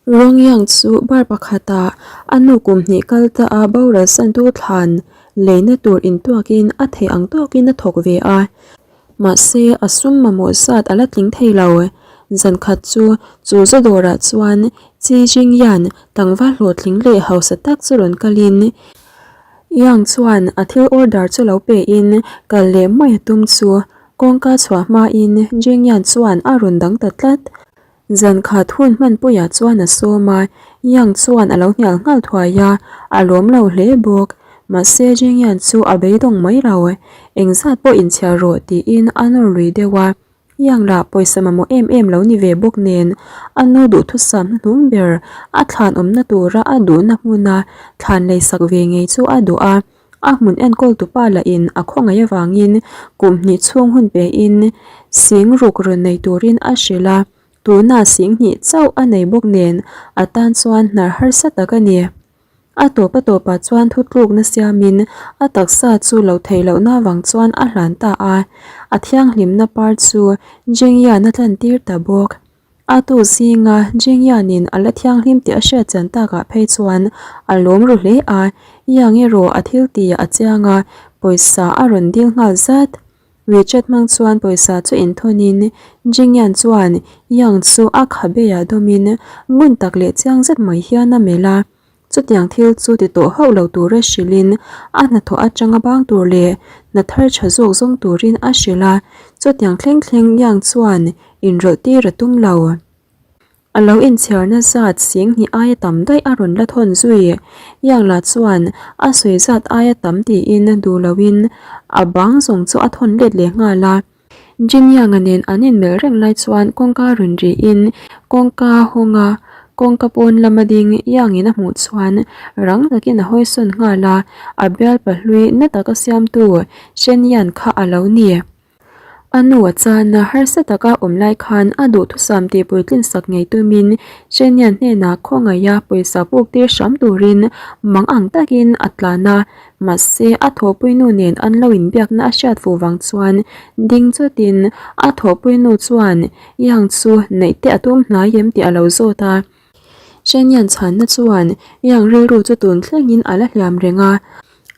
Rongyang chu bar pakhatah a nu kum hnih kal ta a boral santu thlan leina tur intuakin a theih ang tawkin a thawk ve a. Mahse a sum mamawh zat a la tling thei lo. Zan khat chu chu zu dawrah chuan Chi Jingyan tlangval hlawhtling leh hausa tak chu rawn kalin Yang chuan a thil order chu lo pein kal leh mai a tum chu kawngka chhuah hmain Jingyan chuan a rawn dang ta tlat. Zan khat hun hmanpuiah chuan a sawm a, Yang chuan a lo hnial nghal thuai a, a lawm lo hle bawk. Mahse Jingyan chu a beidawng mai lo, engzat pawh inchhiar rawh tiin a nawr lui deuh a. Yang lah pawisa mamawh em em lo ni ve bawk nen, a nu duhthusam hnuhnung ber a thlan awmna tura a duhna hmuna thlan leisak ve ngei chu a duh a. A hmun enkawl tupa lahin a khawngaih avangin kum hnih chhung hun pein sing ruk rawn nei turin a hrilh a, tunah sing hnih chauh a nei bawk nen a tan chuan hnar harsa tak a ni. A tawp a tawpah chuan thutlukna siamin a taksa chu lo theih lohna avang chuan a hlan ta a, a thianghlimna par chu Jingyan a tlantir ta bawk. A tu zinga Jingyan-in a la thianghlim tih a hriat chian takah phei chuan a lawm ru hle a, Yang erawh a thil tihah a chiang a, pawisa a rawn dil nghal zat. WeChat hmang chuan pawisa chu inthawnin Jingyan chuan Yang chu a khabeiah dawmin ngun tak leh chiang zet mai hian a melh a. Chutiang thil chu ti tawh hauh lo tura hrilhin a hnathawh atanga bang tur leh hna thar tha zawk zawng turin a hrilh a, chutiang thleng thleng Yang chuan inrawlh tir a tum lo. A lo inchhiarna zat sing hnih aia tam daih a rawn la thawn zui. Yang lah chuan a sawi zat aia tam tiin duh loin a bang zawng chu a thawn let leh nghal a. Jin Yang-a nen an inmelh reng lai chuan kawngka rawn rihin kawngka hawng a, kawngka pawn lama ding Yang-in a hmuh chuan rang takin a hawisawn nghal a, a bial pahlui na taka siamtu Shen Yan kha a lo ni. A nu a chana harsa taka awm lai khan a duhthusam tih puitlin sak ngei tumin Shen Yan hnenah khawngaiha pawisa puk tir hram turin mang ang takin a tlan a, Mahse, a thawhpuinu nen an lo inbiakna a hriat fuh vang chuan ding chutin a thawhpuinu chuan Yang chu neih te a tum hnai em tih a lo zawt a. Shen Yan chhanna chuan Yang rilru chu tun thlengin a la hliam reng a.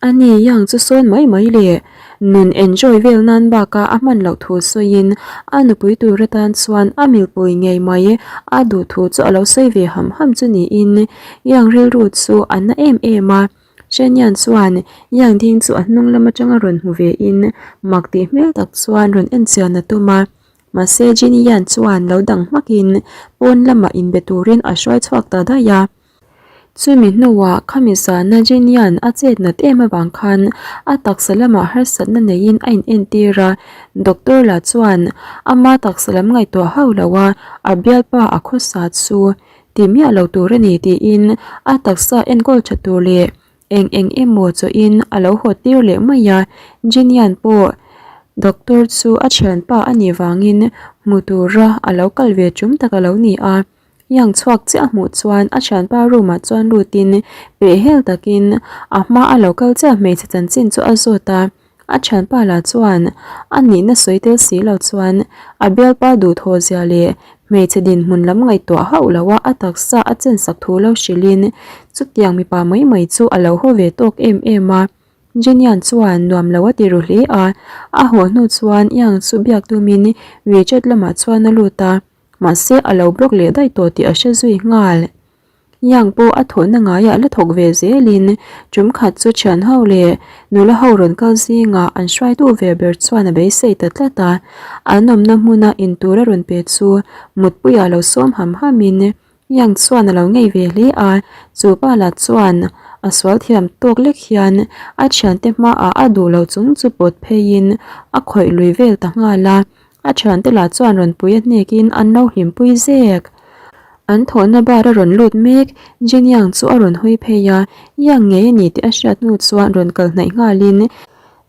Ani Yang chu sawn mai mai le, nun enjoy vel nan baka a hman loh thu sawiin a nupui tur atan chuan a milpui ngei mai a duh thu chu a lo sawi ve ham ham chu niin Yang rilru chu a na em em a. Shen Yan chuan Yang Ding chu a hnung lam atanga rawn hmu ve in mak tih hmel tak chuan rawn en chian a tum a. Mahse Jin Yan chuan lo dang hmak in pawn lamah inbe turin a hruai chhuak ta daih a. Chumi hnuah khami zana Jin Yan a chet nat em avang khan a taksa lamah harsatna neiin a in entir a, doctor lah chuan ama taksa lam ngaihtuah hauh lo a a bialpa a khawsa chu Ti miah lo tur a ni tiin a taksa enkawl tha tur leh eng eng emaw chawhin a lo haw tir leh mai a, Jinian pawh doctor chu a thianpa a nih vangin hmu tura a lo kal ve tum tak a lo ni a, Yang chhuak chiah hmuh chuan a thianpa room ah chuan lutin pehhel takin a hma a lo kal chiah hmeichhe chanchin chu a zawt a. A thianpa lah chuan a nihna sawi tel si lo chuan a bialpa duhthawh zia leh hmeichhe dinhmun lam ngaihtuah hauh lo a a taksa a chensak thu lo hrilhin chutiang mipa mai mai chu a lo haw ve tawk em em a. Jenian chuan nuam lo a ti ru hle a, a haw hnu chuan Yang chu biak tumin WeChat lamah chuan a lut a, mahse a lo block leh daih tawh tih a hre zui nghal. Yang pawh a thawhna ngaiah la thawk ve zelin tum khat chu thian ho leh nula ho rawn kal zingah an hruaitu ve ber chuan a beisei ta tlat a, an awmna hmuna intur a rawn pe chu mutpuiah lo sawm ham hamin Yang chuan a lo ngei ve hle a, chu pa lah chuan a sual thiam tawk lek hian a thiante hmaah a duh lo chung chu pawt pheiin a khawih lui vel ta nghal a. A thiante lah chuan rawn pui a hnekin an lo hlimpui zek. An thawhna bar a rawn lut mek, Jin Yang chu a rawn hawi phei a, Yang ngei a ni tih a hriat hnu chuan rawn kal hnaih nghalin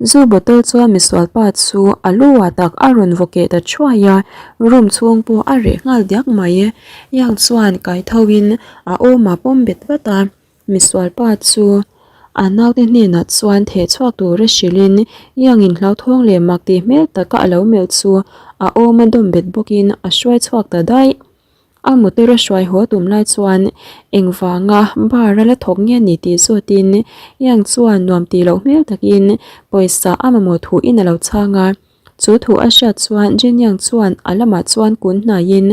zu bottle chuan misual pa chu a lu ah tak a rawn vaw keh ta thuai a, room chhung pawh a reh nghal diak mai. Yang chuan kai tho in a awm ah pawm bet vat a. Misual pa chu a naute hnenah chuan theh chhuak tura hrilhin Yang in hlauthawng leh mak tih hmel taka a lo melh chu a awm a dawm bet bawkin a hruai chhuak ta daih. A motor a hruai haw tum lai chuan engvanga bar a la thawk nge ni tih zawtin Yang chuan nuam tih loh hmel takin pawisa a mamawh thuin a lo chhang a. Chu thu a hriat chuan Jin Yang chuan a lamah chuan kun hnaiin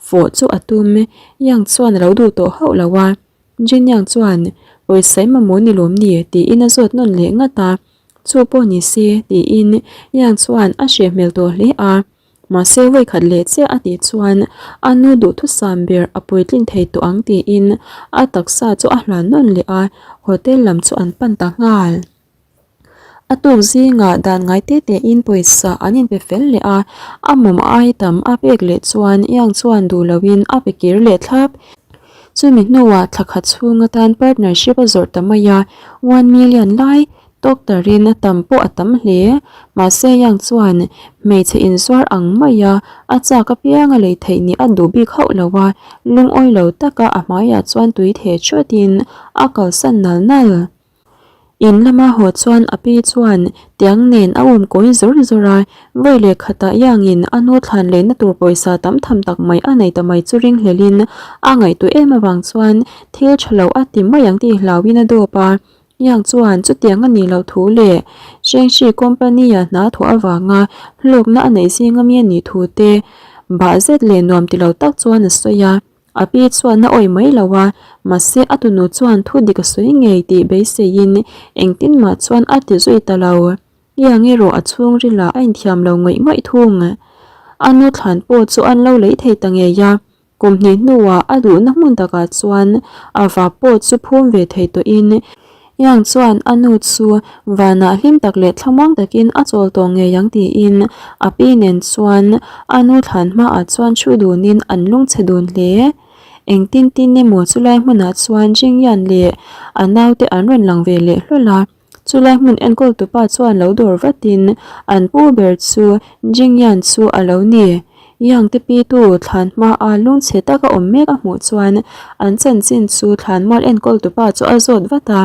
fawh chu a tum. Yang chuan a lo duh tawh hauh lo a. Jin Yang chuan pawisa i mamawh ni lawm ni tiin a zawt nawn leh ngat a. Chu pawh ni se tiin Yang chuan a hreh hmel tawh hle a. Mahse vawikhat leh chiah a tih chuan a nu duhthusam ber a puitlin thei tawh ang tiin a taksa chu a hlan nawn leh a, hotel lam chu an pan ta nghal. A tuk zingah dan ngai te tein pawisa an inpe fel leh a, a mawm ai tam a pek leh chuan Yang chuan duh loin a pe kir leh thlap. Chumi hnuah thla khat chhung atan partnership a zawrh ta mai a, 1 million lai Doctor-in a tam pawh a tam hle. Mahse Yang chuan hmeichhe inzuar ang maia a chak apiang a lei theih nih a duh bik hauh lo a, lungawi lo taka a hmaiah chuan tui theh thuatin a kalsan nal nal. In lama haw chuan a pi chuan tiang nen a um kawi zawr zawr a, vawi leh khatah Yang-in a nu thlan lehna tur pawisa tam tham tak mai a nei ta mai chu ringhlelin a ngaihtuah em avang chuan thil tha lo a ti mai ang tih hlauhin a dawp a. Yang chuan chutiang a nih loh thu leh Shengshi company-a hna thawh avanga hlawkna a neih zing ami a nih thu te bah zet leh nuam ti lo tak chuan a sawi a. A pi chuan a awih mai lo a, mahse a tunu chuan thu dik a sawi ngei tih beiseiin engtin mah chuan a ti zui ta lo. Yang erawh a chhungrilah a inthiam lo ngawih ngawih thung. A nu thlan pawh chu an lo lei thei ta ngei a, Kum hnih hnuah a duhna hmun takah chuan a va pawh chu phum ve thei tawhin Yang chuan a nu chu vanah hlim tak leh thlamuang takin a chawl tawh ngei ang tiin a pi nen chuan a nu thlan hmaah chuan thu dunin an lungchhe dun hle. Engtin tin emaw chulai hmunah chuan Jingyan leh a naute an rawn lang ve leh hlawl a. Chulai hmun enkawl tupa chuan lo dawr vatin an pu ber chu Jingyan chu a lo ni. Yang te pitu thlan hmaa lungchhe taka awm mek a hmuh chuan an chanchin chu thlanmual enkawl tupa chu a zawt vat a.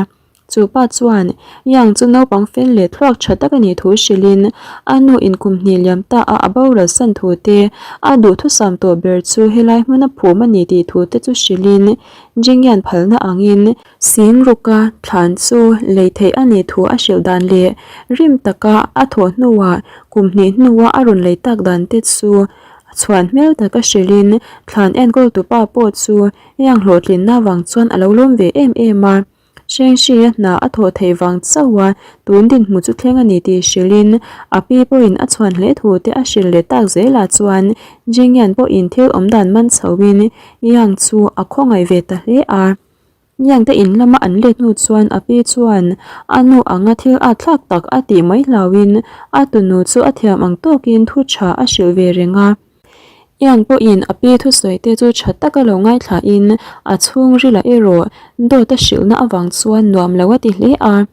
Chu pa chuan Yang chu naupang fel leh thluak tha tak a nih thu hrilhin a nu in kum hnih liam ta a a boral san thu te, a duhthusam tawh ber chu helai hmuna phum a ni tih thu te chu hrilhin Jingyan phalna angin Sing ruka thlan chu lei theih a nih thu a hrilh dan leh rim taka a thawh hnuah kum hnih hnua a rawn lei tak dan te chu chhuan hmel taka hrilhin thlan enkawl tupa pawh chu heng hlawhtlinna vang chuan a lo lawm ve em em a. Hrenghrih a hna a thawh theih vang chauh a tun dinhmu chu thleng a ni tih hrilhin a pi pawhin a chhuan hle thu te a hrilh leh tak zelah chuan Jingyan pawhin thil awmdan man chhoin Yang chu a khawngaih ve ta hle a. Niangte in lama an let hnu chuan a pi chuan a nu anga thil at thlak tak a tih mai hlauhin a tunu chu a thiam ang tawkin thu tha a hrilh ve reng a. Iang pawhin a pi thusawi te chu tha taka lo ngaithlain a chhungrila erawh dawt a hrilhna avang chuan nuam lo a ti hle a.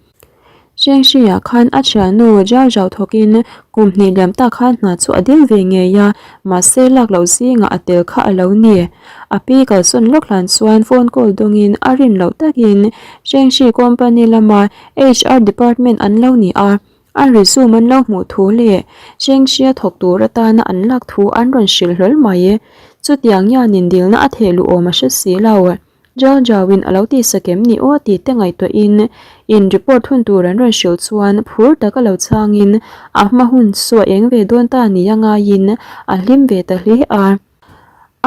Hrenghrihah khan a thiannu Zhao Zhao thawkin kum hnih liam tak khan hna chu a dil ve ngei a, mahse lak loh zingah a tel kha a lo ni. A pi kalsawn lawk hlan chuan phone call dawngin a rin loh takin Hrenghrih company lama HR department an lo ni a, a resume an lo hmuh thu leh Hrenghrih a thawk tur atana an lak thu an rawn hrilh hlawl mai. Chutiang hianin dilna a theh luh awm a hre si lo. Jal Jawin a lo ti sak em ni aw tih te ngaihtuahin in report hun tur an rawn hrilh chuan phur taka lo chhangin a hma hun chu a eng ve dawn ta ni a ngaiin a hlim ve ta hle a.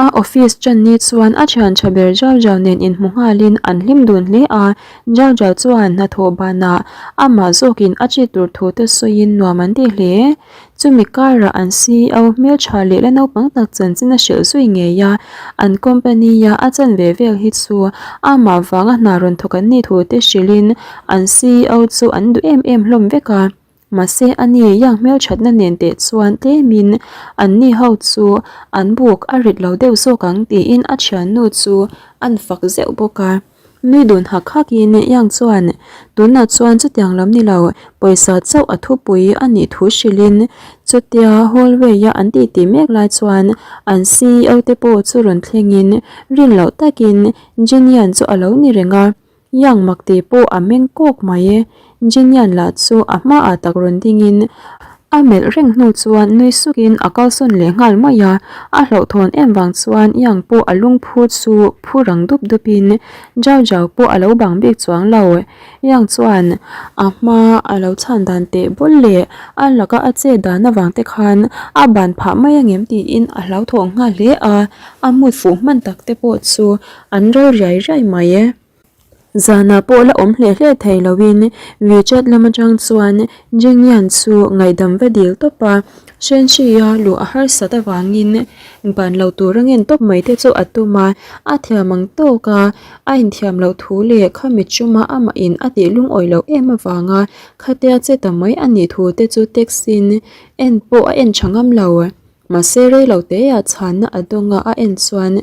A office ṭan ni chuan a thian ṭha ber Jal Jaw nen inhmu nghalin an hlim dun hle a, Jal Jaw chuan hnathawh banah amah zawkin a chit tur thu te sawiin nuam an ti hle. Chumi karah an CEO hmeltha leh la naupang tak chanchin a hrilh zui ngei a, an company-a a chan ve vel hi chu amah vanga hna rawn thawk an nih thu te hrilhin an CEO chu an duh em em hlawm vek a. Mahse a ni Yang hmelthatna nen teh chuan tlemin an ni ho chu an buk a rit lo deuh zawk ang tiin a thiannu chu an fak zeuh bawk a. Nui dun hak hakin Yang chuan, Tunah chuan chutiang lam ni lo, pawisa chauh a thupui a nih thu hrilhin chutia hallway-a an titi mek lai chuan an CEO te pawh chu rawn thlengin rin loh takin Jinian chu a lo ni reng a, Yang mak tih pawh a meng kawk mai. Jinian lah chu a hmaah tak rawn dingin. A melh reng hnu chuan nui sukin a kalsawn leh nghal mai a, a hlauhthawn em vang chuan Yang pawh a lungphu chu phu rang dup dupin Zhao Zhao pawh a lo bang bik chuang lo. Yang chuan a hma a lo chhan dan teh bawl leh a laka a che dan avang te khan a ban phah mai angem tiin a hlauthawng nghal hle a, a mut fuh hman tak te pawh chu an ral riai riai mai. Zanah pawh la awm hle hle thei loin WeChat lam atang chuan Jingyan chu ngaihdam va dil tawp a, Shenxi-a luh a harsat avangin ban lo tur a ngen tawp mai te chu a tum a, a thiam ang tawk a, a inthiam loh thu leh khami chuma amah in a tih lungawi loh em avanga khatia che ta mai a nih thu te chu text-in en pawh a en tha ngam lo. Mahse rei lo teah chhanna a dawnga a en chuan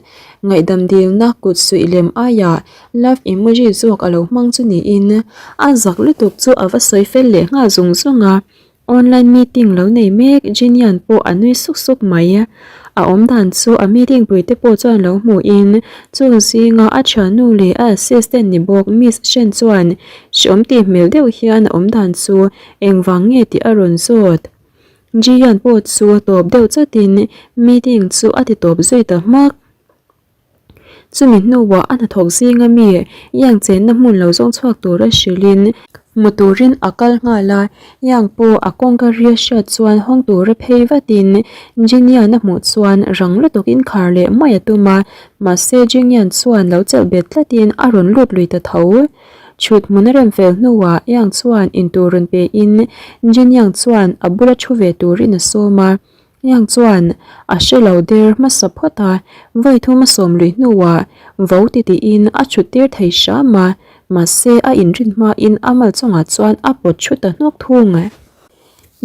ngaihdam dilna kut suih lem aiah love emoji zawk a lo hmang chu niin a zak lutuk chu a va sawi fel leh nghal zung zung a. Online meeting lo nei mek Jinian pawh a nui suk suk mai. A awmdan chu a meeting puite pawh chuan lo hmuhin chung zinga a thiannu leh a assistant ni bawk Miss Shen chuan hreawm tih hmel deuh hian a awmdan chu engvang nge tih a rawn zawt. Jiyeon pawh chu a tawp deuh chatin meeting chu a ti tawp zui ta hmak. Chumi hnuah a hnathawk zinga mi Yang chenna hmun lo zawng chhuak tura hrilhin hmu turin a kal nghal a, Yang pawh a kawngka ria hriat chuan hawng tura phei vatin Jinian a hmuh chuan rang lutukin khar leh mai a tum a, mahse Jingyan chuan lo chelh bet tlatin a rawn lut lui ta tho. Chhut hmun a rem fel hnuah Yang chuan intur rawn pe in Jin Yang chuan a bula thu ve turin a sawm a. Yang chuan a hre lo der hmasa phawt a, vawi thum a sawm lui hnuah vo ti tiin a chhut tir thei hram a, mahse a inrin hmain a mal chungah chuan a pawt thu ta hnawk thung.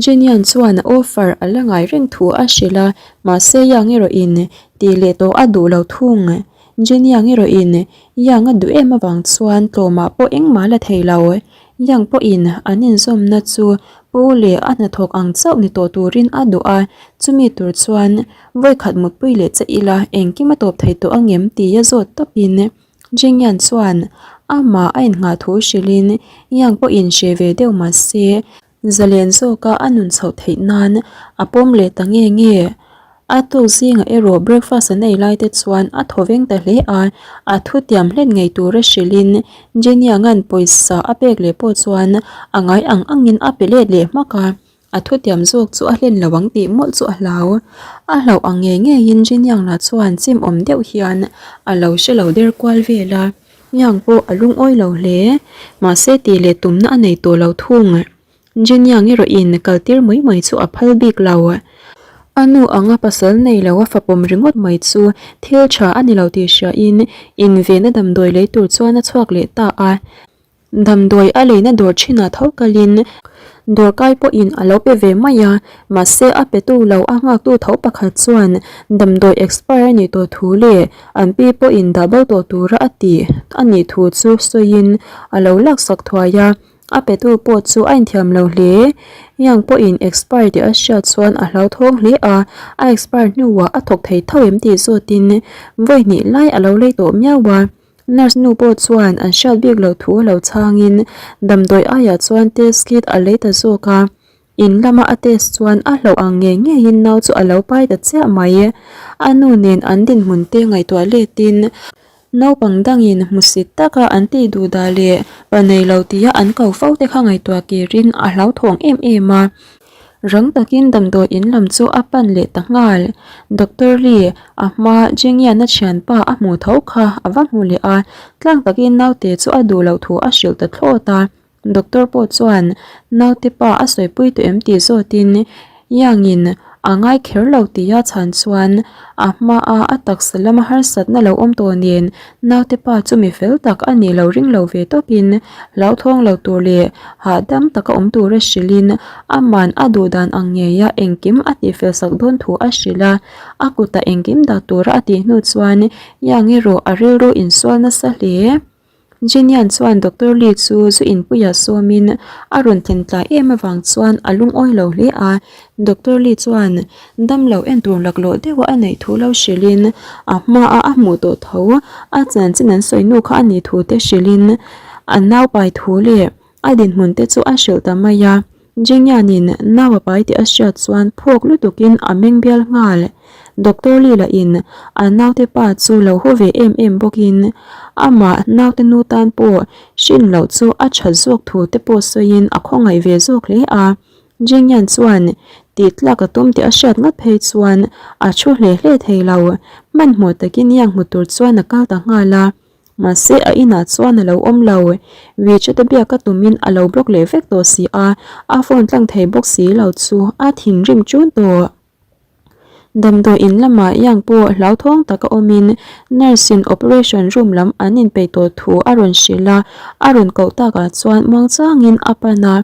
Jin Yang chuan a offer a la ngai reng thu a hrilh a, mahse Yang erawhin tih leh tawh a duh lo thung. Jin Yang erawhin Yang a duh em avang chuan tlawmah pawh engmah la thei lo. Yang pawhin an inzawmna chu pu leh a hnathawk ang chauh ni tawh turin a duh a, chumi tur chuan vawikhat mutpui leh che ila engkim a tawp thei tawh angem tia zawt tawpin Jingyan chuan amah a innghah thu hrilhin Yang pawhin hre ve deuh mahse Zalen zawka a nun chhoh theih nan a pawm leh ta nge nge. A tuk zingah erawh breakfast an ei lai te chuan a thaw veng ta hle a, a thutiam hlen ngei tura hrilhin Jenianga'n pawisa a pek leh pawh chuan a ngai ang angin a pe let leh hmak a, a thutiam zawk chu a hlen lo ang tih mawlh chu a hlau. A hlauh ang ngei ngeiin Jeniang lah chuan chim awm deuh hian a lo hre lo der kual vel a. Niang pawh a lungawi lo hle. Mahse tih leh tumna a nei tawh lo thung. Jeniang erawhin kaltir mai mai chu a phal bik lo. A nu anga pasal nei lo a fapawm ringawt mai chu thil tha a ni lo tih hriain invenna damdawi lei tur chuan a chhuak leh ta a. Damdawi a leina dawr thinah tho kalin Dawrkai pawhin a lo pe ve mai a, mahse a petu lo a nghaktu tho pakhat chuan damdawi expire a nih tawh thu leh an pi pawhin dah bo tawh tura a tih a nih thu chu sawiin a lo laksak thuai a, a petu pawh chu a inthiam lo hle. Yang pawhin expire tih a hriat chuan a hlauthawng hle a, a expire hnuah a thawk thei tho em tih zawtin vawi hnih lai a lo lei tawh miau a. Nurse nu pawh chuan an hriat bik loh thu a lo chhangin damdawi aiah chuan test kit a lei ta zawk a, in lama a test chuan a hlauh ang ngei ngeiin nau chu a lo pai ta chiah mai. A nu nen an dinhmun te ngaihtuah letin naupang dangin hmusit taka an tih duh dah leh pa nei lo tia an ko fo te kha ngaihtuah kirin a hlauthawng em em a. Rang takin damdawi in lam chu a pan leh ta nghal. Doctor Lee, a hma Jingyan-a thianpa a hmuh tho kha a va hmu leh a, tlang takin naute chu a duh loh thu a hrilh ta thlawt a. Doctor pawh chuan naute pa a sawipui tawh em tih zawtin Yang-in a ngai kher lo tia chhan chuan a hmaa a taksa lama harsatna lo awm tawh nen Naute pa chu mi fel tak a nih lo ring lo ve tawpin hlauthawng lo tur leh hahdam taka awm tura hrilhin aman a duh dan ang ngeia engkim a tihfel sak dawn thu a hrilh a, a kutah engkim dah tura a tih hnu chuan Yang erawh a rilru insual nasa hle. Jinian chuan Doctor Lee chu zu inpuiah sawmin a rawn thlen tlai em avang chuan a lungawi lo hle a, Doctor Lee chuan damlo en tur laklawh deuha a neih thu lo hrilhin a hmaa a hmuh tawh tho a chanchin an sawi nu kha a nih thu te hrilhin a naupai thu leh a dinhmun te chu a hrilh ta mai a. Jingyan-in nau a pai tih a hriat chuan phawk lutukin a meng bial nghal. Doctor Lee lahin a naute pa chu lo haw ve em em bawkin amah naute nu tan pawh hrin loh chu a that zawk thu te pawh sawiin a khawngaih ve zawk hle a. Jingyan chuan tih tlak a tum tih a hriat ngat phei chuan a thu hle hle thei lo. Hmanhmawh takin Yang hmu tur chuan a kal ta nghal a. Mahse a inah chuan a lo awm lo. WeChat a biak a tumin a lo block leh vek tawh si a, a phone tlang thei bawk si lo chu a thinrim ṭun tawh. Damdawi in lamah Yang pawh hlauthawng taka awmin nurse in operation room lam an inpeih tawh thu a rawn hrilh a, a rawn koh takah chuan muangchangin a pan a.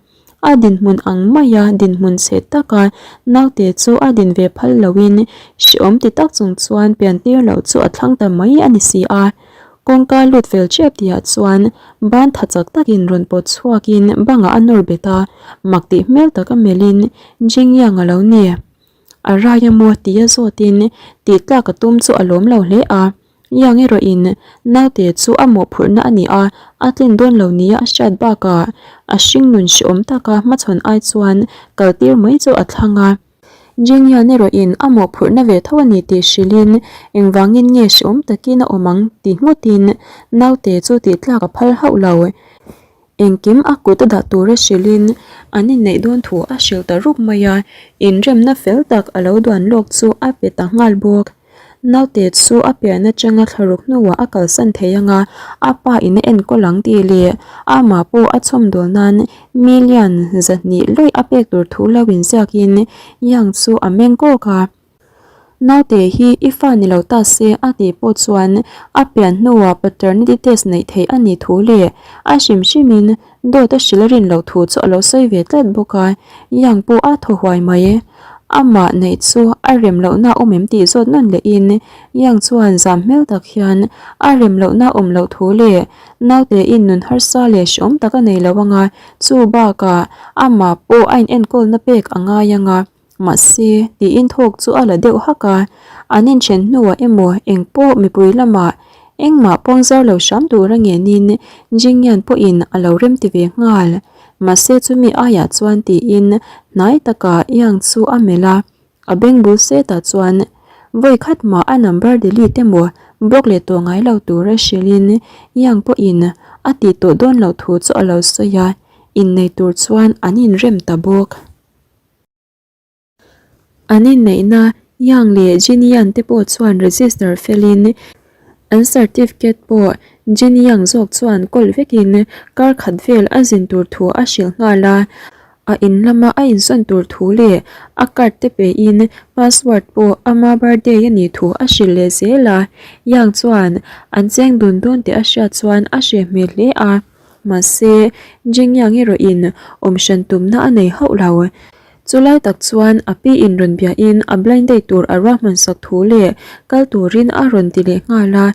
A dinhmun ang maia dinhmun chhe taka naute chu a din ve phal loin hrehawm ti tak chung chuan piantir loh chu a thlang ta mai a ni si a. Kawngka lut fel ṭep tihah chuan ban tha chak takin rawn pawt chhuakin bangah a nawr bet a, mak tih hmel taka melhin Jingyang a lo ni. A rai a maw tia zawtin tih tlak a tum chu a lawm lo hle a. Yang erawhin naute chu a mawhphurhna a ni a, a tlin dawn lo nia a hriat bakah a hringnun hrehawm taka hmachhawn ai chuan kaltir mai chu a thlang a. Jingyan erawhin a mawhphurhna ve tho a ni tih hrilhin engvangin nge hrehawm takin a awm ang ti ngawtin naute chu tih tlak a phal hauh lo. Engkim a kut a dah tura hrilhin an inneih dawn thu a hrilh ta rup mai a, inremna fel tak a lo duan lawk chu a pe ta nghal bawk. Naute chu a pian atanga thlaruk hnuah a kalsan thei anga a pa in a enkawl ang tih leh amah pawh a chhawmdawl nan million 200 lawih a pek tur thu lo inziakin Yang chu a meng kawk a. Naute hi i fa ni lo ta se a tih pawh chuan a pian hnuah paternity test neih theih a nih thu leh a hrim hrimin dawt a hrilh a rin loh thu chu a lo sawi ve tlat bawk a, Yang pawh a thaw huai mai. Amah neih chu a rem lohna awm em tih zawt nawn lehin Yang chuan zam hmel tak hian a rem lohna awm loh thu leh naute in nun harsa leh hreawm tak a nei lo anga chu bakah amah pawh a inenkawlna pek a ngai anga. Mahse, tiin thawk chu a la deuh hak a, an inthen hnuah emaw eng pawh mipui lamah engmah pawng zar lo hram tura ngenin Jingyan pawhin a lo rem ti ve nghal. Mahse chumi aiah chuan tiin hnai takah Yang chu a melh a, a beng bul setah chuan vawi khat mah a number delete emaw block leh tawh ngai lo tura hrilhin Yang pawhin a tih tawh dawn loh thu chu a lo sawi a, innei tur chuan an inrem ta bawk. An inneihna Yang leh Jin Yan te pawh chuan register felin an certificate pawh Jin Yang zawk chuan kawl vekin kar khat vel a zin tur thu a hrilh nghal a. A in lama a insawn tur thu leh a card te pein password pawh ama birthday a nih thu a hrilh leh zel a. Yang chuan an cheng dun dawn tih a hriat chuan a hreh hmel hle a. Mahse, Jingyang erawhin awm hran tumna a nei hauh lo. Chulai tak chuan a pi in rawn biahin a blind date tur a ruahman sak thu leh kal turin a rawn ti leh nghal a.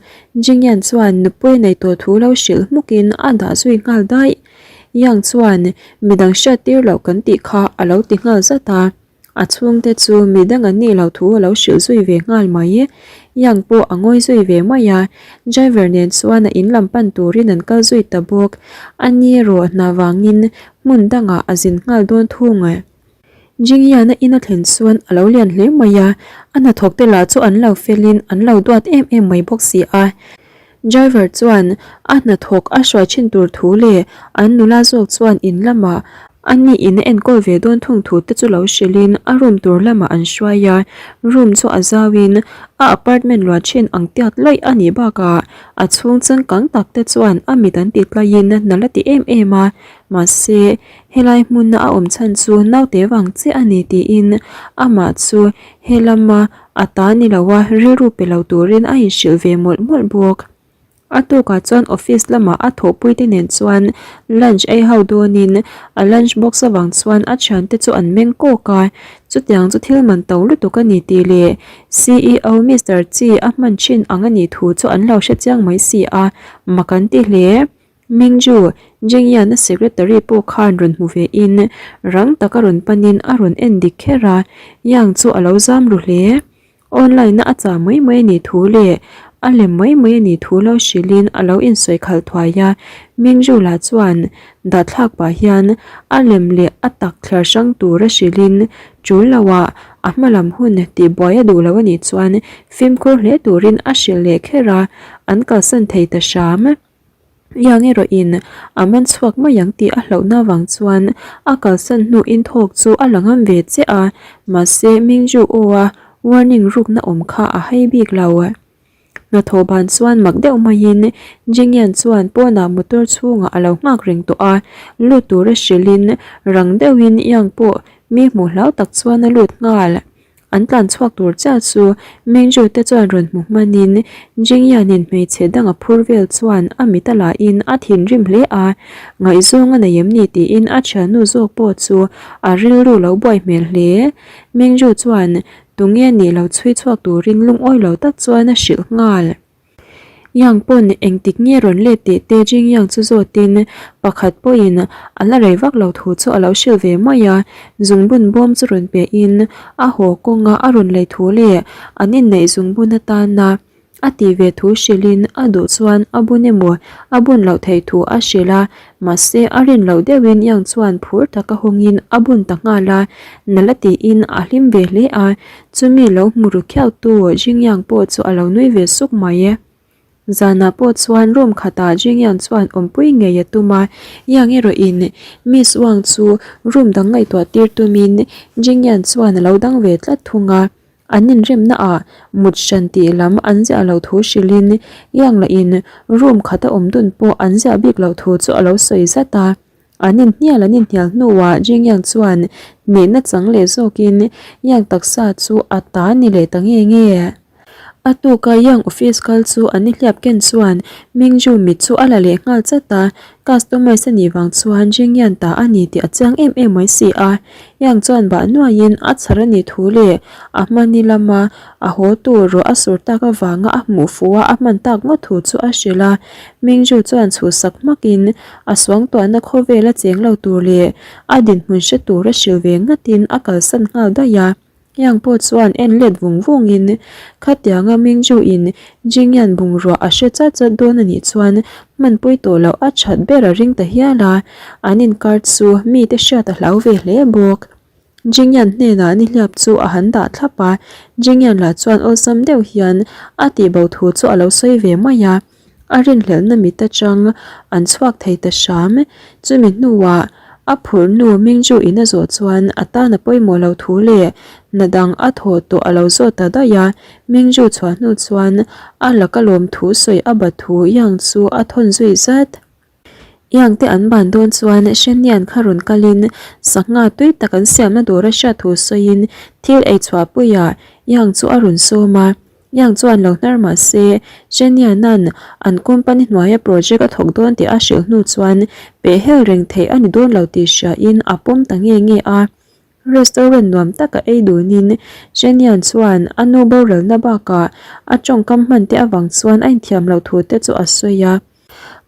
Jingyan chuan nupui nei tawh thu lo hrilh hmukin a dah zui nghal daih. Yang chuan midang hriattir loh kan tih kha a lo ti nghal zat a. A chhungte chu mi dang an nih loh thu a lo hrilh zui ve nghal mai. Yang pawh a ngawi zui ve mai a, driver nen chuan a in lam pan turin an kal zui ta bawk. A ni erawh hna vangin hmun dangah a zin nghal dawn thung. Jingyan-a in a thlen chuan a lo lian hle mai a, a hnathawk te lah chu an lo felin an lo duat em em mai bawk si a. Driver chuan a hnathawk a hruai thin tur thu leh an nula zawk chuan in lamah a ni in a enkawl ve dawn thung thu te chu lo hrilhin a room tur lamah an hruai a, room chu a zauin a apartment luah thin ang tiat lawih a nih bakah a chhung changkang tak te chuan a mit an ti tlaiin na la ti em em a, mahse helai hmuna a awm chhan chu naute vang chiah a ni tiin amah chu helama A ta ni lo a, rilru pe lo turin a inhrilh ve mawlh mawlh bawk. A tukah chuan office lamah a thawhpuite nen chuan lunch ei ho dawnin a lunch box avang chuan a thiante chu an meng kawk a, chutiang chu thil man to lutuk a ni tih leh ceo Mister Chi a hman thin ang a nih thu chu an lo hre chiang mai si a, mak an ti hle. Mingju, Jingyan-a secretary pawh khan rawn hmu ve in rang taka rawn panin a rawn en dik kher a, Yang chu a lo zam ru hle. Online-a a chah mai mai a nih thu leh A lem mai mai a nih thu lo hrilhin a lo insawi khalh thuai a, Mingzhu lah chuan dahthlak pah hian a lem leh a tak thliar hrang tura hrilhin tul loah a hma lam hun tihbuai a duh lo a nih chuan fimkhur hle turin a hrilh leh kher a, an kalsan thei ta hram. Iang erawhin a man chhuak mai ang tih a hlauhna avang chuan a kalsan hnuin thawk chu a la ngam ve chiah a, mahse Mingzhu aw-a warning rukna awm kha a hai bik lo. Hnathawh ban chuan mak deuh maiin Jingyan chuan pawnah motor chhungah a lo nghak reng tawh a, lut tura hrilhin rang deuhin Iang pawh mi hmuh hlau tak chuan a lut nghal. An tlan chhuak tur chiah chu Mingzhu te chuan rawn hmu hmanin Jingyanin hmeichhe dang a phur vel chuan a mit a lahin a thinrim hle a, ngaihzawng a nei em ni tiin a thiannu zawk pawh chu a rilru lo buai hmel hle. Mingzhu chuan tunge nih lo chhui chhuak turin lungawi lo tak chuan a hrilh nghal. Yang pawn engtik nge rawn let tih te Jing Yang chu zawtin pakhat pawhin a la rei vak lo thu chu a lo hrilh ve mai a, zungbun bawm chu rawn pehin a haw kawnga a rawn lei thu leh an inneih zungbun atana a tih ve thu hrilhin a duh chuan a bun emaw a bun loh theih thu a hrilh a, mahse a rin loh deuhin Yang chuan phur taka hawngin a bun ta nghal a, nala tiin a hlim ve hle a. Chumi lo hmu ru khiautu Jingyang pawh chu a lo nui ve suk mai e. Zanah pawh chuan room khatah Jingyang chuan awmpui ngei a tum a, Yang erawhin Miss Wang chu room dang ngaihtuah tir tumin Jingyang chuan a lo dang ve tlat thung a. An inremna ah mut hran tih lam an ziah lo thu hrilhin Yang lahin room khata awm dun pawh an ziah bik loh thu chu a lo sawi zat a. An inhnial an inhnial hnuah Jingyang chuan hnehna chang leh zawkin Yang taksa chu a ta ni leh ta nge nge. A tuka Yang office kal chu an inhliap ken chuan Mingzhu mit chu a la leh nghal chat a, customers a nih vang chuan Jingyang ta a ni tih a chiang em em mai si a. Yang chuan bah nuaiin a chhar a nih thu leh a hmani lama a haw tur ruah a sur tak avanga a hmuh fuh a a hman tak ngawt thu chu a hrilh a. Mingzhu chuan chhuhsak hmakin A suangtuahna khawvel a cheng lo tur leh a dinhmun hre tur a hrilh ve ngatin a kalsan nghal daih a. Yang pawh chuan en let vung vungin khatianga Mingzhu-in Jingyan bungrua a hre chat chat dawn a nih chuan hmanpui tawh loh a that ber a ring ta hial a, an inkar chu mite hriat a hlau ve hle bawk. Jingyan hnenah nihliap chu a han dah thlap a, Jingyan lah chuan awlsam deuh hian a tihbo thu chu a lo sawi ve mai a, a rinhlelhna mit atang an chhuak thei ta hram. Chumi hnuah a phurhnu Mingzhu in a zawh chuan a tan a pawimawh lo thu leh hna dang a thawh tawh a lo zawt ta daih a, Mingzhu chhuah hnu chuan a laka lawm thu sawi a bat thu Yang chu a thawn zui zat. Iang te an ban dawn chuan Hrenian kha rawn kalin sangha tui tak an siamna dawr a hriat thu sawiin thil ei chhuahpuiah Iang chu a rawn sawm a. Iang chuan lo hnar mah se Hrenianan an company hnuaia project a thawk dawn tih a hrilh hnu chuan pehhel reng theih a ni dawn lo tih hriain a pawm ta nge nge a. Restaurant nuam taka ei dunin Hrenian chuan a nu boralna bakah a tawngkam hman te avang chuan a inthiam loh thu te chu a sawi a.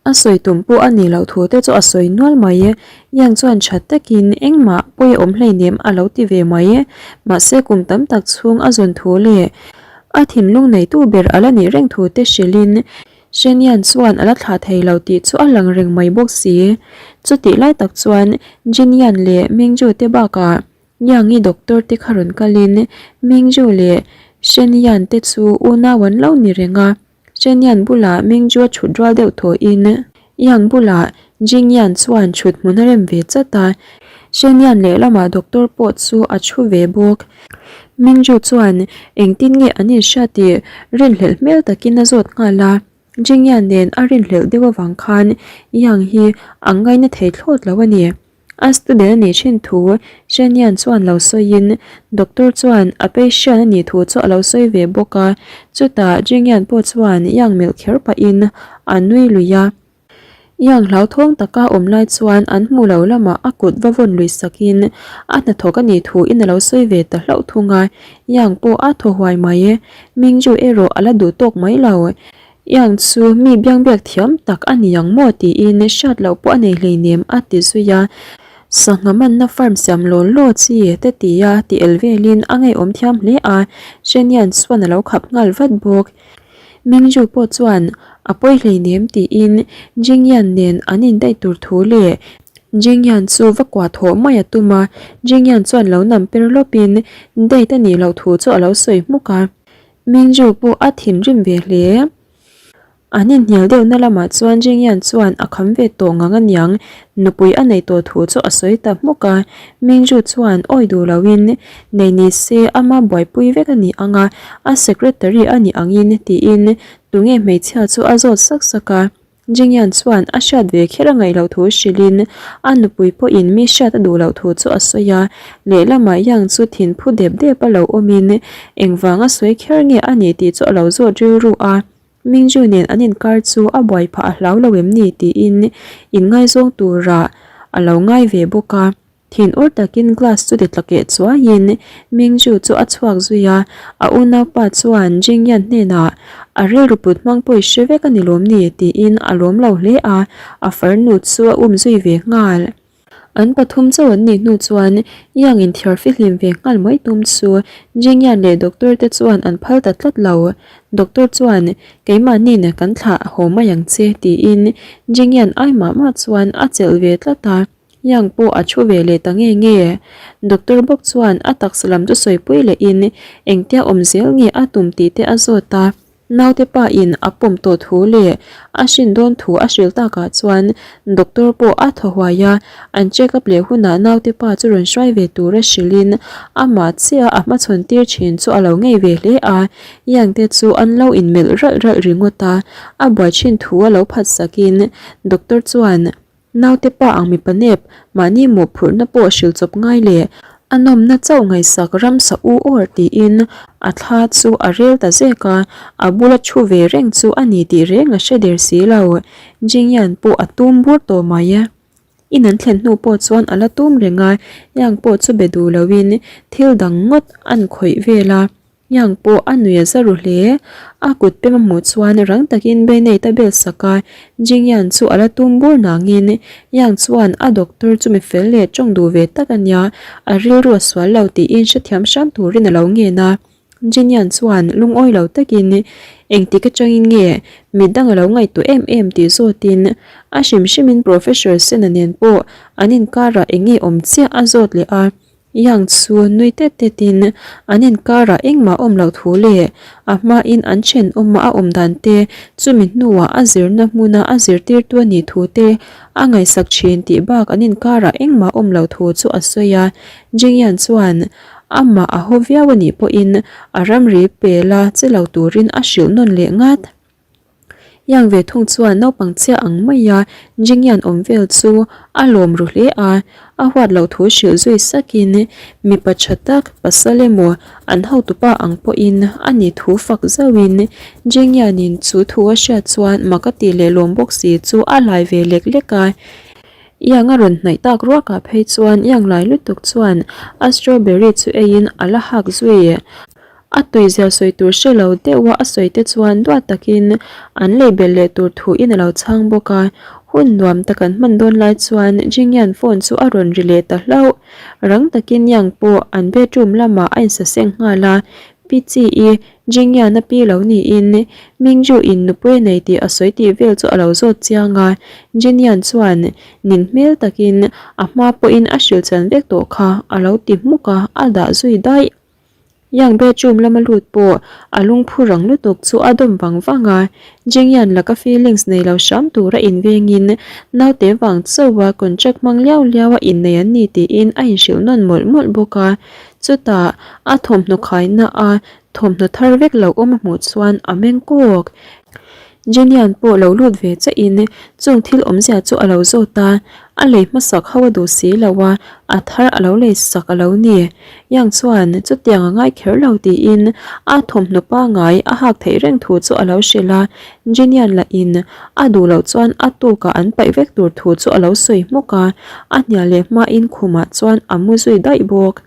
A sawi tum pawh a nih loh thu te chu a sawi nual mai e. Yang chuan tha takin engmah pawi a awm hleinem a lo ti ve mai e. Mahse kum tam tak chhung a zawn thu leh a thinlung neitu ber a la nih reng thu te hrilhin Shenian chuan a la thlah thei lo tih chu a lang reng mai bawk si. Chutih lai tak chuan Jinian leh Mingju te bakah Yang-i doctor te kha rawn kalin Mingju leh Shenian te chu unau an lo ni reng a. Chenian bulah Mingju a chhut rual deuh thawhin Yang bulah Jingyan chuan chhut hmun a rem ve chat a, Chenian lehlamah doctor pawh chu a thu ve bawk. Mingju chuan engtin nge an inhria tih rinhlelh hmel takin a zawt nghal a, Jingyan nen a rinhlelh deuh avang khan Yang hi a ngaina thei thlawt lo a ni. A student a nih thin thu Shenian chuan lo sawiin doctor chuan a patient a nih thu chu a lo sawi ve bawk a, chutah Jingyan pawh chuan Yang melh kher pahin a nui lui a. Yang hlauthawng taka awm lai chuan an hmu lo lamah a kut va vawn lui sakin a hnathawk a nih thu in a lo sawi ve ta hlauh thung a, Yang pawh a thaw huai mai. Mingju erawh a la duh tawk mai lo. Iang chu mi biangbiak thiam tak a ni ang maw tiin hriat loh pawh a nei hleinem a ti zui a. Sangha manna farm siam law law chi te tia ti el velin a ngeiawm thiam hle a, Shenian chuan a lo khap nghal vat bawk. Mingju pawh chuan a pawi hleinem tiin Jingyan nen an indaih tur thu leh Jingyan chu va kuah thawh mai a tum a, Jingyan chuan lo nam per lawpin date a nih loh thu chu a lo sawi hmuk a. Mingju pawh a thinrim ve hle. An inhnial deuhna lamah chuan Jingyan chuan a kham ve tawh ngang aniang, nupui a neih tawh thu chu a sawi ta hmuk a. Mingju chuan awi duh loin, Nei ni se ama buaipui vek a ni ang a, a secretary a nih angin tiin tunge hmeichhia chu a zawt sak sak a. Jingyan chuan a hriat ve kher a ngaih loh thu hrilhin a nupui pawhin mi hriat a duh loh thu chu a sawi a. Lehlamah Yang chu thin phu dep dep a lo awmin engvanga sawi kher nge a nih tih chu a lo zawt rilru a. Mingju nen an inkar chu a buai phah a hlau lo em ni tiin inngaizawng turah a lo ngai ve bawk a. Thin ur takin glass chu ti tla keh chuaiin Mingju chu a chhuak zui a, a unaupa chuan Jingyan hnenah a rilru put hmang pawh i hre vek a ni lawm ni tiin a lawm lo hle a, a farnu chu a um zui ve nghal. An pathum chauh an nih hnu chuan Yang inthiar fihlim ve nghal mai tum chu Jingyan leh doctor te chuan an phal ta tlat lo. Doctor chuan keimahni'n kan thlah haw mai ang che tiin Jingyan ai mah mah chuan a chelh ve tlat a. Yang pawh a thu ve leh ta nge nge. Doctor bawk chuan a taksa lam chu sawipui lehin engtia awm zel nge a tum tih te a zawt a. Naute pa in a pawm tawh thu leh a hrin dawn thu a hrilh takah chuan doctor pawh a thaw huai a, an check up leh hunah naute pa chu rawn hruai ve tura hrilhin amah chiah a hmachhawn tir thin chu a lo ngei ve hle a. Yang te chu an lo inmelh ralh ralh ringawt a, a buai thin thu a lo phat sakin doctor chuan Naute pa ang mipa nep, mahni mawhphurhna pawh hrilh chawp ngai leh a nawmna chauh ngaihsak ramsa u awr tiin a thla chu a rel ta zek a, a bula thu ve reng chu a ni tih reng a hre der si lo. Jingyan pawh a tum bur tawh mai. In an thlen hnu pawh chuan a la tum reng a, Yang pawh chu be duh loin thil dang ngawt an khawih vel a. Yang pawh a nui a za ru hle. A kut pem a hmuh chuan rang takin Bennett a bel sak a, Jingyan chu a la tum bur nangin Yang chuan a doctor chu mi fel leh tawng duh ve tak a nia, a rilru a sual lo tiin hrethiam hram turin a lo ngen a. Jingyan chuan lungawi lo takin engtik atangin nge midang a lo ngaihtuah em em tih zawtin a hrim hrimin Professor Sena nen pawh an inkarah eng nge awm chiah a zawt leh a. Yang chu nui tet tetin an inkarah engmah awm loh thu leh a hmain an thenawma a awm dan te, chumi hnuah a zirna hmuna a zirtirtu a nih thu te a ngaihsak thin tih bak an inkarah engmah awm loh thu chu a sawi a. Jingyan chuan amah a haw viau a nih pawhin a ramri pela che lo turin a hrilh nawn leh ngat. Yang ve thung chuan naupang chhia ang maia Jingyan awm vel chu a lawm ru hle a, a huat loh thu hrilh zui sakin mipa tha tak pasal emaw an hotupa ang pawhin a ni thu fak zauhin Jingyanin chu thu a hriat chuan mak a tih leh lawm bawk si chu a lai ve lek lek a. Yang a rawn hnaih tak ruakah phei chuan Yang lai lutuk chuan a strawberry chu eiin a la hak zui. A tuizia sawi tur hre lo deuha a sawi te chuan duat takin an lei belh leh tur thuin a lo chhang bawk a. Hun nuam tak an hman dawn lai chuan Jingyan phone chu a rawn ri leh ta hlauh. Rang takin Yang pawh an bedroom lamah a insaseng nghal a. Pi Chi-i Jingyan a pi lo niin Mingju in nupui a nei tih a sawi tih vel chu a lo zawt chiang a. Jingyan chuan nin hmel takin a hma pawhin a hrilh chan vek tawh kha a lo ti hmuk a, a dah zui daih. Yang bedroom lama lut pawh a lungphu rang lutuk chu a dawm vang vang a, Jingyan laka feelings nei lo hram tura invengin naute vang chauha contract hmang liau liau a innei an ni tiin a inhrilh nawn mawlh mawlh bawk a. Chutah a thawmhnaw khaina a thawmhnaw thar vek lo awm a hmuh chuan a meng kawk. Jenian pawh lo lut ve chiahin chung thil awmzia chu a lo zawt a, a lei hmasak ho a duh si lo a, a thar a lo lei sak a lo ni. Yang chuan chutiang a ngai kher lo tiin a thawmhnaw pangai a hak theih reng thu chu a lo hrilh a, Jenian lahin a duh loh chuan a tukah an paih vek tur thu chu a lo sawi hmawk a, a hnial leh hmain khumah chuan a mu zui daih bawk.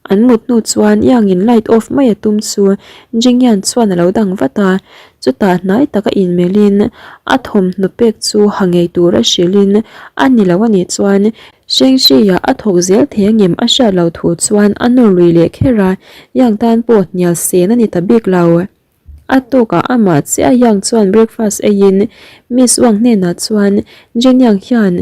An mut hnu chuan Yangin light off mai a tum chu Jingyan chuan a lo dang vat a, chutah hnai taka inmelhin a thawmhnaw pek chu ha ngei tura hrilhin a ni lo a nih chuan Shengxi-ah a thawk zel thei angem a hriat loh thu chuan a nawr lui leh kher a, Yang tan pawh hnial sen a ni ta bik lo. A tukah amah chiah Yang chuan breakfast eiin Miss Wang hnenah chuan Jin Yang hian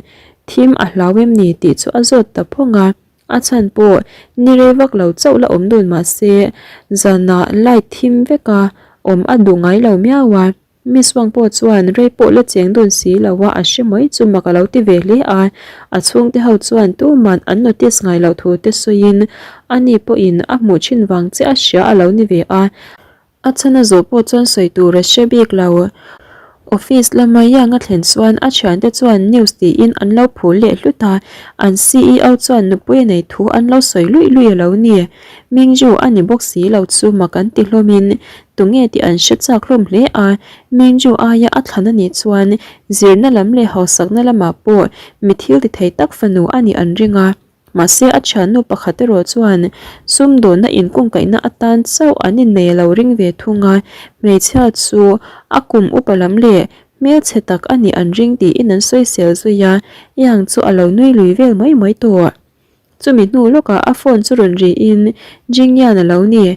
thim a hlau em ni tih chu a zawt ta phawng a. A chhan pawh ni rei vak lo chauh la awm dun mah se zanah light thim veka awm a duh ngai lo miau a. Miss Wang pawh chuan rei pawh la cheng dun si lo a, a hre mai chu mak a lo ti ve hle a. A chhungte ho chuan tuman an notice ngai loh thu te sawiin ani pawhin a hmuh thin vang che a hria a lo ni ve a. A chhan a zawh pawh chuan sawi tur a hre bik lo. Office lama Yang a thlen chuan a thiante chuan news tiin an lo phul leh hlut a, an CEO chuan nupui a nei thu an lo sawi luih luih a lo ni. Mingju a ni bawk si lo chu mak an ti hlawmin tunge tih an hre chak hlawm hle a, Mingju aia a thlan a nih chuan zirna lam leh hausakna lamah pawh mi thil ti thei tak fanu a nih an ring a, mahse a thiannu pakhat erawh chuan sumdawnna inkungkaihna atan chauh an innei a lo ring ve thung a, hmeichhia chu a kum upa lam leh hmelchhe tak a nih an ring tiin an sawisel zui a, Yang chu a lo nui lui vel mai mai tawh. Chumi hnu lawkah a phone chu rawn riin Jingyan a lo ni.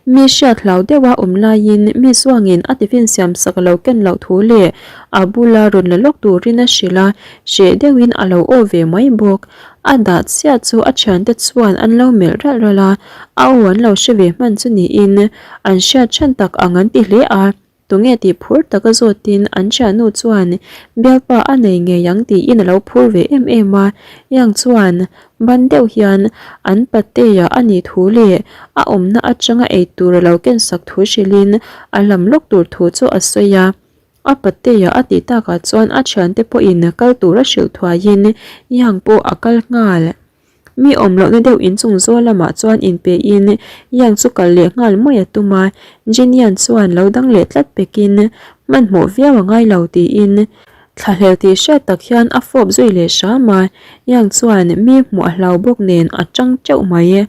Mi hriat hlau deuha awm laiin mi Suangin a tiffin siam sak a lo ken loh thu leh a bula rawn la lawk turin a hrilh a, hreh deuhin a lo aw ve mai bawk. A dah chiah chu a thiante chuan an lo melh ralh ralh a, a aw an lo hre ve hman chu niin an hriat chhan tak ang an ti hle a. Tunge tih phur taka zawtin an thiannu chuan bialpa a nei ngei ang tiin a lo phur ve em em a, Yang chuan ban deuh hian an patea a nih thu leh a awmna atanga ei tur a lo kensak thu hrilhin a lam lawk tur thu chu a sawi a. A patea a tih takah chuan a thiante pawhin kal tur a hrilh thuaiin Yang pawh a kal nghal. Mi awm lohna deuh inchung zawl lamah chuan inpein Yang chu kal leh nghal mai a tum a, Jin Yan chuan lo dang leh tlat pekin hmanhmawh viau a ngai lo tiin thlahlel tih hriat tak hian a fawp zui leh hram a, Yang chuan mi hmuh a hlau bawk nen a tang teuh mai.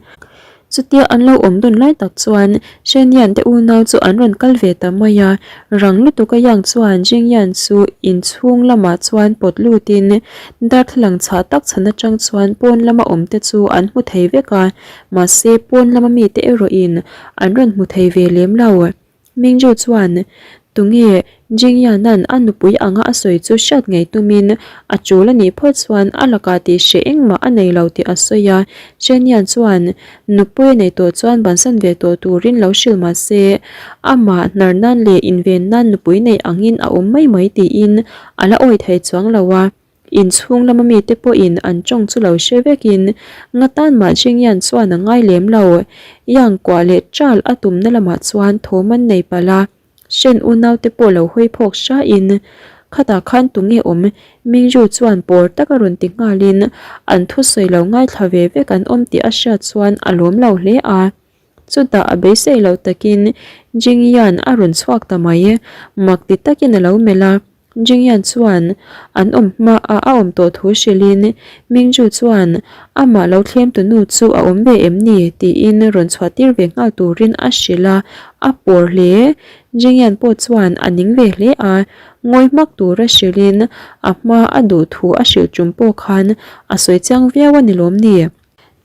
Chutia an lo awm dun lai tak chuan Shen Yan te unau chu an rawn kal ve ta mai a, rang lutuk a Yang chuan Jing Yan chu inchhung lamah chuan pawt lutin darthlalang chhah tak chhan atang chuan pawn lama awm te chu an hmu thei vek a, mahse pawn lama mite erawhin an rawn hmu thei ve lem lo. Mingju chuan, Tunge Jingyan-a'n a nupui anga a sawi chu hriat ngei tumin a tul a nih phawt chuan a lakah tih hreh engmah a nei lo tih a sawi a. Chen-yan chuan nupui a nei tawh chuan bansan ve tawh turin lo hrilh mah se, amah hnar nan leh inven nan nupui nei angin a awm mai mai tiin a la awi thei chuang lo a. Inchhung lama mite pawhin an tawng chu lo hre vekin ngatan mah Jingyan chuan a ngai lem lo. Yang kuah leh ṭal a tumna lamah chuan thawm an nei palh a, Shen unaute pawh lo hawi phawk hrain khatah khan tunge awm Mingju chuan pawr taka rawn ti nghalin an thusawi lo ngaithla ve vek an awm tih a hriat chuan a lawm lo hle a. Chutah a beisei loh takin Jingyan a rawn chhuak ta mai, mak ti takin a lo melh a. Jingyan chuan an awm hmaah a awm tawh thu hrilhin Mingju chuan amah lo thlem tu nu chu a awm ve em ni tiin rawn chhuah tir ve nghal turin a hrilh a, a pawr hle. Jingyan pawh chuan a ning ve hle a, ngawi hmak tura hrilhin a hma a duh thu a hrilh tum pawh khan a sawi chiang viau a ni lawm ni?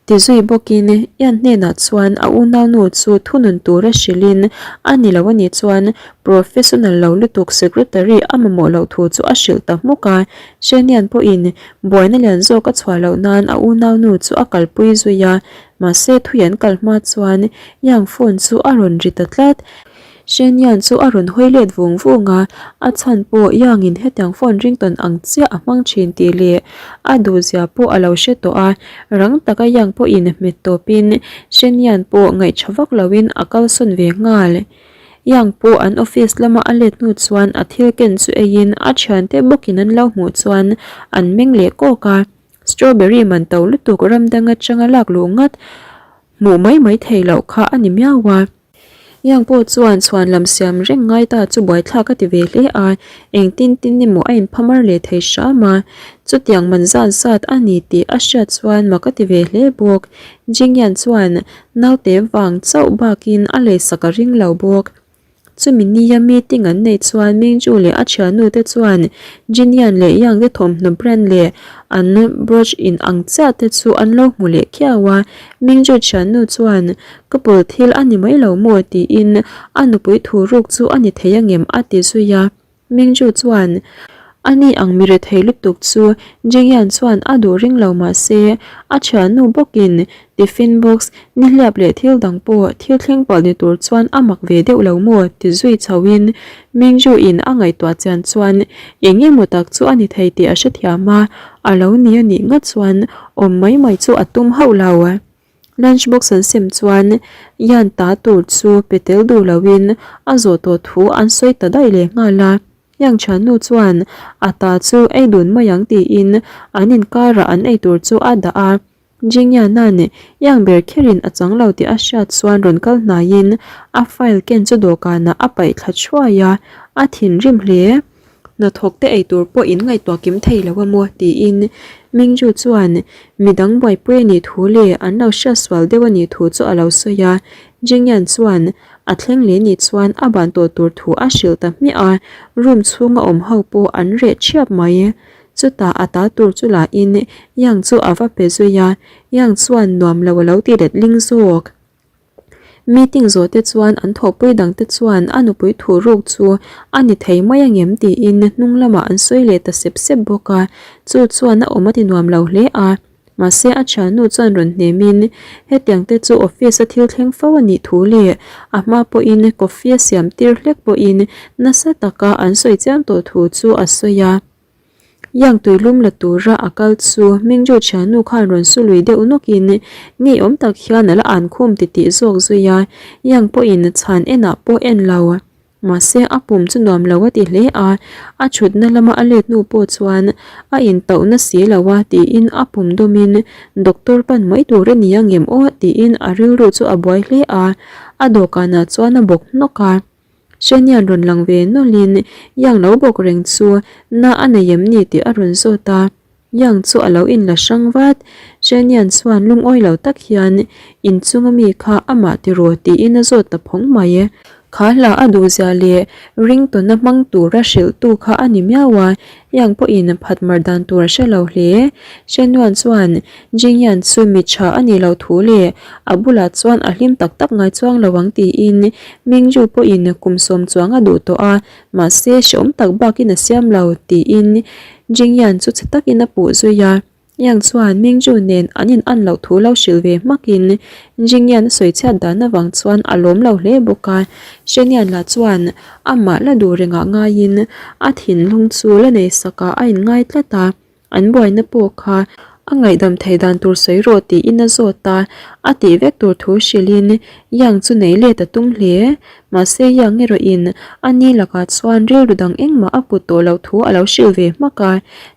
Ti zui bawkin Ian hnenah chuan a unaunu chu thunun tura hrilhin a ni lo a nih chuan professional lo lutuk secretary a mamawh loh thu chu a hrilh ta hmuk a. Shenian pawhin buaina lian zawk a chhuah loh nan a unaunu chu a kalpui zui a, mahse thui an kal hma chuan Yang phone chu a rawn ri ta tlat. Shenian chu a rawn hawi let vung vung a, a chhan pawh Yangin hetiang phone ringtawn ang chiah a hmang thin tih leh a duhzia pawh a lo hre tawh a, rang taka Yang pawhin hmet tawpin Shenian pawh ngaihṭha vak loin a kalsawn ve nghal. Yang pawh an office lama a let hnu chuan a thil ken chu eiin a thiante bawkin an lo hmuh chuan an meng leh kawk a, strawberry man to lutuk ram dang atanga lak luh ngat hmuh mai mai theih loh kha a ni miau a. Yang pawh chuan chhuan lam siam reng ngai ta chu buaithlak a ti ve hle a, engtin tin emaw a inphamar leh thei hram a, chutiang man zat zat a ni tih a hriat chuan mak a ti ve hle bawk. Jingyan chuan naute vang chauh bakin a leisak a ring lo bawk. Chumi nia meeting an neih chuan Mingju leh a thiannu te chuan Jinian leh Yang te thawmhnaw brand leh an brooch in ang chiah te chu an lo hmu leh khiau a. Mingju thiannu chuan Couple thil a ni mai lo maw tiin a nupui thu ruk chu a ni thei angem a ti zui a. Mingju chuan, Ani ang mi rethei lutuk chu Jingyan chuan a duh ring lo mah se, a thiannu bawkin tiffin box, nihliap leh thil dang pawh thil thleng palh ni tur chuan a mak ve deuh lo maw ti zui chhoin Mingju in a ngaihtuah chian chuan eng emaw tak chu a ni thei tih a hrethiam a, a lo ni a nih ngawt chuan awm mai mai chu a tum hauh lo. Lunch box an sem chuan Ian ta tur chu pe tel duh loin a zawh tawh thu an sawi ta daih leh nghal a. Iang thiannu chuan a ta chu ei dun mai ang tiin an inkarah an ei tur chu a dah a. Jingyan-a'n Iang ber kherin a chang lo tih a hriat chuan rawn kal hnaiin a file ken chu dawhkanah a paih thla thuai a, a thinrim hle. Hnathawk te ei tur pawh in ngaihtuah kim thei lo a maw? tiin Mingju chuan midang buaipui a nih thu leh an lo hriat sual deuh a nih thu chu a lo sawi a. Jingyan chuan a thleng leh nih chuan a ban tawh tur thu a hrilh ta hmiah a, room chhunga awm ho pawh an reh thiap mai. Chutah a ta tur chu la in Yang chu a va pe zui a, Yang chuan nuam lo a lo ti let ling zawk. Meeting zawh te chuan an thawhpui dang te chuan a nupui thu ruk chu a ni thei mai angem tiin hnung lamah an sawi leh ta sep sep bawk a, chu chuan a awm a ti nuam lo hle a. Mahse a thiannu chuan rawn hnemin hetiang te chu office a thil thleng fo a nih thu leh a hma pawhin coffee a siam tir hlek pawhin nasa taka an sawi chiam tawh thu chu a sawi a. Yang tuilum la tura a kal chu Mingju thiannu khan rawn su lui deuh nawkin ngeiawm tak hian a la an khum titih zawk zui a, Yang pawhin chhan enah pawh en lo. Mahse a pum chu nuam lo a ti hle a, a thutna lama a let hnu pawh chuan a intauhna si lo a tiin a pum dawmin doctor pan mai tur a ni ang em aw tiin a rilru chu a buai hle a, a dawhkanah chuan a bawk hnawk a. Shanian rawn lang ve nawlhin Yang lo bawk reng chu na a nei em ni tih a rawn zawt a, Yang chu a lo inla hrang vat. Shanian chuan lungawi lo tak hian inchunga mi kha amah ti rawh tiin a zawt ta phawng mai. Kha hla a duhzia leh ringtawna hmang tura hrilhtu kha a ni miau a, Yang pawhin phat mar dan tur a hre lo hle. Shenuan chuan Jingyan chu mi tha a nih loh thu leh a bulah chuan a hlim tak tak ngai chuang lo ang tiin Mingju pawhin kum sawm chuang a duh tawh a, mahse hrehawm tak bakin a siam lo tiin Jingyan chu chhe takin a puh zui a. Yang chuan Mingju nen an in an loh thu lo hrilh ve hmakin Jingyan a sawi chhiat dan avang chuan a lawm lo hle bawk a. Shenian lah chuan amah la duh rengah ngaiin a thinlung chu la nei sakah a inngai tlat a. An buaina pawh kha a ngaihdam theih dan tur sawi rawh tiin a zawt a, a tih vek tur thu hrilhin Yang chu nei let a tum hle. Mahse Yang erawhin a ni lakah chuan rilru dang engmah a put tawh loh thu a lo hrilh ve hmak a,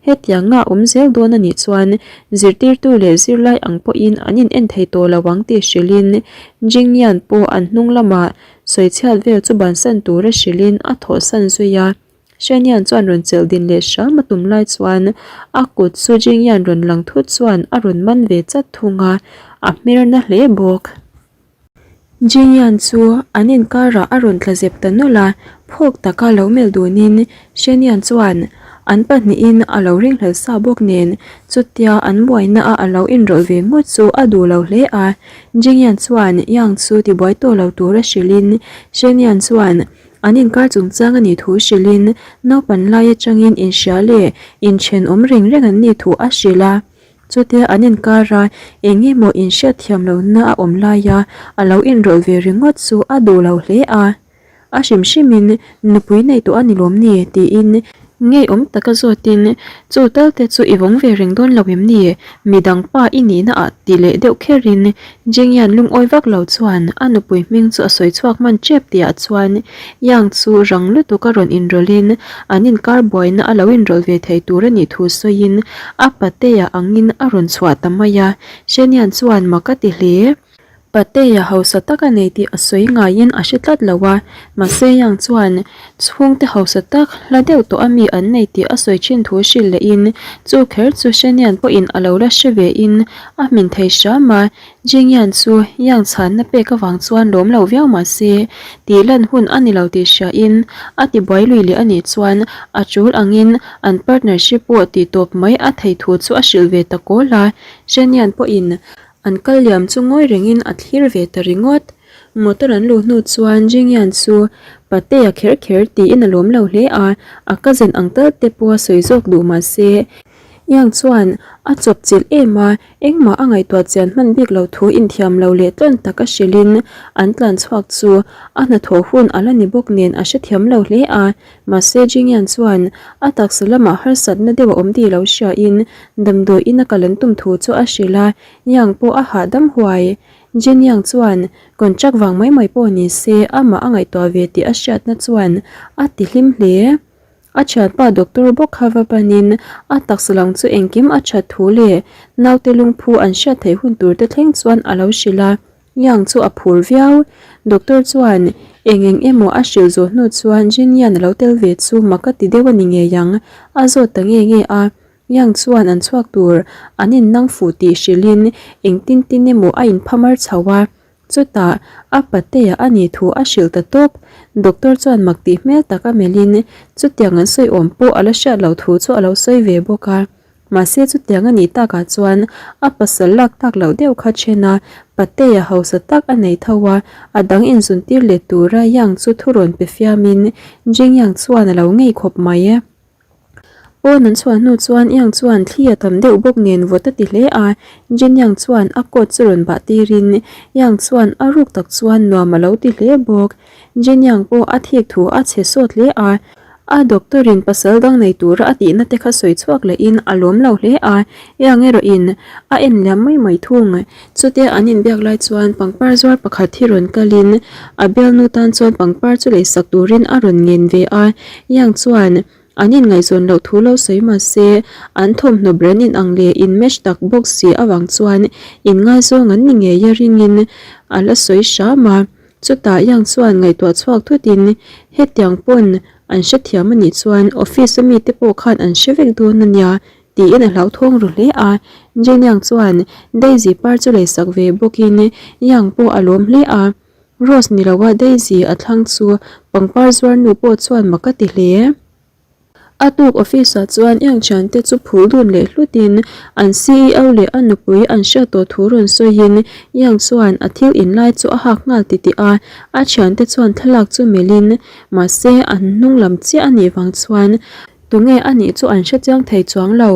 hetianga awm zel dawn a nih chuan zirtirtu leh zirlai ang pawhin an in en thei tawh lo ang tih hrilhin Jingyan pawh an hnung lamah sawichhiat vel chu bansan tura hrilhin a thawhsan zui a. Shanian chuan rawn chelh din leh hram a tum lai chuan a kut chu Jingyan rawn lang thut chuan a rawn man ve chat thung a, a hmer na hle bawk. Jingyan chu an inkarah a rawn tla zep ta nawlh a, phawk taka lo melh dunin Shanian chuan an pahnihin a lo ringhlel sa bawk nen chutia an buaina a a lo inrawlh ve ngawt chu a duh lo hle a. Jingyan chuan Yang chu tibuai tawh lo tura hrilhin Shanian chuan An inkar chungchang a nih thu hrilhin naupan lai atangin inhria leh inthenawm reng reng an nih thu a hrilh a. Chutia an inkara eng emaw inhriat thiam lohna a awm laia a lo inrawlh ve ringawt chu a duh lo hle a. A hrim hrimin nupui nei tawh a ni lawm ni? tiin ngeiawm taka zawtin chu tal te chu i vawng ve reng dawn lo em ni? Midang pa i nihna ah ti leh deuh kherin Jingyan lungawi vak lo chuan a nupui hming chu a sawi chhuak hman tep tihah chuan Yang chu rang lutuk a rawn inrawlhin an inkar buaina a lo inrawlh ve thei tur a nih thu sawiin a patea angin a rawn chhuah ta mai a, Shenian chuan mak a ti hle. Patea hausa tak a nei tih a sawi ngaiin a hre tlat lo a, mahse Yang chuan chhungte hausa tak hla deuh tawh a mi an nei tih a sawi thin thu hrilh lehin chu kher chu Shenian pawhin a lo la hre vein a hmin thei hram a, Jingyan chu Yang chhanna pek avang chuan lawm lo viau mah se tih lan hun a ni lo tih hriain a ti buai lui leh a nih chuan a tul angin an partnership pawh tih tawp mai a thei thu chu a hrilh ve ta kawl a, Shenian pawhin An kal liam chu ngawi rengin a thlir ve ta ringawt. Motor an luh hnu chuan Jingyan chu Patea kher kher tiin a lawm lo hle a, a cousin ang tal te pawh a sawi zawk duh mah se Yang chuan a chawp chilh em a, engmah a ngaihtuah chian hman bik lo thu inthiam lo leh tlawn tak a hrilhin an tlan chhuak chu a hnathawh hun a la ni bawk nen a hrethiam lo hle a, mahse Jingyan chuan a taksa lamah harsatna deuh a awm tih lo hriain Damdawi ina kal an tum thu chu a hrilh a, Yang pawh a hahdam huai. Jin Yang chuan contract vang mai mai pawh ni se amah a ngaihtuah ve tih a hriatna chuan a ti hlim hle. A thianpa doctor bawk kha va panin a taksa lang chu engkim a that thu leh naute lungphu an hriat theih hun tur te thleng chuan a lo hrilh a, Yang chu a phur viau. Doctor chuan eng eng emaw a hrilh zawh hnu chuan Jin Yan a lo tel ve chu mak a ti deuh a ni ngei ang, a zawt ta nge nge a. Yang chuan an chhuak tur an innang fuh tih hrilhin engtin tin emaw a inphamar chho a, chutah a patea a nih thu a hrilh ta tawp. Doctor chuan mak tih hmel tak a melhin chutiang an sawi awm pawh a la hriat loh thu chu a lo sawi ve bawk a. Mahse chutiang a nih takah chuan a pasal lak tak loh deuh kha then a, patea hausa tak a nei tho a, a dang inzuntir let tura Yang chu thurawn pe fiamin Jing Yang chuan a lo ngei khawp mai. Pawn an chhuah hnu chuan Yang chuan thli a tam deuh bawk nen vawt a ti hle a, Jin Yang chuan a coat chu rawn bah tirin Yang chuan a ruk tak chuan nuam a lo ti hle bawk. Jin Yang pawh a thik thu a chhe sawt hle a, a doctor in pasal dang nei tura a tihna te kha sawi chhuak lehin a lawm lo hle a, Yang erawh in a en liam mai mai thung. Chutia an inbiak lai chuan pangpar zuar pakhat hi rawn kalin a bialnu tan chuan pangpar chu leisak turin a rawn ngen ve a, Yang chuan an inngaihzawn loh thu lo sawi mah se an thawmhnaw brand inang leh in match tak bawk si avang chuan inngaizawng an ni ngei a ringin a la sawi hram a. Chutah Yang chuan ngaihtuah chhuak thutin hetiang pawn an hrethiam anih chuan office a mite pawh khan an hre vek dawn ania tiin a hlauthawng ru hle a. Jin Yang chuan Daisy par chu leisak ve bawkin Yang pawh a lawm hle a. Rose ni loa Daisy a thlang chu pangpar zuar nu pawh chuan mak a ti hle. A tuk office ah chuan Yang thiante chu phul dun leh hlutin an ceo leh a nupui an hriat tawh thu rawn sawiin Yang chuan a thil inlai chu a hak nghal titih a. A thiante chuan thlalak chu melhin mahse an hnung lam chiah a nih vang chuan Tunge a nih chu an hrechiang thei chuang lo.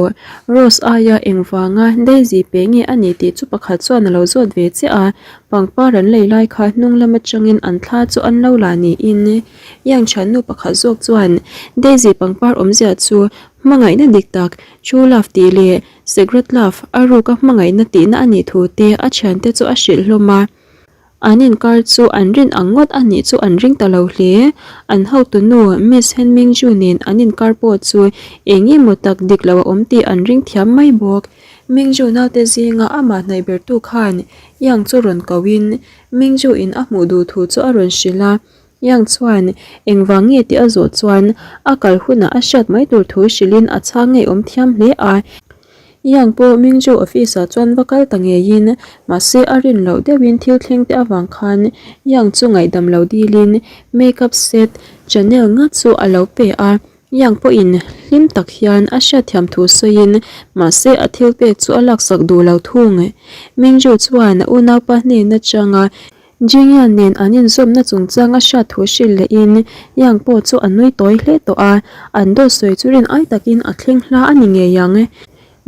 Rose aia engvanga Daisy pe nge a nih tih chu pakhat chuan a lo zawt ve chiah a, pangpar an lei lai kha hnung lam atangin an thla chu an lo la niin Yang thiannu pakhat zawk chuan Daisy pangpar awmzia chu hmangaihna dik tak, true love tih leh secret love, a ruka hmangaihna tihna a nih thu te a thiante chu a hrilh hlawm a. An inkar chu an rin ang ngawt a nih chu an ring ta lo hle. An hotunu Miss Hen Mingju nen an inkar pawh chu eng emaw tak dik lo a awm tih an ring thiam mai bawk. Mingju naute zinga amah hnaih bertu khan Yang chu rawn koin Mingju in a hmuh duh thu chu a rawn hrilh a. Yang chuan engvang nge tih a zawh chuan a kal hunah a hriat mai tur thu hrilhin a chhang ngeiawm thiam hle a. Yang pawh Mingzhou office ah chuan va kal ta ngeiin mahse a rin loh deuhin thil thleng te avang khan Yang chu ngaihdam lo dilin makeup set Chanel ngat chu a lo pe a, Yang pawhin hlim tak hian a hriatthiam thu sawiin mahse a thil pek chu a laksak duh lo thung. Mingzhou chuan a unaupa hnen atanga Jingyan nen an inzawmna chungchang a hriat thu hrilh lehin Yang pawh chu a nui tawi hle tawh a, an dawt sawi chu rin ai takin a thleng hla a ni ngei ang.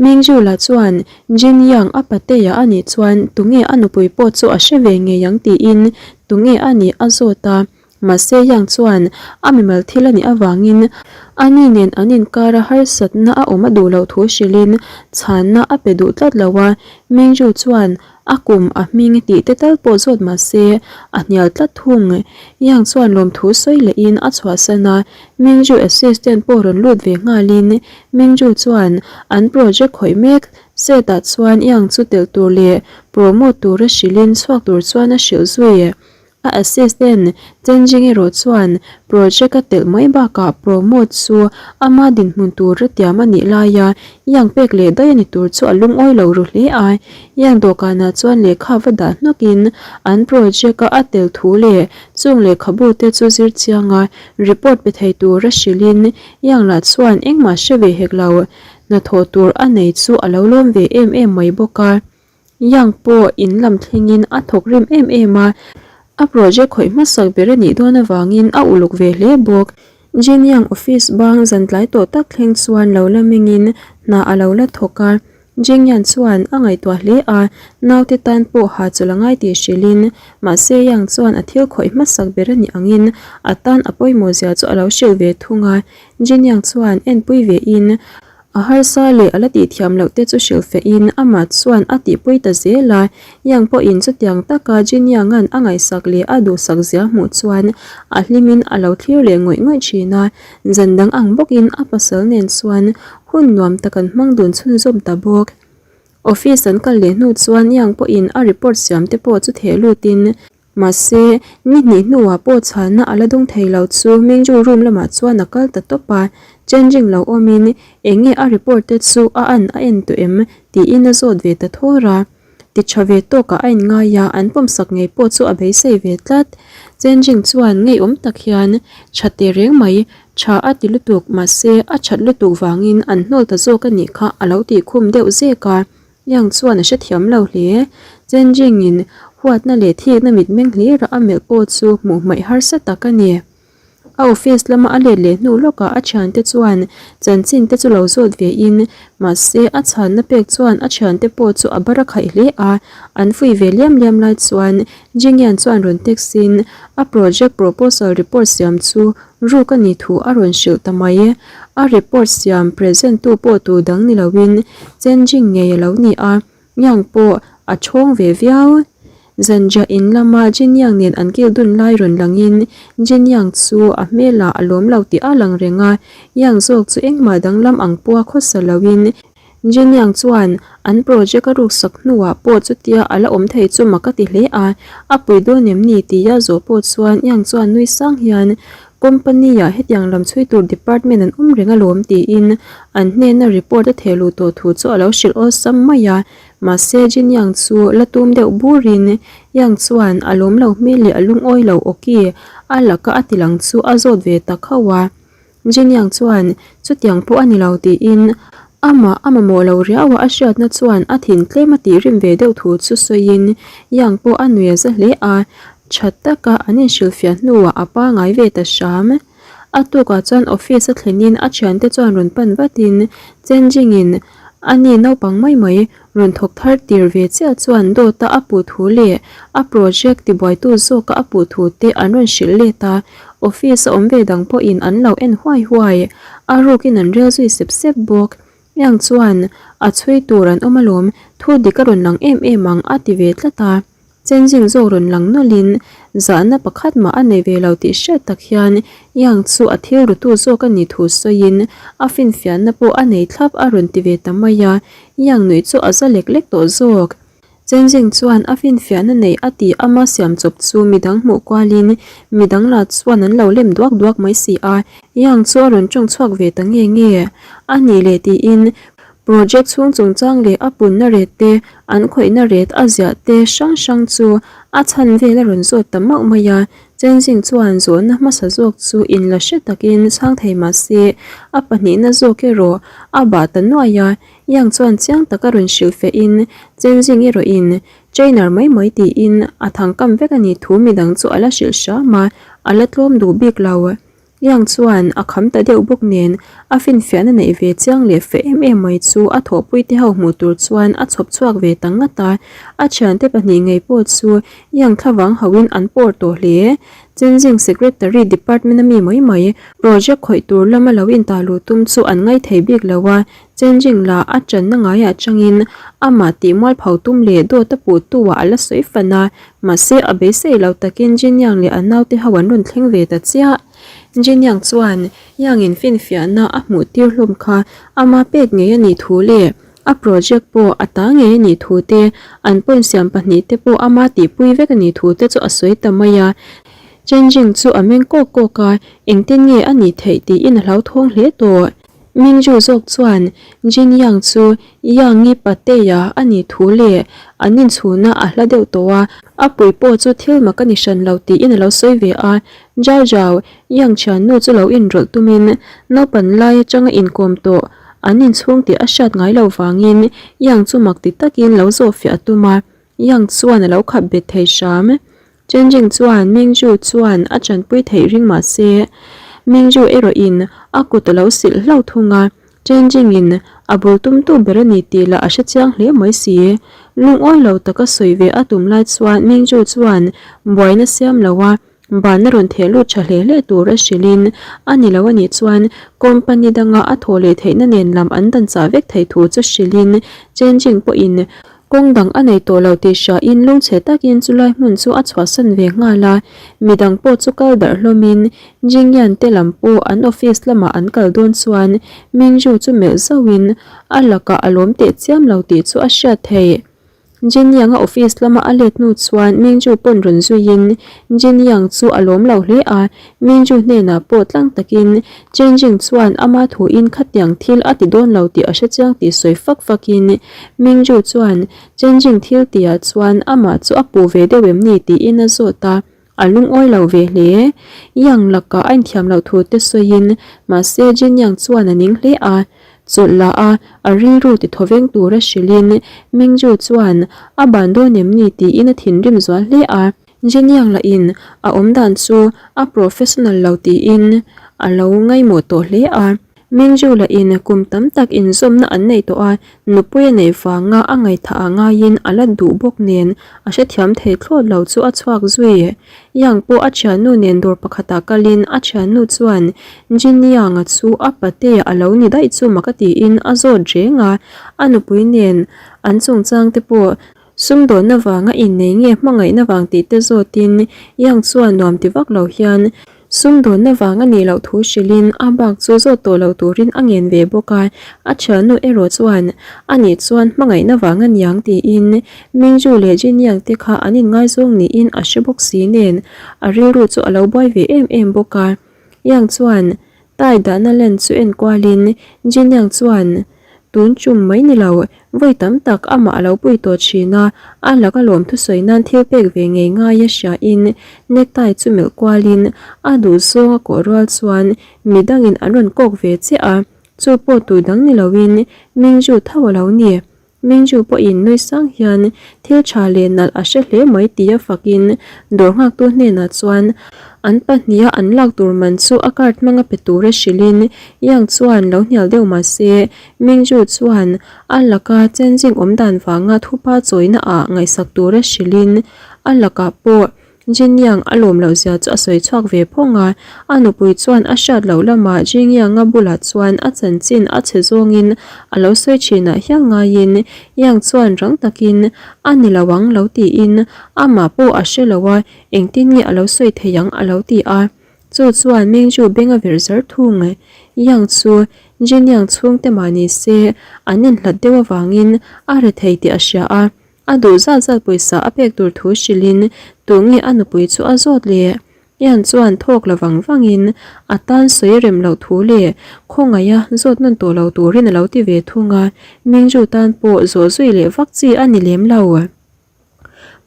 Mingzhu lah chuan Jin Yang a patea a nih chuan tunge a nupui pawh chu a hre ve ngei ang tiin tunge a nih a zawt a. Mahse Yang chuan a mimal thil a nih avangin a ni nen an inkara harsatna a awm a duh loh thu hrilhin chhanna a pe duh tlat lo a. Mingju chuan a kum a hming tih te tal pawh zawt mah se a hnial tlat thung. Yang chuan lawmthu sawi lehin a chhuahsan a, Mingju assistant pawh rawn lut ve nghalin Mingju chuan an project khawih mek set ah chuan Yang chu telh tur leh promote tura hrilhin chhuak tur chuan a hrilh zui. A assistant Chenjing erawh chuan project a telh mai bakah promote chu ama dinhmun tur a tiam a nih laia Yang pek leh daih a ni tur chu a lungawi lo ru hle a. Yang dawhkanah chuan lehkha va dah hnawkin an project a a tel thu leh chung lehkhabu te chu zir chianga report pe thei tura hrilhin Yang lah chuan engmah hre ve hek lo hnathawh tur a nei chu a lo lawm ve em em mai bawk a. Yang pawh in lam thlengin a thawk rim em em a, a project khawih hmasak ber a nih dawn avangin a uluk ve hle bawk. Jin Yang office bang zan tlai tawh tak thleng chuan lo la mengin hna a lo la thawk a. Jing Yan chuan a ngaihtuah hle a, naute tan pawh ha chawlh a ngai tih hrilhin, mahse Yang chuan a thil khawih hmasak ber a nih angin a tan a pawimawh zia chu a lo hrilh ve thung a. Jin Yang chuan enpui ve in, A harsa leh a la tihthiam loh te chu hrilh feh in amah chuan a tihpui ta zel a, Yang pawhin chutiang taka Jin Yang-a'n a ngaihsak leh a duhsak zia hmuh chuan a hlim in a lo thlir leh ngawih ngawih thin a, zan dang ang bawk in a pasal nen chuan hun nuam tak an hmang dun chhunzawm ta bawk. Office an kal leh hnu chuan Yang pawhin a report siam te pawh chu theh lut in Mahse, ni hnih hnuah pawh chhanna a la dawng thei lo chu Mingju room lamah chuan a kal ta tawp a, changing lo awmin eng nge a report te chu a an a en tawh em tiin a zawt ve ta thawr a. Ti tha ve tawkah a inngai a, an pawmsak ngei pawh chu a beisei ve tlat. Changing chuan ngeiawm tak hian tha teh reng mai, tha a ti lutuk, mahse a that lutuk vangin an hnawl ta zawk a nih kha a lo tih khum deuh zek a. Yang chuan a hrethiam lo hle. Chenjingin huatna leh thikna mitmeng hlira a melh pawh chu hmuh hmaih harsa tak a ni. A office lama a let leh hnu lawkah a thiante chuan chanchin te chu lo zawt ve in, mahse a chhanna pek chuan a thiante pawh chu a bar a khaih hle a, an fuih ve liam liam lai chuan Jingyan chuan rawn text in a project proposal report siam chu Ruk a nih thu a rawn hrilh ta mai. A report siam present tu pawh tu dang ni loin changing ngei a lo ni a, Yang pawh a thawng ve viau. Zanriah in lama Jin Yang nen an kil dun lai rawn langin Jin Yang chu a hmelah a lawm lo tih a lang reng a, Yang zawk chu engmah danglam ang pawha khawsa loin Jeniang chuan an project a ruksak hnuah pawh chutia a la awm thei chu mak a ti hle a, a pui dawn em ni tia zawh pawh chuan Yang chuan nui sang hian company ah hetiang lam chhui tur department an awm reng alawm tiin an hnena report a theh luh tawh thu chu a lo hrilh awlsam mai a, mahse Jeniang chu la tum deuh burin Yang chuan a lawm lo hmel leh a lungawi lo awki a laka a ti lang chu a zawt ve ta khauh a. Jeniang chuan, Chutiang pawh a ni lo tiin amah a mamawh lo riau a, a hriatna chuan a thin tlem a tih rim ve deuh thu chu sawiin Yang pawh a nui a za hle a, tha taka an inhrilhfiah hnuah a pangai ve ta hram. A tukah chuan office a thlenin a thiante chuan rawn pan vatin Chenjingin a ni naupang mai mai Rawn thawk thar tir ve chiah chuan dawta a puh thu leh a project tibuaitu zawka a puh thu te an rawn hrilh let a, office a awm ve dang pawhin an lo en huai huai. A rukin an rel zui sep sep bawk. Yang chuan a chhui tur an awm alawm, thu dik a rawn lang em em ang a ti ve tlat a. Chenzing zawk rawn lang nawlhin zahna pakhat mah a nei ve lo tih hriat tak hian Yang chu a thil rutu zawk a nih thu sawiin a finfiahna pawh a nei thlap a rawn ti ve ta mai a, Yang nuih chu a za lek lek tawh zawk. Chenzing chuan a finfiahna nei a tih ama siam chawp chu midang hmuh kualin midang lah chuan an lo lem duak duak mai si a, Yang chu a rawn tawng chhuak ve ta nge nge a nih leh tiin Project chhung chungchang leh a punna ret te, an khawihna ret a ziah te hrang hrang chu a chhan vel a rawn zawt ta mauh mai a. Chenzing chuan zawhna hmasa zawk chu inla hre takin chhang thei mah se, a pahnihna zawk erawh a bah ta nuai a. Yang chuan chiang taka rawn hrilh fehin Chenzing erawhin trainer mai mai tiin a thangkam vek a nih thu midang chu a la hrilh hram a, a la tlawm duh bik lo. Yang chuan a kham ta deuh bawk nen a finfiahna neih ve chiang leh feh em em mai chu a thawhpui te ho hmuh tur chuan a chhawp chhuak ve ta ngat a. A thiante pahnih ngei pawh chu Yang thlavang hauhin an pawr tawh hle. Chenzing Secretary Department a mi mai mai project khawih tur lama lo intah luh tum chu an ngaithei bik lo a, Chenzing lah a tanna ngaiah changin amah tih mualpho tum leh dawt a puhtu ah a la sawi fan a, mahse a beisei lo takin Jinyang leh a naute ho an rawn thleng ve ta chiah. Jinyang chuan Yang in finfiahna a hmuh tir hlawm kha ama pek ngei a nih thu leh A project pawh a ta ngei a nih thu te, an point siam pahnihte pawh ama tihpui vek a nih thu te chu a sawi ta mai a. Changing chu a meng kawk kawk a, engtin nge a nih theih tiin a hlauthawng hle tawh. Mingju zawk chuan Jin Yang chu Yang-i pateia a nih thu leh an inchhuna a hla deuh tawh a, a pui pawh chu thil mak a ni hran lo tiin a lo sawi ve a. Zhao Zhao, Yang thiannu chu lo inrawlh tumin naupan lai atanga inkawm tawh An inchhung tih a hriat ngai lo vangin Yang chu mak ti takin lo zawh fiah a tum a, Yang chuan a lo khap bet thei hram. Changing chuan Mingju chuan a chanpui theih ring mah se, Mingju erawhin a kut a lo silh hlauh thung a, Changing in a bul tumtu ber a ni tih lah a hre chiang hle mai si. Lungawi lo taka sawi ve a tum lai chuan Mingju chuan buaina siam lo a, Ban a rawn theh lut tha hle hle tur a hrilhin a ni lo a nih chuan company danga a thawh leh theihna nen lam an dan chah vek thei thu chu hrilhin changing pawhin kawng dang a nei tawh lo tih hriain lungchhe takin chulai hmun chu a chhuahsan ve nghal a, midang pawh chu kal darh hlawmin Jingyan te lam pawh an office lamah an kal dawn chuan Mingzhu chu melh zauhin a lakah a lawm teh chiam lo tih chu a hriat theih. Jin Yang-a office lama a let hnu chuan Mingju pawn rawn zuiin Jin Yang chu a lawm lo hle a, Mingju hnenah pawh tlang takin Chen Jing chuan ama thuin khatiang thil a ti dawn lo tih a hre chiang tih sawi fak fakin Mingju chuan Chen Jing thil tihah chuan amah chu a puh ve deuh em ni tiin a zawt a. A lungawi lo ve hle. Yang lakah a inthiam loh thu te sawiin, mahse Jin Yang chuan a ning hle a. Chawlh la a, a rilru ti thawveng tura hrilhin Mingju chuan a ban dawn em ni tiin a thinrim zual hle a. Jin Yang lahin a awmdan chu a professional lo tiin a lo ngaimawh tawh hle a. Mingju lahin kum tam tak inzawmna an nei tawh a, nupui a neih vanga a ngaihthah ah ngaiin a la duh bawk nen a hrethiam thei thlawt lo chu a chhuak zui. Yang pawh a thiannu nen dawr pakhatah kalin a thiannu chuan Jin Yang-a chu a pate a lo ni daih chu mak a tiin a zawt reng a, a nupui nen an chungchang te pawh Sumdawnna vanga innei nge hmangaihna vang tih te zawtin Yang chuan nuam ti vak lo hian sumdawnna vang a nih loh thu hrilhin a bak chu zawt tawh lo turin a ngen ve bawk a, a thiannu erawh chuan a nih chuan hmangaihna vang a niang tiin Mingju leh Jin Yang te kha an inngaizawng niin a hre bawk si nen a rilru chu a lo buai ve em em bawk a. Yang chuan Tai dahna len chu en kualin Jin Yang chuan tun tum mai ni lo, vawi tam tak amah a lo pui tawh thin a, a laka lawm thusawi nan thil pek ve ngei ngai a hriain necktie chu melh kualin a duh zawng a kawh rual chuan midangin an rawn kawk ve chiah a, chu pawh tu dang ni loin Mingju tho a lo ni. Mingju pawhin nui sang hian thil tha leh nalh a hre hle mai tia fakin dawr nghaktu hnenah chuan an pahniha an lak tur man chu a card hmanga pe tura hrilhin Yang chuan lo hnial deuh mah se Mingju chuan a laka changing awm dan vanga thupa chawina ah ngaihsak tura hrilhin a lakah pawh Jin Yang a lawm loh zia chu a sawi chhuak ve phawng a, a nupui chuan a hriat loh lamah Jin Yang-a bulah chuan a chanchin a chhe zawngin a lo sawi thinah hial ngaiin Yang chuan rang takin a ni lo ang lo tiin amah pawh a hre lo a, engtin nge a lo sawi thei ang a lo ti a. Chu chuan Mingju beng a verh zar thung. Yang chu Jin Yang chhungte mah ni se an inhlat deuh avangin a rethei tih a hria a, A duh zat zat pawisa a pek tur thu hrilhin tunge a nupui chu a zawt leh. Ian chuan thawk la vang vangin a tan sawi rem loh thu leh khawngaiha zawt nawn tawh lo turin a lo ti ve thung a, Mingju tan pawh zawh zui leh vak chi a ni lem lo.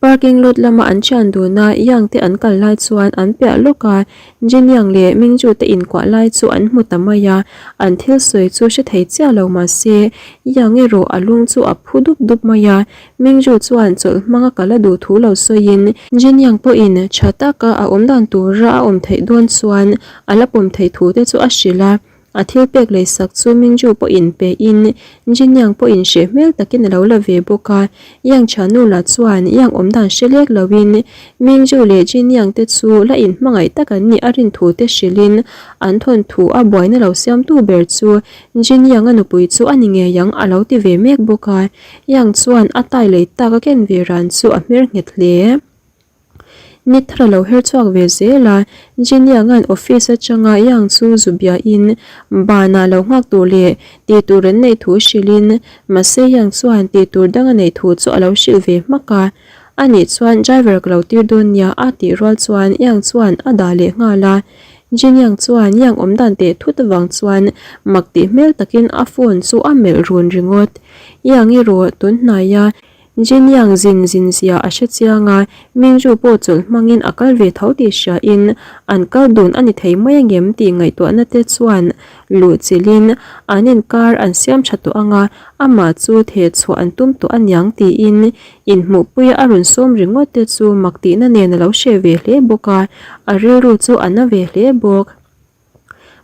Parking lot lama an thian dun a, Yang te an kal lai chuan an piah lawk a, Jin Yang leh Mingju te inkuah lai chu an hmu ta mai a, an thil sawi chu hre thei chiah lo mahse Yang erawh a lung chu a phu dup dup mai a, Mingju chuan chawlh hmanga kal a duh thu lo sawiin, Jin Yang pawhin tha taka a awm dan tura a awm theih dawn chuan a la pawm theih thu te chu a hrilh a, A thil pek leisak chu Mingju pawhin pe in Jin Yang pawhin hreh hmel takin a lo la ve bawk a. Yang Chanu lah chuan Yang awm dan hre lek lo in Mingju leh Jin Yang te chu la in hmangaih tak an nih a rin thu te hrilh in an thawn thu a buaina lo siamtu ber chu Jin Yang a nupui chu a ni ngei ang a lo ti ve mek bawk a. Yang chuan a tai lei tak a ken ve ran chu a hmer nghet hle. Ni thar a lo her chhuak ve zel a, Jin-Yang-a'n office atanga Yang chu zu biain banah lo nghak tur leh tih tur an neih thu hrilhin mahse Yang chuan tih tur dang a neih thu chu a lo hrilh ve hmak a. Anih chuan driver ka lo tir dawn nia a tih rual chuan Yang chuan a dah leh nghal a. Jin-Yang chuan Yang awm dan teh thut avang chuan mak tih hmel takin a phone chu a melh run ringawt. Yang erawh tun hnaia Jin Yang zin zin zia a hre chiang a, Mingju pawh chawlh hmangin a kal ve tho tih hriain an kal dun a ni thei mai angem tih ngaihtuahna te chuan luh chilhin an inkar an siam tha tawh ang a, amah chu theh chhuah an tum tawh aniang tiin inhmuhpuia a rawn sawm ringawt te chu mak tihna nen a lo hreh ve hle bawk a, a rilru chu a na ve hle bawk.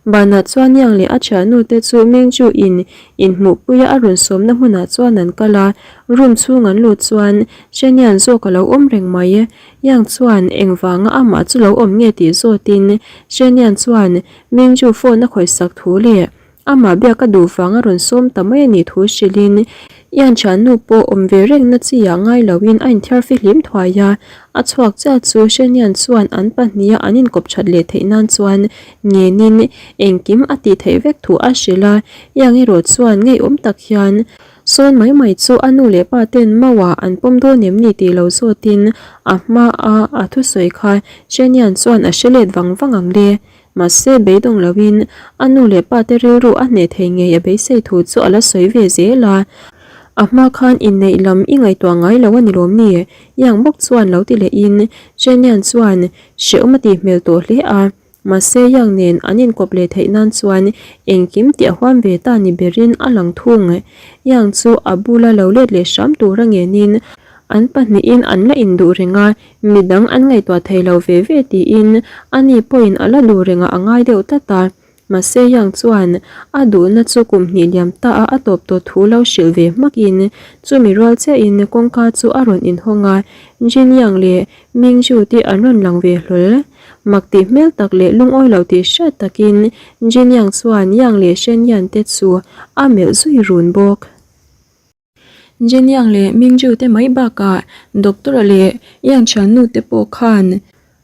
Banah chuan Yang leh a thiannu te chu Mingju in inhmuhpuia a rawn sawmna hmunah chuan an kal a, room chhung an lut chuan Shenian zawk a lo awm reng mai. Yang chuan engvanga amah chu lo awm nge tih zawtin Shenian chuan Mingju phone a khawihsak thu leh Amah biak a duh vang a rawn sawm ta mai a nih thu hrilhin Ian thiannu pawh awm ve rengna chi ah ngai loin a inthiar fihlim thuai a, a chhuak chiah chu Hrenian chuan an pahniha an inkawp that leh theih nan chuan ngenin engkim a tih theih vek thu a hrilh a, Iang erawh chuan ngeiawm tak hian sawn mai mai chu a nu leh pa ten mauah an pawm dawn em ni tih lo zawtin a hma a a thusawi kha Hrenian chuan a hre let vang vang ang le. Mahse, beidawng loin a nu leh pa te rilru a hneh thei ngei a beisei thu chu a la sawi ve zel a. A hma khan inneih lam i ngaihtuah ngai lo a ni lawm ni? Yang bawk chuan lo ti lehin Chenian chuan hrehawm a tih hmel tawh hle a. Mahse, Yang nen an inkawp leh theih nan chuan engkim tih a huam ve ta ni berin a lang thung. Yang chu a bula lo let leh hram tura ngenin an pahnihin an la induh reng a, Midang an ngaihtuah thei lo ve ve tiin ani pawhin a la duh rengah a ngai deuh tlat a. Mahse Yang chuan a duhna chu kum hnih liam ta a a tawp tawh thu lo hrilh ve hmakin chumi rual chiahin kawngka chu a rawn inhawng a, Jin Yang leh Ming Ju te an rawn lang ve hlawl. Mak tih hmel tak leh lungawi lo tih hriat takin Jin Yang chuan Yang leh Shen Yan te chu a melh zui run bawk. Jin Yang leh Ming Ju te mai bakah Doctor leh Yang thiannu te pawh khan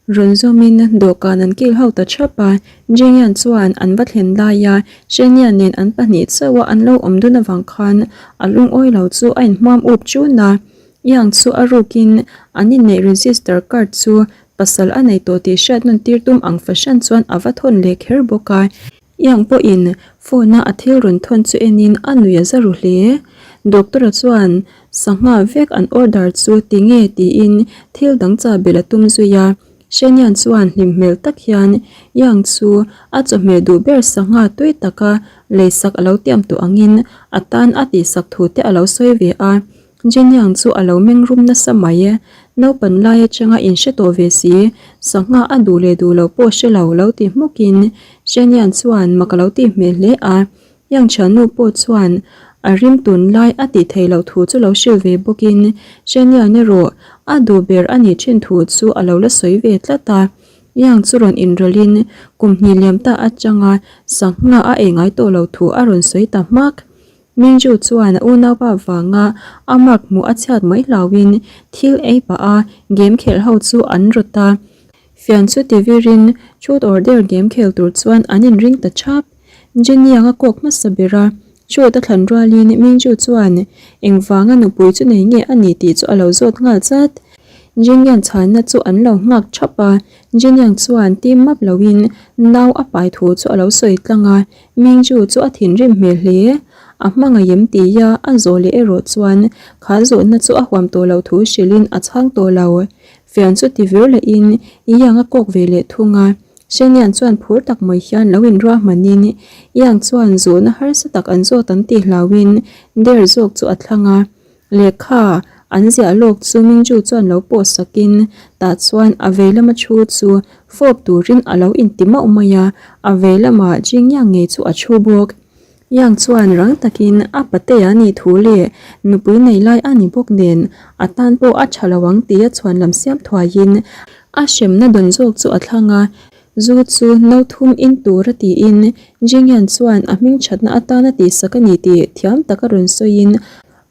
rawn zawmin dawhkan an kil ho ta thap a. Jin Yan chuan an va thlen laia Shen Yan nen an pahnih chauh a an lo awm dun avang khan a lungawi lo chu a inhmuam up chun a. Yang chu a rukin an inneih register card chu pasal a nei tawh tih hriat nawn tir tum ang fahran chuan a va thawn leh kher bawk a. Yang pawhin phone a a thil rawn thawn chu enin a nui a za ru hle. Doctor-a chuan sangha vek an order chu ti nge tiin thil dang cha belh a tum zui a. Shenian chuan hlim hmel tak hian Yang chu a chawhmeh duh ber sangha tui taka leisak a lo tiam tawh angin a tan a tihsak thu te a lo sawi ve a. Jeniang chu a lo meng rum nasa mai e. Naupan lai atanga inhre tawh ve si, sangha a duh leh duh loh pawh hre lo lo ti hmukin Jenian chuan mak a lo tih hmel hle a. Yang thiannu pawh chuan a rim tun lai a tih theih loh thu chu lo hrilh ve bawkin Jenian erawh a duh ber a nih thin thu chu a lo la sawi ve tlat a. Yang chu rawn inrawlhin kum hnih liam ta atanga sangha a ei ngai tawh lo thu a rawn sawi ta hmak. Mingju chuan a unaupa vanga a mark hmuh a chhiat mai hlauhin thil ei pah a game khelh ho chu an rawt a. Fian chu ti virin truth or dare game khel tur chuan an inring ta thap. Jenny-ang a kawk hmasa ber a, truth a thlan rualin Mingju chuan engvanga nupui chu nei nge a ni tih chu a lo zawt nghal chat. Jingyang chhanna chu an lo nghak thap a, Jingyang chuan tim map loin nau a pai thu chu a lo sawi tlang a, Mingju chu a thinrim hmel hle. A hmangaih em tia a zawh leh erawh chuan kha zawhna chu a huam tawh loh thu hrilhin a chhang tawh lo. Fian chu ti vir lehin Yang a kawk ve leh thung a. Shenian chuan phur tak mai hian lo inruahmanin Yang chuan zawhna harsa tak an zawt an tih hlauhin der zawk chu a thlang a. Lehkha an ziah lawk chu Mingju chuan lo pawh sakin tah chuan a vei lama thu chu fawp turin a lo inti mauh mai a, a vei lamah Jingyang ngei chu a thu bawk. Yang chuan rang takin a patea nih thu leh nupui nei lai a ni bawk nen a tan pawh a tha lo ang tia chhuan lam siam thuaiin a hremna dawn zawk chu a thlang a, zu chu no thum in tur a tiin Jingyan chuan a hming thatna atana tihsak a ni tih thiam taka rawn sawiin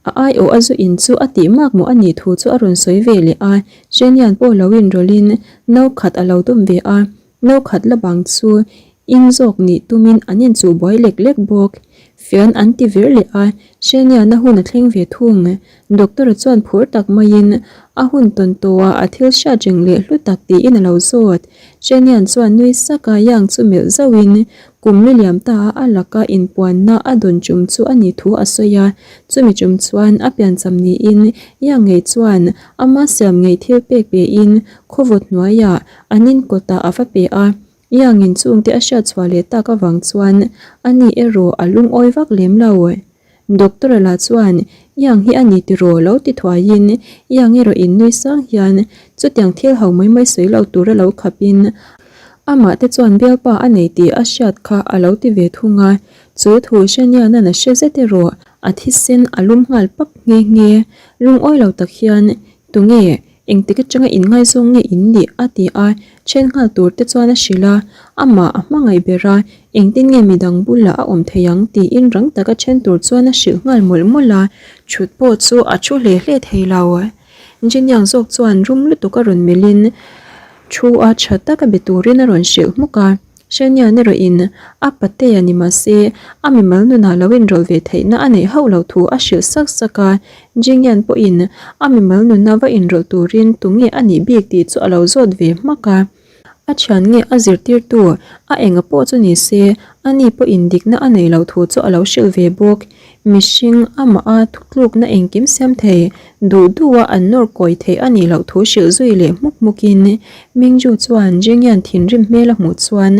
a aiawh a zu in chu a tih mak maw a nih thu chu a rawn sawi ve leh a, Jingyan pawh lo inrawlhin no khat a lo dawm ve a. No khat la bang chu in zawk nih tumin an inchuh buai lek lek bawk. Fian an ti vir leh a, Shanian-a hun a thleng ve thung. Doctor-a chuan phur tak maiin a hun tawn tawhah a thil hriat reng leh hlu tak tiin a lo zawt. Shanian chuan nui saka Yang chu melh zauhin kum li liam ta a a laka inpuanna a dawn tum chu a nih thu a sawi a. Chumi tum chuan a piancham niin Yang ngei chuan ama siam ngei thil pek pein khawvawt hnuaiah An in kawtah a va pe a, Iangin chungte a hriat chhuah leh tak avang chuan ani erawh a lungawi vak lem lo. Doctor-a lah chuan, Iang hi a ni tiraw lo ti thuaiin Iang erawh in nui sang hian chutiang thil ho mai mai sawi lo tura lo khapin amah te chuan bialpa a nei tih a hriat kha a lo ti ve thung a, chu thu Hreniana'n a hre zet erawh a thisen a lum nghal pap nghe nghe. Lungawi lo tak hian, Tunge? Engtik atanga inngaizawng nge in nih? a ti a, then nghal tur te chuan a hrilh a, amah a hmangaih ber a, engtin nge midang bulah a awm thei ang tiin rang taka then tur chuan a hrilh nghal mawlh mawlh a, thut pawh chu a thu hle hle thei lo. Jin Yang zawk chuan rum lutuk a rawn melhin thu a tha taka be turin a rawn hrilh hmuk a. Hrenian erawhin a patea ni mah se a mimal nunah lo inrawlh ve theihna a neih hauh loh thu a hrilh sak sak a, Jingyan pawhin a mimal nuna va inrawlh turin tunge a nih bik tih chu a lo zawt ve hmak a. A thian nge a zirtirtu a enga pawh chu ni se ani pawhin dikna a neih loh thu chu a lo hrilh ve bawk. Mihring amaha thutlukna engkim siam thei, duh duha an nawr kawi theih a nih loh thu hrilh zui leh hmuk hmukin Mingju chuan Jingyan thinrim hmel a hmuh chuan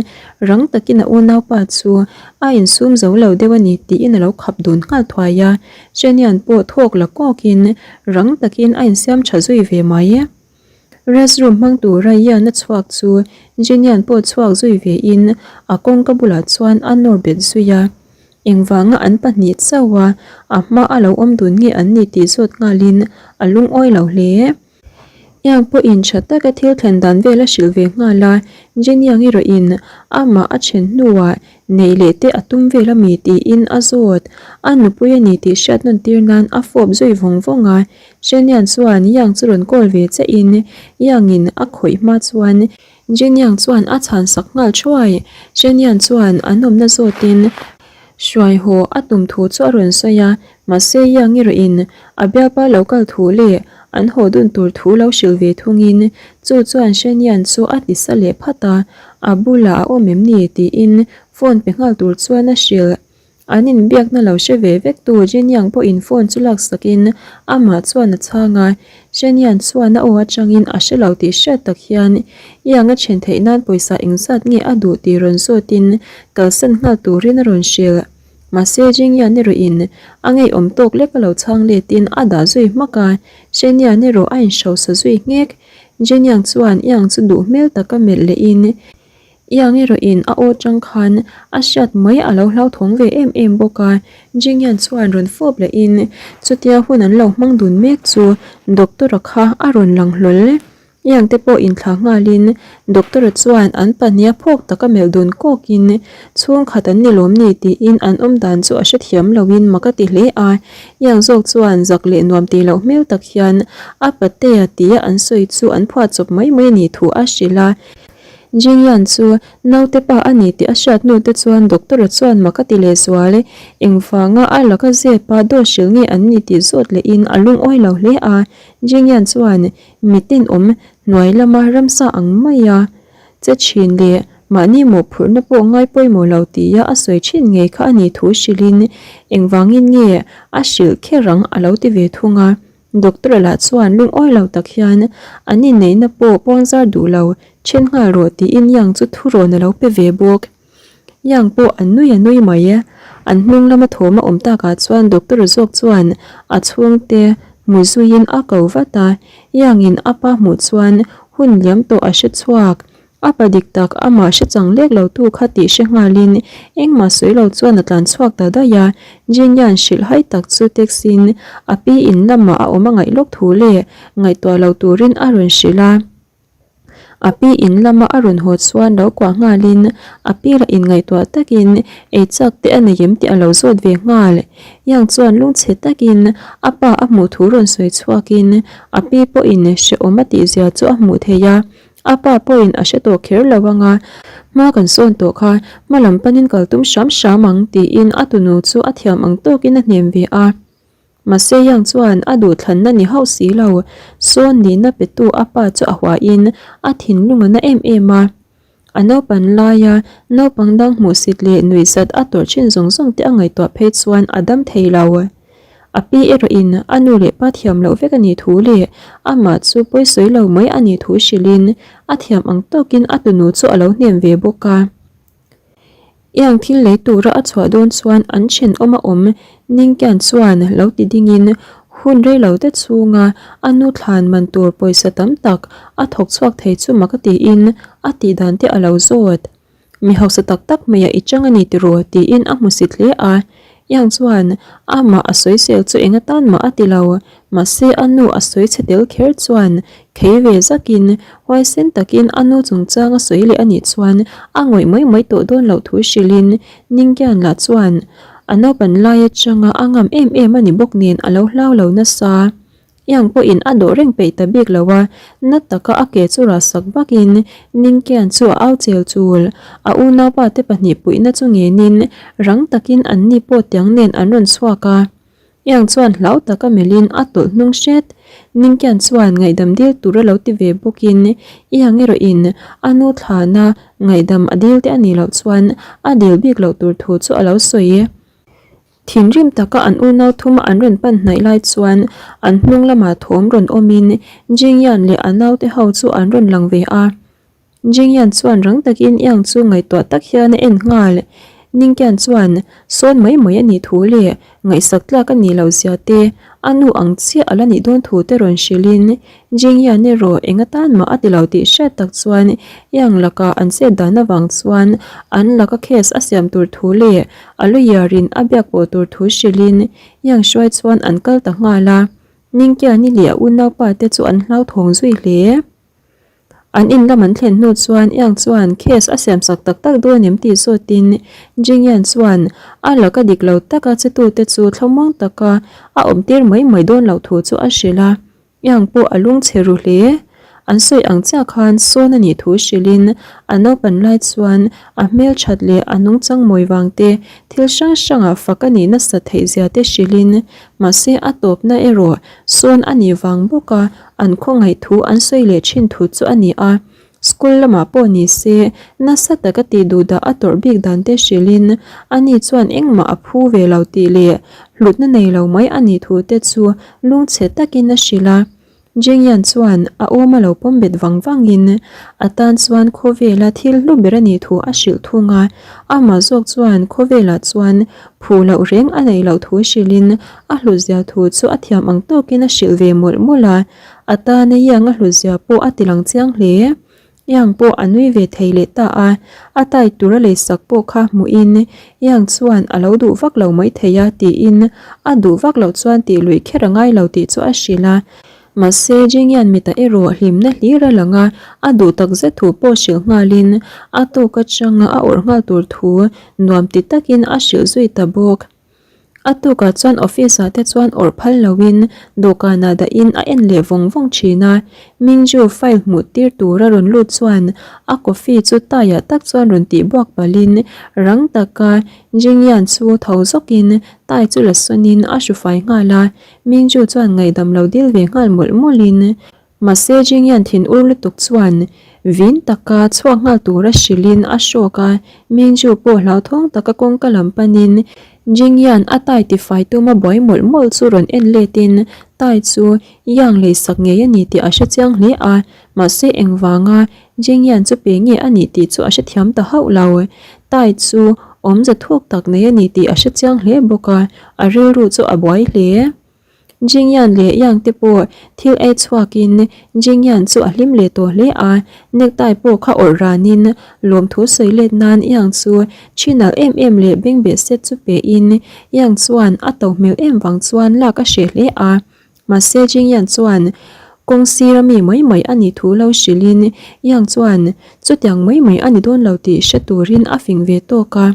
rang takin a unaupa chu a insum zo lo deuh a ni tiin a lo khap dun nghal thuai a, Chenian pawh thawk la kawkin rang takin a insiam tha zui ve mai. Restroom hmang tura Ian a chhuak chu Jinian pawh chhuak zui ve in a kawngka bulah chuan a nawr bet zui a. Engvanga an pahnih chauh a, a hma a lo awm dun nge an ni tih zawt nghalin a lungawi lo hle. Iang pawhin tha taka thil thlen dan vel a hrilh ve nghal a, Jiniang erawhin amah a then hnuah neih leh te a tum vel ami tiin a zawt. A nupui a ni tih hriat nawn tir nan a fawp zui vawng vawng a, Shenian chuan Yang chu rawn call ve che in Yang in a khawih hma chuan Jin Yang chuan a chhan sak nghal thuai. Shenian chuan an awmna zawt in hruai haw a tum thu chu a rawn sawi a, mahse Yang erawh in a bialpa lo kal thu leh an haw dun tur thu lo hrilh ve thung in chu chuan Shenian chu a ti sa leh phat a, a bulah a awm em ni tiin phone pe nghal tur chuan a hrilh. An inbiakna lo hre ve vek tu Jin Yang pawhin phone chu laksakin amah chuan a chhang a, Shen Yan chuan a aw atangin a hre lo tih hriat tak hian Yang a then theih nan pawisa engzat nge a duh tih rawn zawtin kalsan nghal turin a rawn hrilh. Mahse Jin Yan erawhin a ngeiawm tawk lek a lo chhang letin a dah zui hmak a, Shen Yan erawh a inhrosa zui nghek. Jin Yang chuan Yang chu duh hmel taka melh lehin Iang erawhin a aw tang khan a hriat mai a lo hlauthawng ve em em bawk a, Jingyan chuan rawn fawp lehin chutia hun an lo hmang dun mek chu Doctor-a kha a rawn lang hlawl. Iang te pawh inthlah nghalin Doctor-a chuan an pahniha phawk taka melh dun kawkin chhungkhat an ni lawm ni tiin an awm dan chu a hrethiam loin mak a ti hle a, Iang zawk chuan zak leh nuam tih loh hmel tak hian a patea tia an sawi chu an phuahchawp mai mai a nih thu a hrilh a. Jingyan chu naute pa a ni tih a hriat hnu te chuan doctor-a chuan mak a ti lehzual. Engvanga a laka zep a dawt hrilh nge an ni tih zawt lehin a lungawi lo hle a. Jingyan chuan miten awm hnuai lama ramsa ang maia che thin leh mahni mawhphurhna pawh ngai pawimawh lo tia a sawi thin ngei kha a nih thu hrilhin engvangin nge a hrilh kher ang a lo ti ve thung a. Doctor lah chuan lungawi lo tak hian an inneihna pawh puangzar duh lo then nghal rawh tiin Yang chu thurawn a lo pe ve bawk. Yang pawh an nui a nui mai e. An hnung lama thawm a awm takah chuan doctor zawk chuan a chhungte hmu zuiin a ko vat a, Yang in a pa hmuh chuan hun liam tawh a hre chhuak. A pa dik tak amah hre chang lek lo tu kha tih hre nghalin engmah sawi lo chuan a tlan chhuak ta daih a, Jin-Yan hrilh hai tak chu taxi-in a pi in lamah a awm a ngaih lawk thu leh ngaihtuah lo turin a rawn hrilh a. A pi in lama a rawn haw chuan lo kuah nghalin a pi lah inngaihtuah takin ei chak te a nei em tih a lo zawt ve nghal. Yang chuan lungchhe takin a pa a hmuh thu rawn sawi chhuakin a pi pawhin hrehawm a tihzia chu a hmuh theih a. A pa pawhin a hre tawh kher lo ang a, hma kan sawn tawh kha hma lam panin kal tum hram hram ang tiin a tunu chu a thiam ang tawkin a hnem ve a. Mahse Yang chuan a duhthlanna ni hauh si lo, sawn nihna petu a pa chu a huahin a thinlung a na em em a. A naupan laia naupang dang hmuhsit leh nuihzat a tawrh thin zawng zawng te a ngaihtuah phei chuan a dam thei lo. A pi erawhin a nu leh pa thiam loh vek a nih thu leh amah chu pawisawi lo mai a nih thu hrilhin a thiam ang tawkin a tunu chu a lo hnem ve bawk a. Iang thil lei tura a chhuah dawn chuan an thenawm a awm Ningkian chuan lo ti dingin hun rei lo te chhunga a nu thlan man tur pawisa tam tak a thawk chhuak thei chu mak a tiin a tih dan te a lo zawt. Mi hausa tak tak hmeiah i chang a ni tiraw tiin a hmusit hle a. Iang chuan amah a sawisel chu eng atan mah a ti lo, mahse a nu a sawi chhe tel kher chuan khei ve zakin huaisen takin a nu chungchang a sawi leh a nih chuan a ngawih mai mai tawh dawn loh thu hrilhin Ningkian lah chuan a naupan lai atanga a ngam em em a ni bawk nen a lo hlau lo nasa. Iang pawhin a dawh reng peih ta bik lo a, na taka a ke chu rah sak vakin Ningkian chu a au chel chul. A unaupa te pahnih puihna chu ngenin rang takin anni pawh tiang nen an rawn chhuak a. Iang chuan hlau taka melhin a tawlh hnung hret. Ningkian chuan ngaihdam dil tur a lo ti ve bawkin Iang erawhin a nu thlana ngaihdam a dil te a nih loh chuan a dil bik loh tur thu chu a lo sawi. Thinrim taka an unau thuma an rawn pan hnaih lai chuan an hnung lamah thawm rawn awmin Jingyan leh a naute ho chu an rawn lang ve a. Jingyan chuan rang takin Yang chu ngaihtuah tak hian a en nghal. Ningkian chuan sawn mai mai a nih thu leh ngaihsak tlak a nih loh zia te, a nu ang chiah a la nih dawn thu te rawn hrilhin Jingyan erawh eng atan mah a ti lo tih hriat tak chuan Yang laka an chet dan avang chuan an laka case a siam tur thu leh A lawyer-in a biak pawh tur thu hrilhin Yang hruai chuan an kal ta nghal a, Ningkiani leh a unaupa te chu an hlauthawng zui hle. An in lam an thlen hnu chuan Yang chuan case a siamsak tak tak dawn em tih zawtin Jingyan chuan a laka dik lo taka chetute chu thlamuang taka a awmtir mai mai dawn loh thu chu a hrilh a. Iang pawh a lung chhe ru hle. An sawi ang chiah khan sawn a nih thu hrilhin a naupan lai chuan a hmelthat leh a nungchang mawi vang te, thil hrang hrangah fak a nih nasat theih zia te hrilhin mahse a tawpna erawh sawn a nih vang bawka an khawngaih thu an sawi leh thin thu chu a ni a. School lamah pawh ni se nasa taka tih duh dah a tawrh bik dan te hrilhin ani chuan engmah a phu ve lo tih leh hlutna nei lo mai a nih thu te chu lungchhe takin a hrilh a. Jingyan chuan a awm a lo pawm bet vang vangin a tan chuan khawvela thil hlu ber a nih thu a hrilh thung a. Amah zawk chuan khawvelah chuan phu loh reng a neih loh thu hrilhin a hlutzia thu chu a thiam ang tawkin a hrilh ve mawlh mawlh a. A tana Iang a hlutzia pawh a ti lang chiang hle. Iang pawh a nui ve thei leh ta a, a tai tur a leisak pawh kha hmuhin Iang chuan a lo duh vak lo mai thei a tiin a duh vak loh chuan tih luih kher a ngai lo tih chu a hrilh a. Mahse Jingyan mitah erawh hlimna hlir a lang a, a duh tak zet thu pawh hrilh nghalin a tawk atanga a awrh nghal tur thu nuam ti takin a hrilh zui ta bawk. A tukah chuan office ah te chuan awrh phal loin dawhkanah dahin a en leh vawng vawng thin a. Mingju file hmuh tir tura rawn lut chuan a coffee chu taiah tak chuan rawn tih buak palhin rang taka Jingyan chu tho zawkin tai chu la sawnin a hru fai nghal a. Mingju chuan ngaihdam lo dil ve nghal mawlh mawlhin Mahse Jingyan thin ur lutuk chuan vin taka chhuak nghal tura hrilhin a hrawk a, Mingju pawh hlauthawng taka kawngka lam panin Jingyan a tai tifai tuma buai mawlh mawlh chu rawn en letin tai chu Yang lei sak ngei a ni tih a hre chiang hle a, mahse engvanga Jingyan chu pe nge a nih tih chu a hrethiam ta hauh lo. Tai chu awmze thuk tak nei a ni tih a hre chiang hle bawk a, a rilru chu a buai hle. Jingyan leh Yang te pawh thil ei chhuakin Jingyan chu a hlim leh tawh hle a, necktie pawh kha awrh ranin lawmthu sawi let nan Yang chu chinal em em leh bengbeh set chu pein Yang chuan a to hmel em vang chuan lak a hreh hle a. Mahse Jingyan chuan kawng sira mi mai mai a nih thu lo hrilhin Yang chuan chutiang mai mai a ni dawn lo tih hre turin a fing ve tawk a.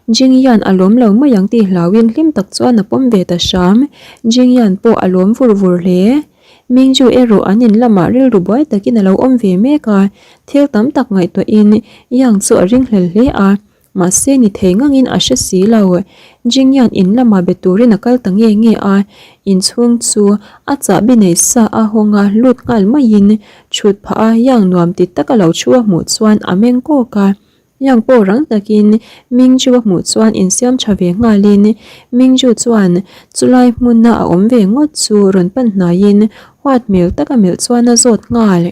Jingyan a lawm lo mai ang tih hlauin hlim tak chuan a pawm ve ta hram. Jingyan pawh a lawm vur vur hle. Mingju erawh an in lamah rilru buai takin a lo awm ve mek a, thil tam tak ngaihtuahin Yang chu a ringhlel hle a, mahse ni thei ngangin a hre si lo. Jingyan in lamah be turin a kal ta nge nge a, inchhung chu a chahbi nei sa a hawng a lut nghal maiin thut phah a Yang nuam ti taka lo thu a hmuh chuan a meng kawk a. Yang pawh rang takin Mingju a hmuh chuan insiam tha ve nghalin Mingju chuan chulai hmuna a awm ve ngawt chu rawn pan hnaiin huat hmel taka melh chuan a zawt nghal.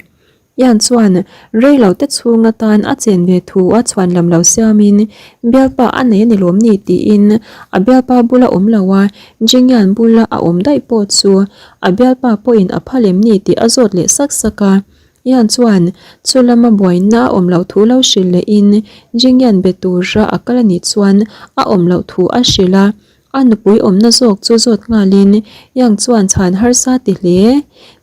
Yang chuan rei lo te chhung atan a chen ve thu a chhuan lam lo siamin bialpa a nei a ni lawm ni tiin a bialpa bula awm lo a Jingyan bula a awm daih pawh chu a bialpa pawhin a phal em ni tih a zawt leh sak sak a. Yan chuan chu lama buaina a awm loh thu lo hrilh lehin Jingyan be tura a kal a nih chuan a awm loh thu a hrilh a, a nupui awmna zawk chu zawt nghalin Yang chuan chhan harsa ti hle.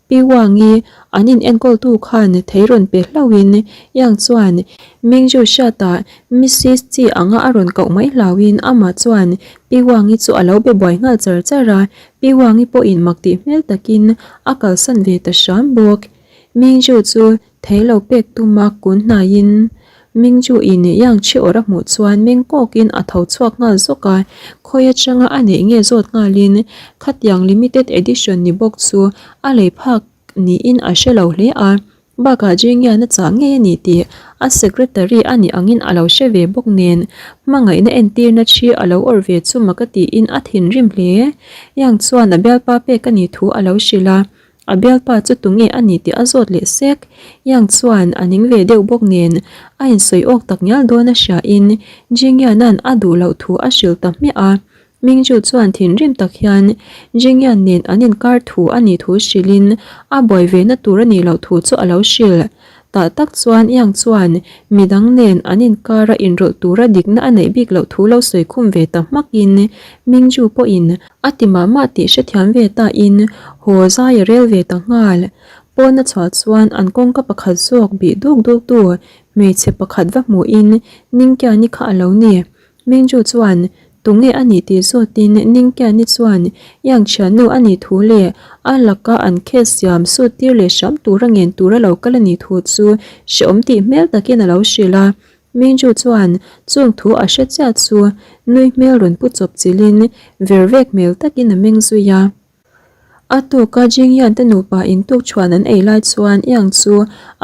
Pi Wangi an in enkawltu khan thei rawn pe hlauhin Yang chuan Mingju hriatah Mrs Chi anga a rawn koh mai hlauhin amah chuan Pi Wangi chu a lo be buai nghal char char a, Pi Wangi pawhin mak tih hmel takin a kalsan ve ta hram bawk. Mingju chu thei lo pek tuma kun hnaiin Mingju in Yang Chi awr a hmuh chuan meng kawkin a tho chhuak nghal zawk a, khawi atanga a neih nge zawt nghalin khatiang limited edition ni bawk chu a lei phak niin a hre lo hle a, bakah Jingyan a chah ngei a ni tih a secretary a nih angin a lo hre ve bawk nen hmangaihna entirna thi a lo awrh ve chu mak a tiin a thinrim hle. Yang chuan a bialpa pek a nih thu a lo hrilh a. A bialpa chu tunge a ni tih a zawt leh sek. Yang chuan a ning ve deuh bawk nen a insawi awk tak ngial dawn a hriain Jingyan-a'n a duh loh thu a hrilh ta hmiah a. Mingju chuan thinrim tak hian Jingyan nen an inkar thu a nih thu hrilhin a buai ve na tur a nih loh thu chu a lo hrilh. Tah tak chuan Yang chuan midang nen an inkara inrawlh tura dikna a neih bik loh thu lo sawi khum ve ta hmakin Mingju pawhin A ti mah mah tih hrethiam ve ta in haw zai a rel ve ta nghal. Pawn a chhuah chuan an kawngka pakhat zawk bih duk duk tu hmeichhe pakhat va hmuh in Ningkiani kha a lo ni. Mingju chuan tunge a nih tih zawt in Ningkiani chuan Yang thiannu a nih thu leh a laka an case siam sut tir leh hram tura ngen tura lo kal a nih thu chu hreawm tih hmel takin a lo hrilh a. Mingju chuan chung thu a hre chiah chu nui hmel rawn pu chawp chilhin ver vek hmel takin a meng zui a. A tuka Jingyan te nupa in tuk chhuan an ei lai chuan Yang chu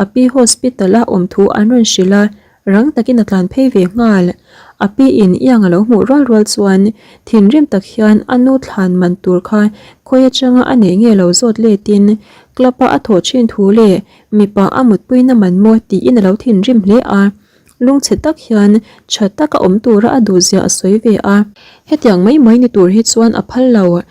a pi hospital a awm thu an rawn hrilh a, rang takin a tlan phei ve nghal. A pi in Yang a lo hmuh rual rual chuan thinrim tak hian a nu thlan man tur kha khawi atanga a neih nge lo zawt letin club a a thawh thin thu leh Mipa a mutpuina man maw tiin a lo thinrim hle a, lungchhe tak hian tha taka awm tura a duhzia a sawi ve a. Hetiang mai mai ni tur hi chuan a phal lo.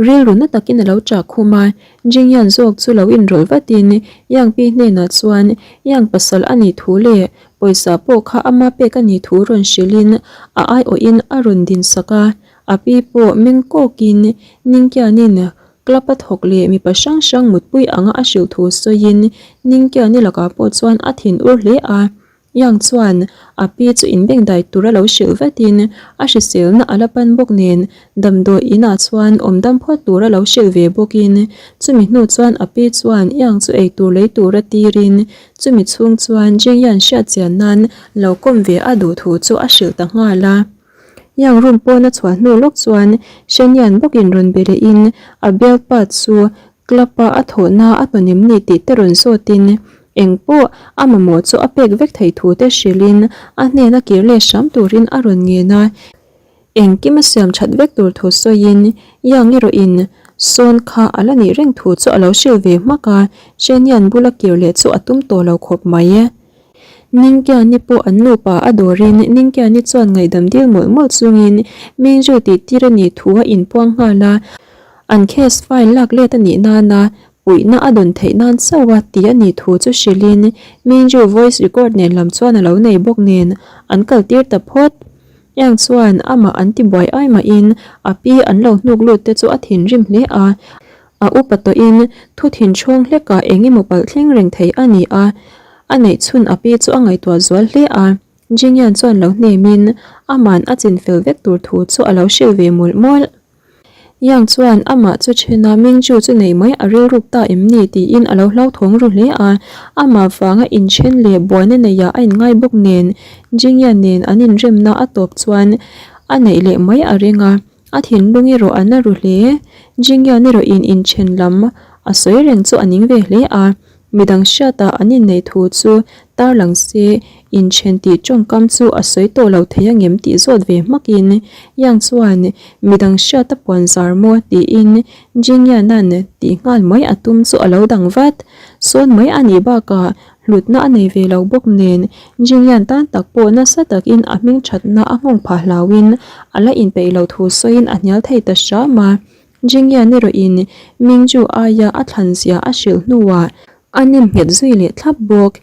Rilru na takin a lo chah khum a, Jingyan zawk chu lo inrawlh vatin Yangpi hnenah chuan Yang pasal a nih thu leh pawisa pawh kha ama pek a nih thu rawn hrilhin a aiawhin a rawn dinsak a, a pi pawh meng kawkin Ningkianin Club a thawk leh mipa hrang hrang mutpui anga a hrilh thu sawiin Ningkiani lakah pawh chuan a thin ur hle a. Yang chuan a pi chu inbengdai tura lo hrilh vatin a hriselna a la pan bawk nen damdawi inah chuan awm dam phawt tura lo hrilh ve bawkin chumi hnu chuan a pi chuan Yang chu eitur lei tura tirin chumi chhung chuan Jingyan hriat chian nan lo kawm ve a duh thu chu a hrilh ta nghal a. Yang room pawn a chhuah hnu lawk chuan Shanian bawkin rawn be lehin a bialpa chu Club a a thawhna a tawn em ni tih te rawn zawtin eng pawh a mamawh chu a pek vek thei thu te hrilhin a hnena kir leh hram turin a rawn ngen a. Engkim a siam that vek tur thu sawiin Yang erawhin sawn kha a la nih reng thu chu a lo hrilh ve hmak a, Shanian bula kir leh chu a tum tawh lo khawp mai. Ningkiani pawh an nupa a dawrin Ningkiani chuan ngaihdam dil mawlh mawlh chungin Mingju tih tir a nih thu a inpuang nghal a, an case file lak let a nih nana puihna a dawn theih nan chauh a ti a nih thu chu hrilhin Mingju voice record nen lam chuan a lo nei bawk nen an kal tir ta phawt. Yang chuan amah an tibuai ai mahin a pi an lo hnuk lut te chu a thinrim hle a, A upa tawhin thu thinchhawng hlekah eng emaw palh thleng reng thei a ni a, a neih chhun a pi chu a ngaihtuah zual hle a. Jingyan chuan lo hnemin aman a chin fel vek tur thu chu a lo hrilh ve mawlh mawlh. Yang chuan amah chu thena Mingju chu nei mai a rilruk ta em ni tiin a lo hlauthawng ru hle a, amah vanga inthen leh buaina neiah a inngai bawk nen Jingyan nen an inremna a tawp chuan a neih leh mai a ring a. A thinlung erawh a na ru hle. Jingyan erawhin inthen lam a sawi reng chu a ning ve hle a, midang hriatah an inneih thu chu tarlang se inthen tih tawngkam chu a sawi tawh lo thei angem tih zawt ve hmakin Yang chuan midang hriata puan zar maw tiin Jingyan-a'n tih nghal mai a tum chu a lo dang vat. Sawn mai a nih bakah Hlutna a nei ve lo bawk nen, Jingyan tan tak pawh nasa takin a hming thatna a nghawng phah hlauhin a la inpeih lo thu sawiin a hnial thei ta hram a. Jingyan erawhin Mingju aia a thlan zia a hrilh hnuah a nem nghet zui leh thlap bawk.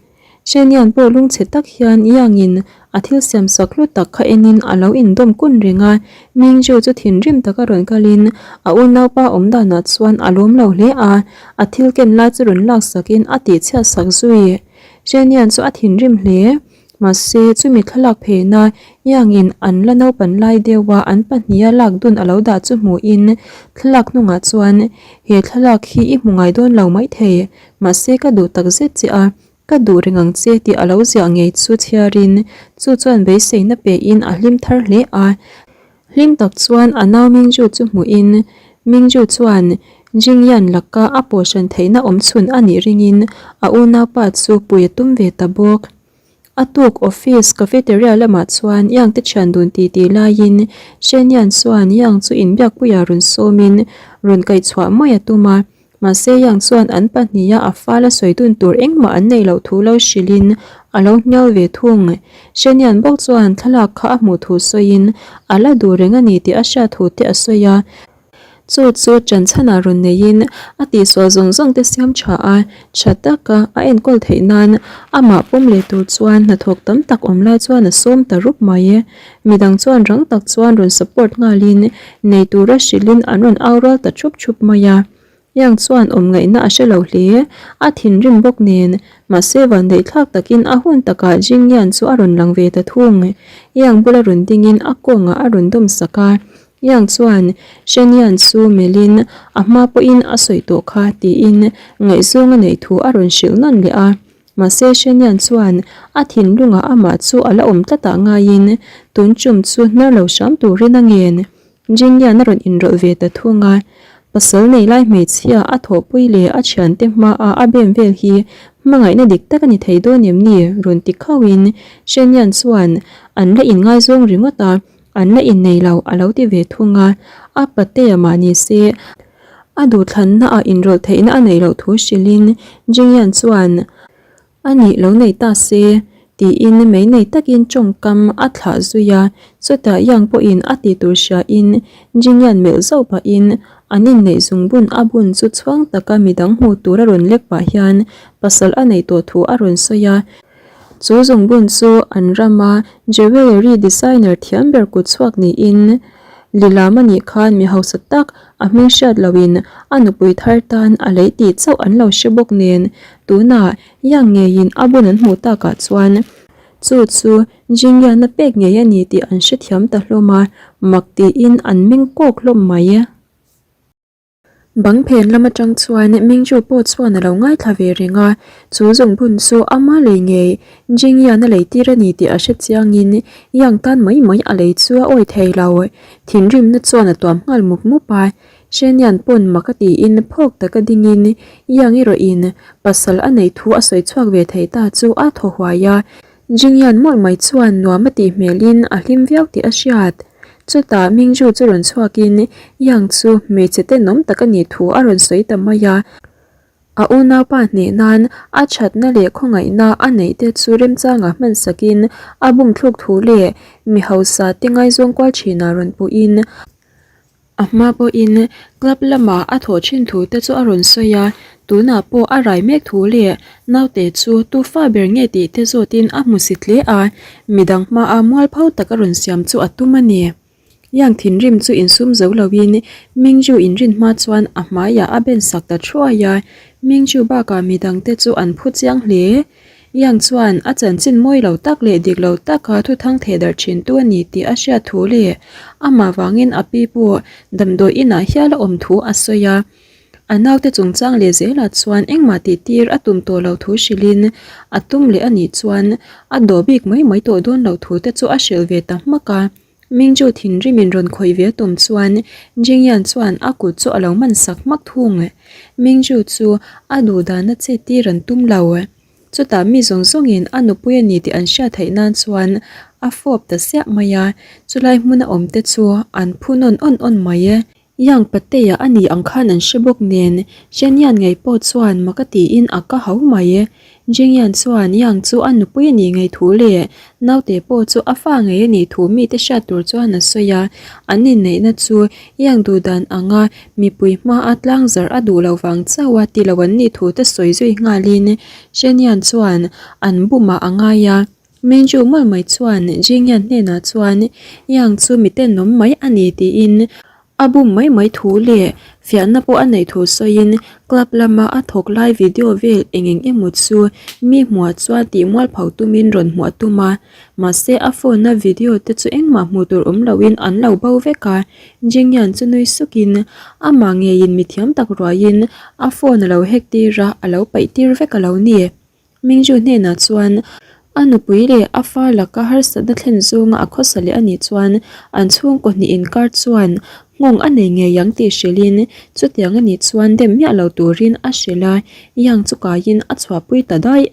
Shenian pawh lungchhe tak hian Yangin a thil siam sak hlu tak kha enin a lo indawm kun reng a, Mingju chu thinrim taka rawn kalin a unaupa awm danah chuan a lawm lo hle a, a thil ken lai chu rawn lak sakin a tihchhiat sak zui. Shenian chu a thinrim hle. Mahse, chumi thlalak pheina Yangin an la naupan lai deuha an pahniha lak dun a lo dah chu hmuhin thlalak hnungah chuan, He thlalak hi i hmu ngai dawn lo maithei, mahse ka duh takzet che a, Ka duh reng ang che tih a lo ziah ngei chu chhiarin chu chuan beiseina pein a hlim thar hle a. Hlim tak chuan a nau Mingju chu hmuhin Mingju chuan Jingyan laka a pawhhran theihna awm chhun a nih ringin a unaupa chu pui a tum ve ta bawk. A tuk office cafeteria lamah chuan Yang te thian dun ti ti laiin Shenian chuan Yang chu inbiakpuiah rawn sawmin rawn kaihchhuah mai a tum a. Mahse Yang chuan an pahniha a fala sawi dun tur engmah an neih loh thu lo hrilhin a lo hnial ve thung. Shenian bawk chuan thlalak kha a hmuh thu sawiin a la duh reng a ni tih a hriat thu te a sawi a. Chu chu ṭanchhanah rawn neiin a tihsual zawng zawng te siam ṭha a, ṭha taka a enkawl theih nan amah pawm leh tur chuan hnathawk tam tak awm lai chuan a sawm ta rup mai. Midang chuan rang tak chuan rawn support nghalin nei tura hrilhin an rawn au rual ta thup thup mai a. Yang chuan awm ngaihna a hre lo hle, a thinrim bawk nen, mahse vandaih thlak takin a hun takah Jingyan chu a rawn lang ve ta thung. Yang bula rawn dingin a kawngah a rawn dawm sak a, Yang chuan Shenian chu melhin a hma pawhin a sawi tawh kha tiin ngaihzawng a neih thu a rawn hrilh nawn leh a. Mahse Shenian chuan a thinlungah amah chu a la awm tlatah ngaiin tun tum chu hnar lo hram turin a ngen. Jingyan a rawn inrawlh ve ta thung a, pasal nei lai hmeichhia a thawhpui leh a thiante hmaa a bem vel hi hmangaihna dik tak a ni thei dawn em ni? rawn ti khauhin Shenian chuan an la inngaizawng ringawt a, an la innei lo a lo ti ve thung a, a patea mah ni se a duhthlanna ah inrawlh theihna a neih loh thu hrilhin Jingyan chuan A nih lo nei ta se tiin mei nei takin tawngkam a thlah zui a, chutah Yang pawhin a ti tur hriain Jingyan melh zauh pahin an inneih zungbun a bun chu chhuang taka midang hmuh tur a rawn lek pah hian pasal a neih tawh thu a rawn sawi a. Chu zungbun chu an rama jewellery designer thiam ber kut chhuak niin Lilam a nih khan mi hausa tak a hming hriat loin a nupui thar tan a lei tih chauh an lo hre bawk nen tunah Yang ngeiin a bun an hmuh takah chuan. Chu chu Jingyana pek ngei a ni tih an hrethiam ta hlawm a, mak tiin an meng kawk hlawm mai. Bang phen lam atang chuan Mingju pawh chuan a lo ngaithla ve reng a, chu zungbun chu ama lei ngei Jingyan a lei tir a ni tih a hre chiangin Yang tan mai mai a lei chu a awi thei lo. Thinrimna chuan a tuam nghal mup mup a, Shenian pawn mak a tiin phawk taka dingin Yang erawhin pasal a neih thu a sawi chhuak ve thei ta chu a thaw huai a, Jingyan mawlh mai chuan nuam a tih hmelin a hlim viau tih a hriat. Chutah Mingju chu rawn chhuakin Yang chu hmeichhe tenawm tak a nih thu a rawn sawi ta mai a. A unaupa hneh nan a thatna leh khawngaihna a neih te chu remchangah hman sakin a bumthluk thu leh mi hausa te ngaizawng kual thinah rawn puhin A hma pawhin club lamah a thawh thin thu te chu a rawn sawi a, tunah pawh a rai mek thu leh naute chu tu fa ber nge tih te zawtin a hmu si hle a, midang hmaa mualpho tak a rawn siam chu a tum a ni. Yang thinrim chu insum zo loin Mingju inrin hma chuan a hmaiah a ben sak ta thuai a, Mingju bakah midang te chu an phu chiang hle. Yang chuan a chanchin mawi lo tak leh dik lo taka thuthang theh darh thin tu a ni tih a hriat thu leh amah vangin a pi pawh damdawi inah hial a awm thu a sawi a. A naute chungchang leh zelah chuan engmah tih tir a tum tawh lo thu hrilhin a tum leh a nih chuan a dawh bik mai mai tawh dawn lo thu te chu a hrilh ve ta hmak a. Mingju thinrimin rawn khawih ve tum chuan Jingyan chuan a kut chu a lo man sak hmak thung. Mingju chu a duh dana chet tir an tum lo. Chutah mi zawng zawngin a nupui a ni tih an hriat theih nan chuan a fawp ta siah mai a, chulai hmuna awm te chu an phu nawn awn awn mai. Yang Patea a ni ang khan an hre bawk nen, Zhenian ngei pawh chuan mak a tiin a ka hau mai. Jingyan chuan Yang chu a nupui a nih ngei thu leh naute pawh chu a fa ngei a nih thu mite hriat tur chuan a sawi a, an inneihna chu Yang duhdan anga mipui hmaa tlang zarh a duh lo vang chauh a ti lo an nih thu te sawi zui nghalin Zhenian chuan an bumah a ngai a. Mingju mawlh mai chuan Jingyan hnenah chuan Yang chu mi tenawm mai a ni tiin a bum mai mai thu leh fiahna pawh a neih thu sawiin club lama a thawk lai video vel eng eng emaw chu mi hmuah chuan tih mualpho tumin rawn hmuah tum a, mahse a phone a video te chu engmah hmuh tur awm loin an lo bo vek a, Jingyan chu nui sukin amah ngeiin mithiam tak ruaiin a phone a lo hack tir a, a lo paih tir vek a lo ni. Mingju hnenah chuan a nupui leh a fa laka harsatna thlen zawnga a khawsa leh a nih chuan an chhungkaw hnih inkar chuan nghawng a nei ngei ang tih hrilhin chutiang a nih chuan dem miah lo turin a hrilh a, Yang chu kaiin a chhuahpui ta daih.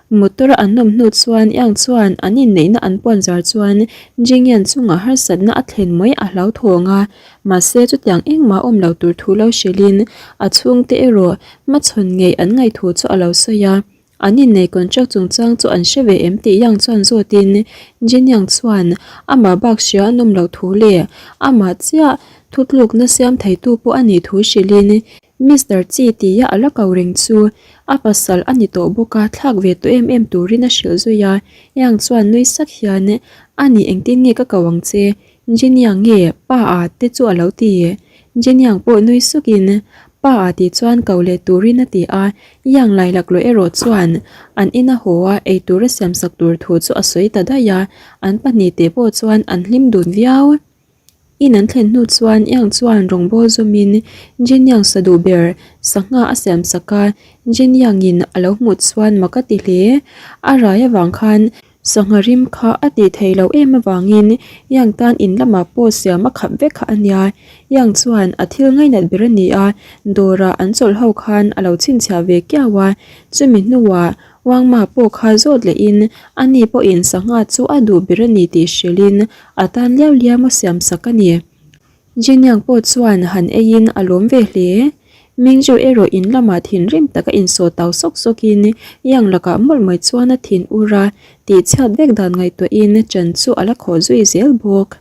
Motor a an nawm hnu chuan Yang chuan an inneihna an puan zar chuan Jingyan chungah harsatna a thlen mai a hlauthawng a, mahse chutiang engmah awm lo tur thu lo hrilhin a chhungte erawh Hmachhawn ngei an ngaih thu chu a lo sawi a, an innei contract chungchang chu an hre ve em tih Yang chuan zawtin Jin Yang chuan amah bak hria an awm loh thu leh amah chiah thutlukna siam theitu pawh a nih thu hrilhin Mister Chi tia a la ko reng chu a pasal a ni tawh bawk a, thlak ve tawh em em turin a hrilh zui a, Yang chuan nui sak hian a nih engtin nge ka ko ang che Jiniang nge pa a te chu a lo ti. Jiniang pawh nui sukin pa a tih chuan ko leh turin a ti a, Yang lai laklawh erawh chuan an ina haw a eitur a siamsak tur thu chu a sawi ta daih a, an pahnihte pawh chuan an hlim dun viau. In an thlen hnu chuan Yang chuan rawngbâwl zawmin Jiniang sa duh ber sangha a siamsak a, Jiniangin a lo hmuh chuan mak a ti hle. A rai avang khan Sangha rim kha a tih theih loh em avangin Yang tan in lamah pawh siam a khap vek kha a nia. Yang chuan a thil ngainat ber a ni a, dawrah an chawlh ho khan a lo chhinchhiah ve kiau a. Chumi hnuah Wangma pawh kha zawt lehin ani pawhin sangha chu a duh ber a ni tih hrilhin a tan liau liau a siam sak a ni. Jiniang pawh chuan han eiin a lawm ve hle. Mingju erawh in lamah thinrim taka insawh tau sawk sawkin Yang lakah mawlh mai chuan a thin ur a, tihchhiat vek dan ngaihtuahin chan chu a la khawh zui zel bawk.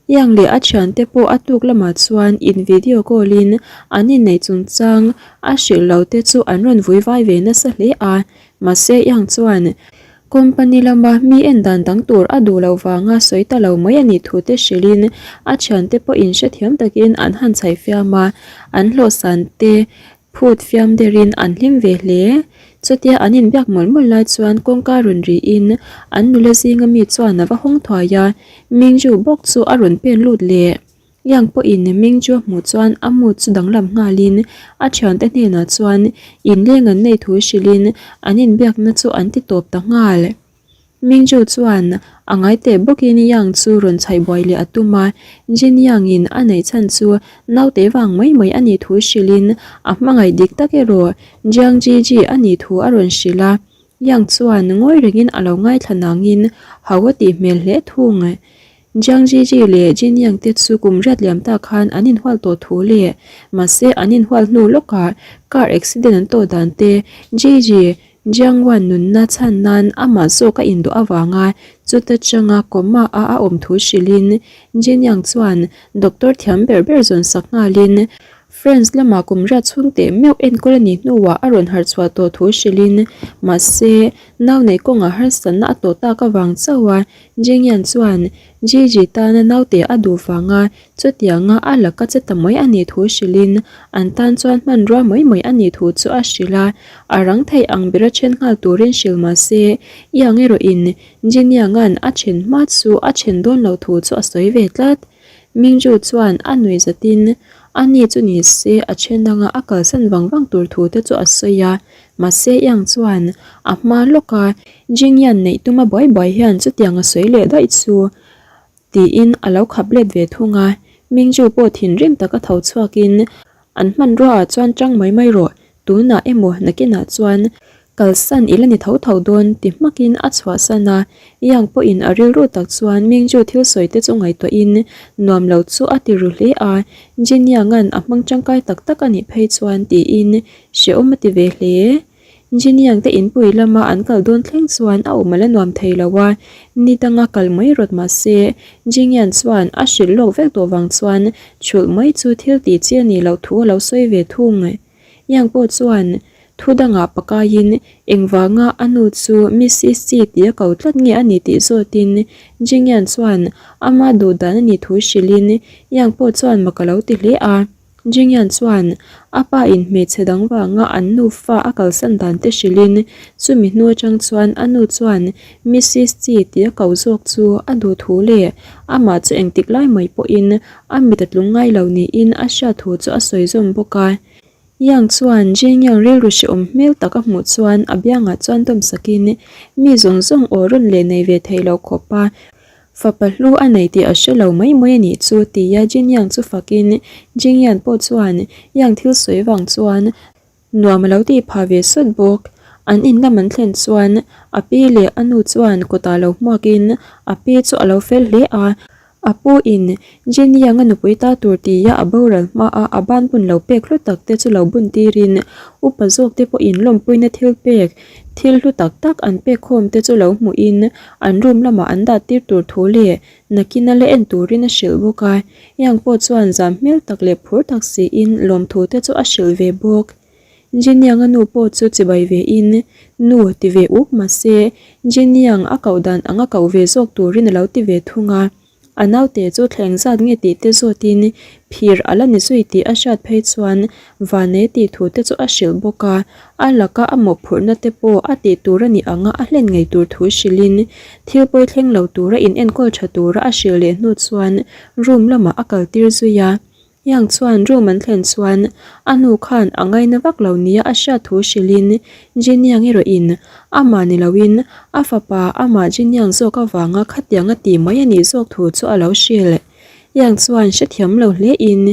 Yang leh a thiante pawh a tuk lamah chuan in video call in an inneih chungchang a hrilh lo te chu an rawn vui vai ve nasa hle a, Mahse Yang chuan company lama mi en dan dang tur a duh loh vanga sawi ta lo mai a nih thu te hrilhin a thiante pawhin hrethiam takin an han chhaih fiam a, an hlawhsan te phut fiam derin an hlim ve hle. Chutia an inbiak mawlh mawlh lai chuan kawngka rawn riin an nula zinga mi chuan a va hawng thuai a, Mingju bawk chu a rawn pen lut leh. Yang pawhin Mingju a hmuh chuan a mood chu danglam nghalin a thiante hnenah chuan inleng an nei thu hrilhin an inbiakna chu an ti tawp ta nghal. Mingju chuan a ngai teh bawkin Yang chu rawn chhaih buai leh a tum a, Jin Yang-in a neih chhan chu naute vang mai mai a nih thu hrilhin a hmangaih dik tak erawh Jiang Jiji a nih thu a rawn hrilh a. Yang chuan ngawi rengin a lo ngaithla nangin hau a tih hmel hle thung. Jiang Jiji leh Jin Yang te chu kum riat liam ta khan an inhual tawh thu leh mahse an inhual hnu lawkah car accident an tawh dan te Jiji Jiang Wan nunna chhan nan amah zawk a induh avanga chuta changa coma a a awm thu hrilhin Jin Yang chuan doctor thiam ber ber zawn sak nghalin France lamah kum riat chhung teh meuh enkawl a nih hnuah a rawn harh chhuah tawh thu hrilhin mahse nau neih kawngah harsatna a tawh tak avang chauh a Jin Yan chuan Gigi tana naute a duh vanga chutianga a laka che ta mai a nih thu hrilhin an tan chuan hmanrua mai mai a nih thu chu a hrilh a, a rang theih ang bera then nghal turin hrilh mah se Yang erawhin Jin Yang-a'n a then hma chu a then dawn lo thu chu a sawi ve tlat. Mingju chuan a nuih zatin a ni chu ni se a then anga a kalsan vang vang tur thu te chu a sawi a, mahse Yang chuan a hma lawka Jingyan neih tuma buai buai hian chutiang a sawi leh daih chu tiin a lo khap let ve thung a. Mingju pawh thinrim taka tho chhuakin an hmanrua ah chuan tang mai mai rawh, tunah emaw nakinah chuan kalsan i la ni tho tho dawn ti hmakin a chhuahsan a. Yang pawhin a rilru tak chuan Mingju thil sawi te chu ngaihtuahin nuam lo chu a ti ru hle a, Jinyanga'n a hmang tangkai tak tak a nih phei chuan tiin hrehawm a ti ve hle. Engineer te inpui lama an kal dawn thleng chuan a awm a la nuam thei lo a, ni danga kal mai rawt mah se Engineer chuan a hrilh lawk vek tawh vang chuan chhulh mai chu thil tih chi a nih loh thu a lo sawi ve thung. Yang pawh chuan thu dangah pakaiin engvanga a nu chu Mrs Chi tih a ko tlat nge a ni tih zawtin Engineer chuan ama duh dan a nih thu hrilhin Yang pawh chuan mak a lo ti hle a. Jingyan chuan a pa in hmeichhe dang vanga an nufa a kalsan dan te hrilhin chumi hnu atang chuan a nu chuan Mrs Chi tih a ko zawk chu a duh thu leh amah chu engtik lai mai pawhin a mit a tlung ngai lo niin a hriat thu chu a sawi zawm bawk a. Yang chuan Jingyang rilru hrehawm hmel tak a hmuh chuan a biangah chuan dawm sakin mi zawng zawng aw rawn leh nei ve thei lo khawp a Fapa hlu a nei tih a hre lo mai mai a nih chu tia Jin Yang chu fakin Jing Yan pawh chuan Yang thil sawi vang chuan nuam a lo tih phah ve sawt bawk. An in lam an thlen chuan a pi leh a nu chuan kawtah lo hmuakin a pi chu a lo fel hle a, a pu in Jin Yang a nupui ta tur tia a boral hmaa a ban bun lo pek hlu tak te chu lo bun tirin upa zawk te pawhin lawmpuina thil pek Thil hlu tak tak an pek khawm te chu lo hmuhin an room lamah an dah tir tur thu leh nakina la en turin a hrilh bawk a, Yang pawh chuan zam hmel tak leh phur tak siin lawmthu te chu a hrilh ve bawk. Jin Yang-a nu pawh chu chibai ve in nu ti ve uk mahse Jin Yang a koh dan anga koh ve zawk turin a lo ti ve thung a. A naute chu thleng zat nge tih te zawtin phir a la ni zui tih a hriat phei chuan Vane tih thu te chu a hrilh bawk a, a laka a mawhphurhna te pawh a tih tur a nih anga a hlen ngei tur thu hrilhin thil pawi thleng lo tura in enkawl tha tura a hrilh leh hnu chuan room lamah a kal tir zui a. Yang chuan room an thlen chuan a nu khan a ngaina vak lo nia a hriat thu hrilhin Jin Yang erawhin amah ni loin a fapa amah Jin Yang zawk avanga khatiang a ti mai a nih zawk thu chu a lo hrilh. Yang chuan hrethiam lo hlein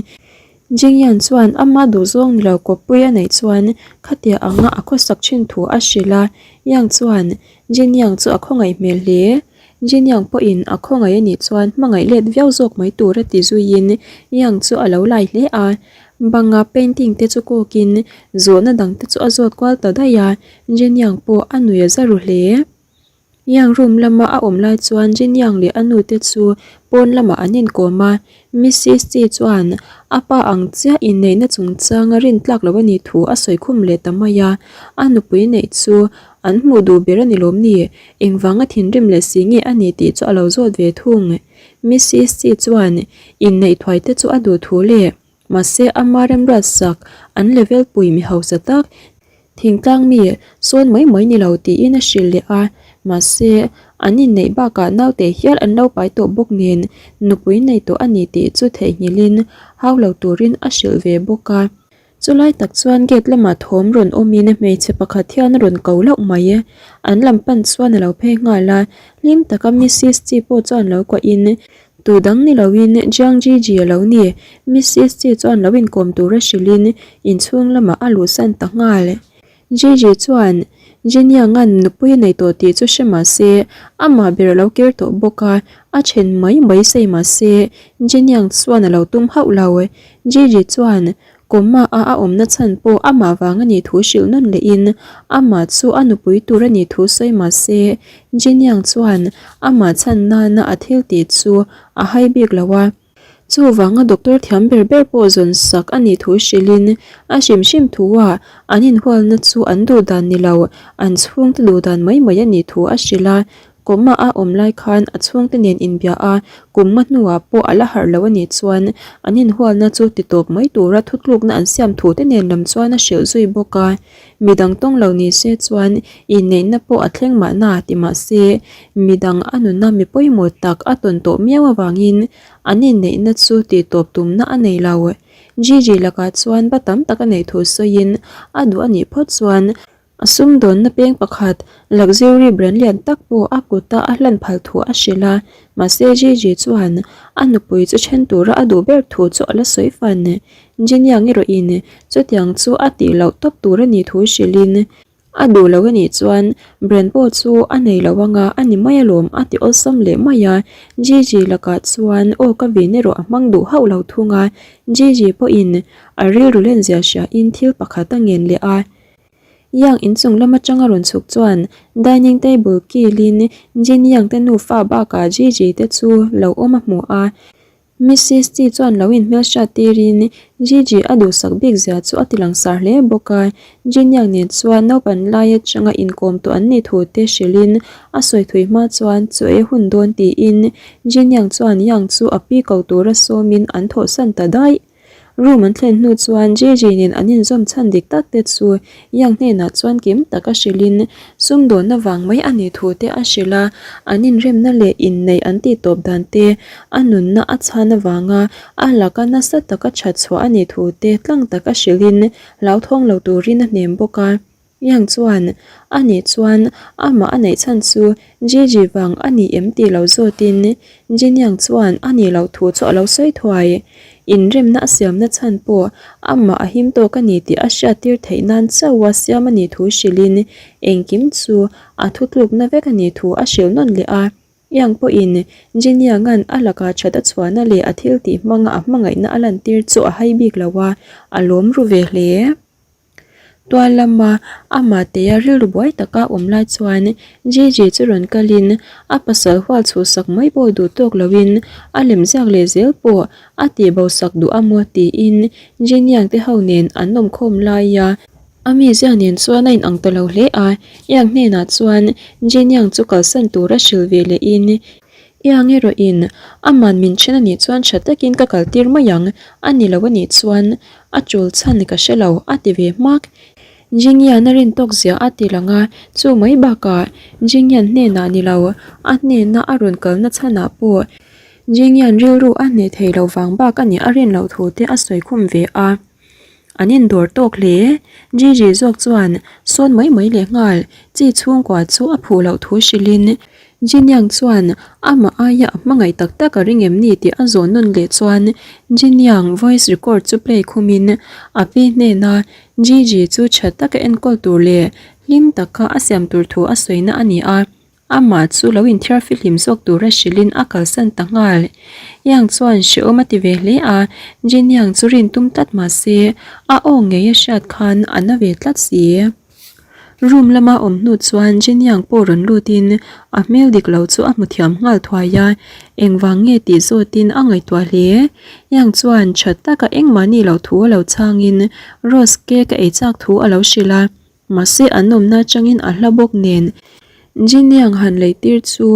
Jin Yang chuan ama duhzawng ni lo kawppui a neih chuan khatia anga a khawsak thin thu a hrilh a, Yang chuan Jin Yang chu a khawngaih hmel hle. Jin Yang pawhin a khawngaih a nih chuan hmangaih let viau zawk mai tur a ti zuiin Yang chu a lo lai hle a. Banga painting te chu kawkin zawhna dang te chu a zawt kual ta daih a, Jin Yang pawh a nui a za ru hle. Yang room lama a awm lai chuan Jin Yang leh a nu te chu pawn lamah an inkawm a, Mrs Chi chuan a pa ang chiah inneihna chungchanga rintlak loh a nih thu a sawi khum leh ta mai a, a nupui neih chu an hmuh duh ber a ni lawm ni? Engvanga thinrim leh si nge a ni tih chu a lo zawt ve thung. Mrs Chi chuan inneih thuai te chu a duh thu leh mahse ama remruat sak an level pui mi hausa tak. Thingtlang mi sawn mai mai ni lo tiin a hrilh leh a, mahse an inneih bakah naute hial an lo pai tawh bawk nen nupui nei tawh a ni tih chu theihnghilhin hau lo turin a hrilh ve bawk a. Chulai tak chuan gate lamah thawm rawn awmin hmeichhe pakhat hian a rawn ko loh mai. An lam pan chuan a lo phei nghal a, hlim taka Missis Chi pawh chuan lo kuahin Tu dang ni loin Jiang Jiji a lo ni. Missis Chi chuan lo inkawm tura hrilhin inchhung lamah a luhsan ta nghal. Jiji chuan Jin Yang-a'n nupui a nei tawh tih chu hre mah se, amah ber a lo kir tawh bawk a, a then mai mai sei mah se, Jin Yang chuan a lo tum hauh lo. Jiji chuan Coma a a awmna chhan pawh amah vang a nih thu hrilh nawn lehin amah chu a nupui tur a nih thu sawi mah se, Jin Yang chuan amah chhan nana a thil tih chu a hai bik lo a. Chuvanga doctor thiam ber ber pawh zawn sak a nih thu hrilhin a hrim hrim thu a an inhualna chu an duh dan ni lo, an chhungte duh dan mai mai a nih thu a hrilh a. Coma a awm lai khan a chhungte nen inbia a, kum nga hnuah pawh a la harh lo a nih chuan an inhualna chu titawp mai tura thutlukna an siam thu te nen lam chuan a hrilh zui bawk a. Midang tawng lo ni se chuan inneihna pawh a thleng mahna ti mah se, midang a nuna mi pawimawh tak a tawn tawh miau avangin an inneihna chu tihtawp tumna a nei lo. Gigi lakah chuan ba tam tak a neih thu sawiin a duh a nih phawt chuan A sumdawnna peng pakhat, luxury brand lian tak pawh a kuta a hlan phal thu a hrilh a, mahse Gigi chuan a nupui chu then tura a duh ber thu chu a la sawi fan. Jin Yang erawhin chutiang chu a tih loh tawp tur a nih thu hrilhin a duh lo a nih chuan brand pawh chu a nei lo anga a ni mai alawm a ti awlsam leh mai a, Gigi lakah chuan aw ka vin erawh a hmang duh hauh lo thung a, Gigi pawhin a rilru lenzia hriain thil pakhat a ngen leh a. Yang inchung lam atanga rawn chhuk chuan dining table kilin Jin Yang te nufa bakah Gigi te chu lo awm a hmu a. Missis Chi chuan lo inhmelhriat tirin Gigi a duhsak bik zia chu a ti langsar hle bawk a. Jin Yang nen chuan naupan lai atanga inkawm tawh an nih thu te hrilhin a sawi thui hma chuan chaw ei hun dawn tiin Jin Yang chuan Yang chu a pi ko tura sawmin an thawhsan ta daih. Room an thlen hnu chuan Gigi nen an inzawm chhan dik tak te chu Yang hnenah chuan kim taka hrilhin sumdawnna vang mai a nih thu te a hrilh a, an inremna leh inneih an tih tawp dan te, a nunna a chhan avanga a laka nasa taka that chhuah a nih thu te tlang taka hrilhin hlauthawng lo turin a hnem bawk a. Yang chuan, A nih chuan amah a neih chhan chu Gigi vang a ni em tih lo zawtin Jin Yang chuan a nih loh thu chu a lo sawi thuai. Inremna a siamna chhan pawh amah a him tawk a ni tih a hriattir theih nan chauha siam a nih thu hrilhin engkim chu a thutlukna vek a nih thu a hrilh nawn leh a. Yang pawhin Jin Yang-a'n a lakah that a chhuahna leh a thiltih hmanga a hmangaihna a lantir chu a hai bik lo a, a lawm ru ve hle. Tual lama amah teia rilru buai taka awm lai chuan Gigi chu rawn kalin a pasal hual chhuhsak mai pawh duh tawk loin a lem ziak leh zel pawh a tih bo sak duh a maw tiin Jin Yang te ho nen an awm khawm laia a mizia nen chuan a inang ta lo hle a. Yang hnenah chuan Jin Yang chu kalsan tura hrilh ve lehin Yang erawhin aman min then a nih chuan tha takin ka kaltir mai ang a ni lo a nih chuan A tul chhan ka hre lo, a ti ve hmak. Jingyan a rin tawk zia a ti lang a, chu mai bakah Jingyan hnenah ni lo, a hnena a rawn kalna chhanah pawh Jingyan rilru a hneh thei lo vang bak a nih a rin loh thu te a sawi khum ve a. An indawr tawk hle. Gigi zawk chuan sawn mai mai leh nghal chi chhungkua chu a phuh loh thu hrilhin Jin Yang chuan amah aia a hmangaih tak tak a ring em ni tih a zawn nawn leh chuan Jin Yang voice record chu play khumin a pi hnena Gigi chu tha taka enkawl tur leh hlim taka a siam tur thu a sawina a ni a, amah chu lo inthiar fihlim zawk tura hrilhin a kalsan ta nghal. Yang chuan hrehawm a ti ve hle a, Jin Yang chu rin tum tlat mah se a aw ngei a hriat khan a na ve tlat si. Room lama awm hnu chuan Jin Yang pawh rawn lutin a hmel dik lo chu a hmu thiam nghal thuai a, engvang nge tih zawtin a ngaihtuah hle. Yang chuan tha taka engmah ni loh thu a lo chhangin Rose cake a ei chak thu a lo hrilh a, mahse an awmna atangin a hla bawk nen Jin Yang han lei tir chu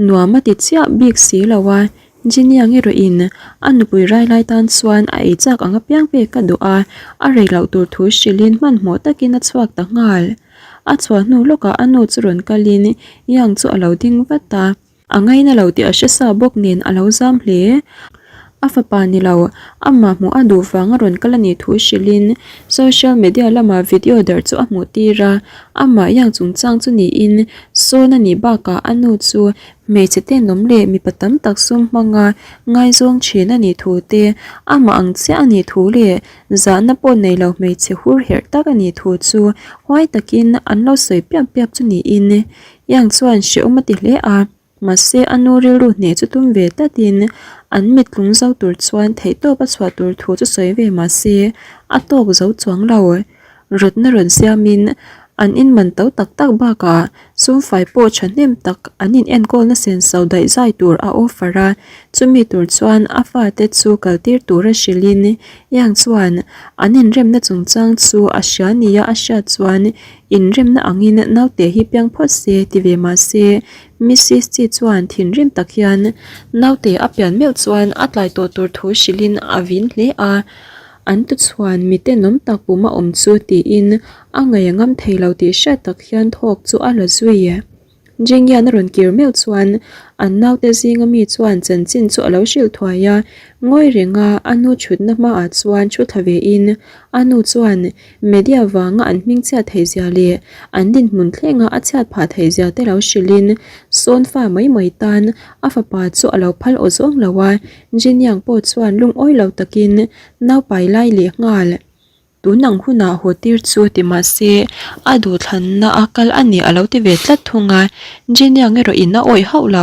nuam a ti chiah bik si lo a. Jiniang erawh in a nupui rai lai tan chuan a ei chak ang apiang pek a duh a, a rei loh tur thu hrilhin hmanhmawh takin a chhuak ta nghal. A chhuah hnu lawkah a nu chu rawn kalin Yang chu a lo ding vat a. A ngaina lo tih a hre sa bawk nen a lo zam hle. A fapa ni lo, amah hmuh a duh vang a rawn kal a nih thu hrilhin social media lama video darh chu a hmuh tir a, amah Yang chungchang chu niin sawn a nih bakah a nu chu hmeichhe tenawm leh mipa tam tak sum hmanga ngaizawng thin a nih thu te, amah ang chiah a nih thu leh zahna pawh nei lo hmeichhe hur herh tak a nih thu chu huai takin an lo sawi piap piap chu niin Yang chuan hrehawm a ti hle a, mahse a nu rilru hneh chu tum ve tlatin an mittlung zo tur chuan theihtawp a chhuah tur thu chu sawi ve mahse a tawk zo chuang lo. Rawtna rawn siamin an inman to tak tak bakah sumfai pawh thahnem tak an inenkawlna senso daih zai tur a offer a, chumi tur chuan a fate chu kaltir tura hrilhin Yang chuan an inremna chungchang chu a hria nia a hriat chuan Inremna angin naute hi piang phawt se ti ve mah se, Mrs Chi chuan thinrim tak hian naute a pian meuh chuan a tlai tawh tur thu hrilhin a vin hle a, an tuchhuan mi tenawm tak pum a awm chu tiin a ngaih a ngam thei lo tih hriat tak hian thawk chu a la zui. Jingyan a rawn kir meuh chuan an naute zinga mi chuan chanchin chu a lo hrilh thuai a, ngawi renga a nu thutna hmaah chuan thu thla vein a nu chuan media vanga an hming chhiat theih zia leh an dinhmun thlenga a chhiat phah theih zia te lo hrilhin sawn fa mai mai tan a fapa chu a lo phal aw zawng lo a, Jinyang pawh chuan lungawi lo takin naupai lai leh nghal. Tun ang hunah haw tir chu ti mah se a duhthlanna a kal a ni a lo ti ve tlat thung a, Jiniang erawh in a awih hauh lo.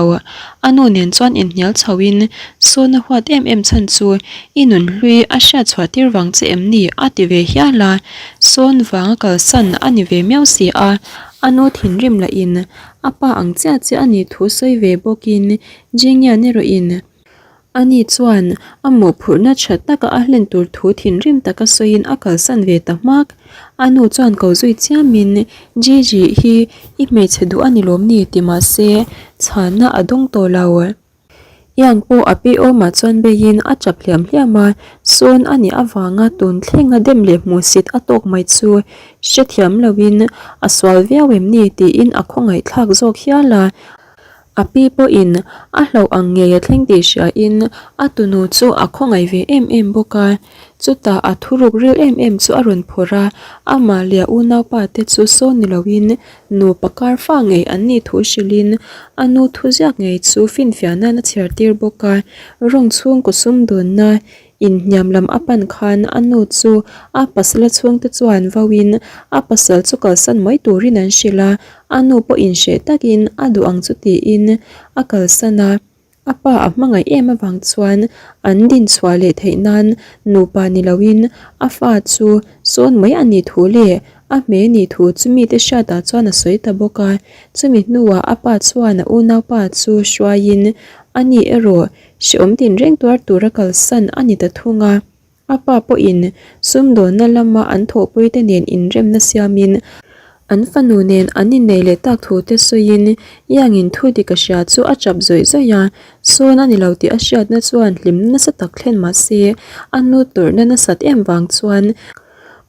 A nu nen chuan inhnial chho in sawn a huat em em chhan chu i nunhlui a hriat chhuah tir vang che em ni a ti ve hial a, sawn vang a kalsan a ni ve miau si a, a nu thinrim lah in a pa ang chiah chiah a nih thu sawi ve bawk in Jinian erawh in Ani chuan a mawhphurhna tha taka a hlen tur thu thinrim taka sawiin a kalsan ve ta hmak. A nu chuan ko zui chiamin, Gigi hi i hmeichhe duh a ni lawm ni? ti mah se chhanna a dawng tawh lo. Iang pawh a pi awmah chuan beiin a tap hliam hliam a, sawn a nih avanga tun thlenga dem leh hmuhsit a tawk mai chu hrethiam loin a sual viau em ni tiin a khawngaihthlak zawk hial a. A pi pawhin a hlauh ang ngei a thleng tih hriain a tunu chu a khawngaih ve em em bawk a. Chutah a thuruk ril em em chu a rawn phawrh a, amah leh a unaupa te chu sawn ni loin nupa kar fa ngei an nih thu hrilhin a nu thuziak ngei chu finfiah nan a chhiar tir bawk a. Rawng chhungkaw sumdawnna Inhniam lam a pan khan a nu chu a pasala chhungte chuan vauin a pasal chu kalsan mai turin an hrilh a, a nu pawh inhreh takin a duh ang chu tiin a kalsan a. A pa a hmangaih em avang chuan an dinchhuah leh theih nan nupa ni loin a fa chu sawn mai a nih thu leh a hmei a nih thu chu mite hriatah chuan a sawi ta bawk a. Chumi hnuah a pa chuan a unaupa chu hruaiin a ni erawh Hreawm tinreng tuar tura kalsan a ni ta thung a, a pa pawhin sumdawnna lama an thawhpuite nen inremna siamin an fanu nen an innei leh tak thu te sawiin Iangin thu dik a hria chu a chap zawih zawih a, sawn a ni lo tih a hriatna chuan hlimna nasa tak thlen mah se a nu tawrhna nasat em vang chuan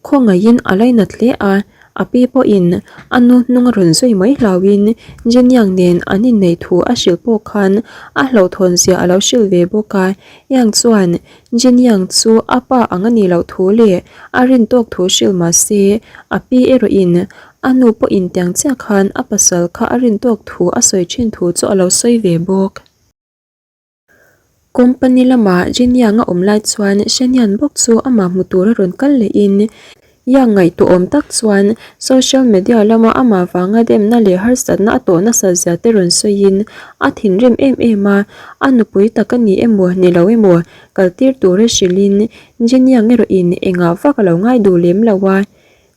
khawngaihin a lainat hle a. A pi pawhin a nu hnung a rawn zui mai hlauhin Jeniang nen an inneih thu a hrilh pawh khan a hlauhthawn zia a lo hrilh ve bawk a. Yang chuan Jeniang chu a pa ang a nih loh thu leh a rin tawk thu hrilh mah se a pi erawhin a nu pawhin tiang chiah khan a pasal kha a rin tawk thu a sawi thin thu chu a lo sawi ve bawk. Company lama Jin Yang a awm lai chuan Shen Yan bawk chu amah hmu tura rawn kal lehin Yang ngaihtuahawm tak chuan social media lama amah vanga demna leh harsatna a tawh nasat zia te rawn sawiin a thinrim em em a, a nupui tak a ni emaw ni lo emaw kaltir tura hrilhin Jin Yang erawhin engah vak a lo ngai duh lem lo a.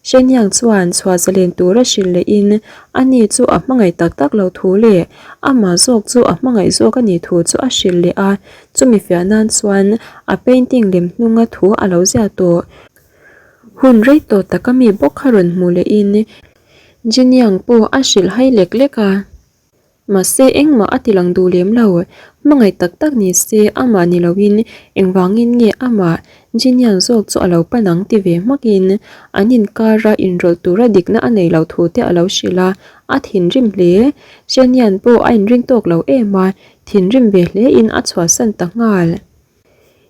Shenyang chuan chhuah zalen tura hrilh lehin ani chu a hmangaih tak tak lo thu leh amah zawk chu a hmangaih zawk a nih thu chu a hrilh leh a, chumi fiah nan chuan a painting lem hnunga thu a lo ziah tawh. Hun rei tawh taka mi bawk kha rawn hmuh lehin Jinyang pawh a hrilh hai lek lek a. Mahse engmah a ti lang duh lem lo. Hmangaih tak tak ni se amah ni loin engvangin nge amah Jinian zawk chu a lo pan ang ti ve hmakin an inkara inrawlh tura dikna a nei lo thu te a lo hrilh a, a thinrim hle. Jinian pawh a inring tawk lo em a, thinrim ve hlein a chhuahsan ta nghal.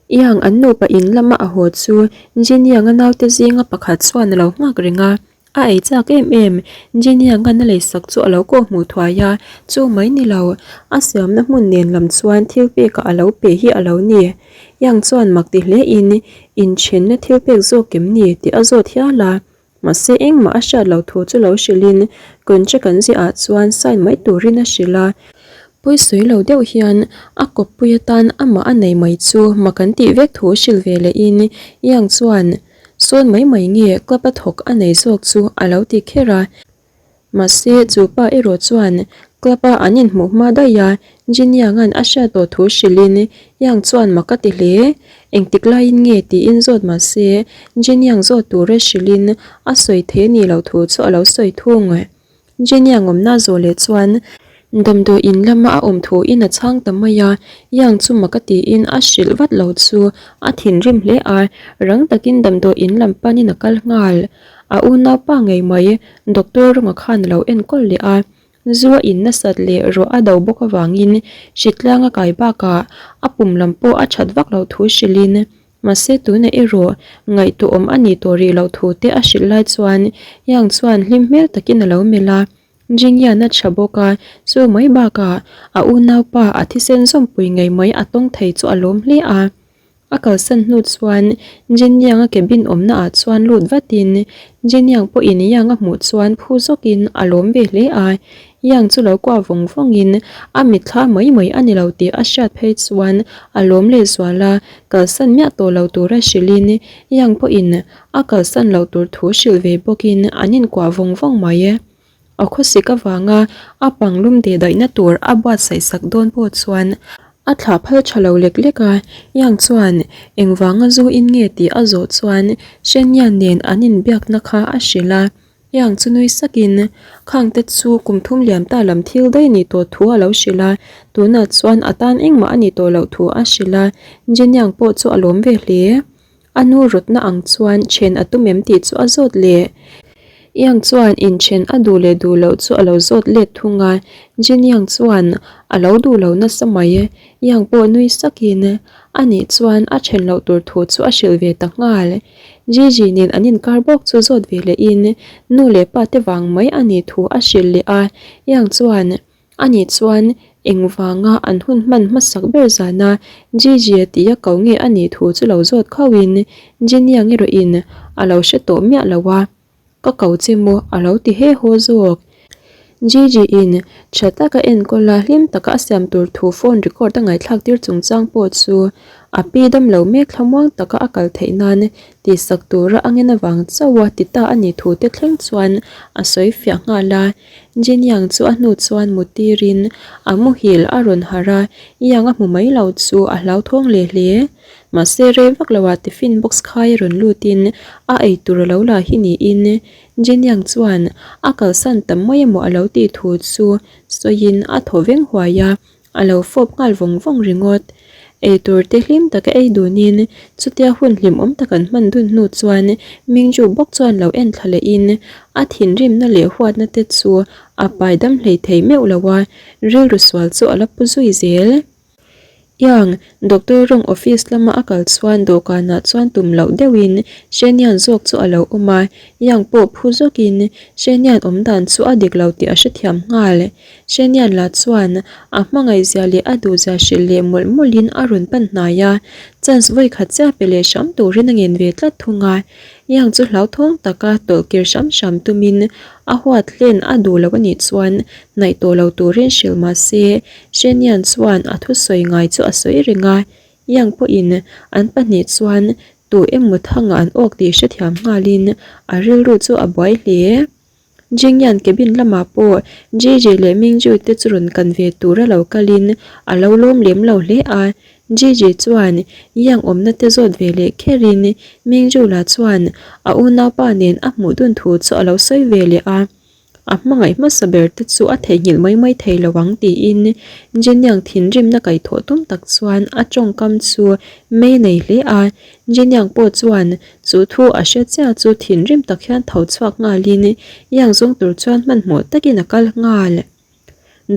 Yang an nupa in lama a haw chu Jiniang-a naute zinga pakhat chuan a lo nghak reng a, A ei chak em em, Jiniangan a leisak chu a lo kawh hmuh thuai a, chu mai ni lo, a siamna hmun nen lam chuan thil pekah a lo pe hi a lo ni. Yang chuan mak ti hle in, inthenna thil pek zawk em ni tih a zawt hial a, mahse engmah a hriat loh thu chu lo hrilhin contract an ziah ah chuan sign mai turin a hrilh a. Pawisawi lo deuh hian a kawppui atan amah a nei mai chu mak an tih vek thu hrilh ve lehin Yang chuan, Sawn mai mai nge club a thawk a nei zawk chu a lo ti kher a. Mahse chu pa erawh chuan club a an inhmuh hma daih a, Jin Yang-a'n a hriat tawh thu hrilhin Yang chuan mak a ti hle. Engtik laiin nge tiin zawt mahse Jin Yang zawt tura hrilhin a sawi thei a nih loh thu chu a lo sawi thung. Jenny a ngawmna zawh leh chuan damdawi in lama a awm thu in a chhang ta mai a, Yang chu mak a tiin a hrilh vat lo chu a thinrim hle a, rang takin damdawi in lam panin a kal nghal. A unaupa ngei mai Doctor Rawnga khan a lo enkawl leh a, zu a in nasat leh ruah a do bawk avangin hritlang a kai bakah a pum lam pawh a that vak loh thu hrilhin Mahse tunah erawh ngaihtuahawm a nih tawh rih loh thu te a hrilh lai chuan Yang chuan hlim hmel takin a lo melh a, Jingyan a tha bawk a, chu mai bakah a unaupa a thisen zawmpui ngei mai a tawng thei chu a lawm hle a. A kalsan hnu chuan Jinyang a cabin awmna ah chuan lut vatin Jinyang pawhin Yang a hmuh chuan phu zawkin a lawm ve hle a, Yang chu lo kuah vawng vawngin a mitthla mai mai a ni lo tih a hriat phei chuan a lawm leh zual a, kalsan miah tawh lo tura hrilhin Yang pawhin a kalsan loh tur thu hrilh ve bawkin an inkuah vawng vawng mai. A khawsik avanga a panglum deh daihna tur a buatsaih sak dawn pawh chuan a thlah phal tha lo lek lek a, Yang chuan engvanga zu in nge tih a zawh chuan Shen Yan nen an inbiakna kha a hrilh a. Yang chu nui sakin, Khang te chu kum thum liam ta lam thil daih nih tawh thu a lo hrilh a, tunah chuan a tan engmah a nih tawh loh thu a hrilh a, Jin Yang pawh chu a lawm ve hle. A nu rawtna ang chuan then a tum em tih chu a zawt leh. Yang chuan inthen a duh leh duh loh chu a lo zawt let thung a, Jin Yang chuan a lo duh lo nasa mai. Yang pawh nui sakin, a nih chuan a then loh tur thu chu a hrilh ve ta nghal. Gigi nen an inkar bawk chu zawt ve lehin nu leh pa te vang mai a nih thu a hrilh leh a, Yang chuan a nih chuan engvanga an hun hman hmasak ber zana Gigi a tih a ko nge a nih thu chu lo zawt khauhin Jin Yang erawhin a lo hre tawh miah lo a. Ka ko che maw a lo ti he haw zawk. Gigi in tha taka enkawl a hlim taka a siam tur thu phone record a ngaihthlak tir chungchang pawh chu a pi dam lo mek thlamuang taka a kal theih nan tihsak tura a ngen avang chauh a ti ta a nih thu te thleng chuan a sawi fiah nghal a. Jin Yang chu a hnu chuan mu tirin a muhil a rawn harh a, Yang a hmu mai lo chu a hlauthawng leh hle. Mahse rei vak loah tiffin box khai a rawn lutin a ei tur a lo la hi niin Jin Yang chuan a kalsan tam mai emaw a lo tih thu chu sawiin a thaw veng huai a, a lo fawp nghal vawng vawng ringawt. Ei tur te hlim taka ei dunin chutia hun hlimawm tak an hman dun hnu chuan Mingju bawk chuan lo en thla lehin a thinrimna leh huatna te chu a pai dam hlei thei meuh lo a, rilru sual chu a la pu zui zel. Yang, Doctor Rong office lama a kal chuan dawhkanah chuan tum loh deuhin Shenian zawk chu a lo awm a, Yang pawh phu zawkin Shenian awm dan chu a dik lo tih a hrethiam nghal. Shenian lah chuan a hmangaihzia leh a duhzia hrilh leh mawlh mawlhin a rawn pan hnai a, chance vawi khat chiah pe leh hram turin a ngen ve tlat thung a. Yang chu hlauthawng taka tawlhkir hram hram tumin a huat hlen a duh lo a nih chuan hnaih tawh lo turin hrilh mah se Shenian chuan a thusawi ngai chu a sawi reng a, Yang pawhin an pahnih chuan tu emaw thangah an awk tih hrethiam nghalin a rilru chu a buai hle. Jingyan cabin lamah pawh Jiji leh Mingju te chu rawn kan ve tura lo kalin a lo lawm lem lo hle a, Jiji chuan Yang awmna te zawt ve leh kherin Mingju lah chuan a unaupa nen a hmuh dun thu chu a lo sawi ve leh a. A hmangaih hmasa ber te chu a theihnghilh mai mai thei lo ang tiin Jeniang thinrimna kaihthawh tum tak chuan a tawngkam chu mei nei hle a. Jeniang pawh chuan chu thu a hre chiah chu thinrim tak hian tho chhuak nghalin Yang zawng tur chuan hmanhmawh takin a kal nghal.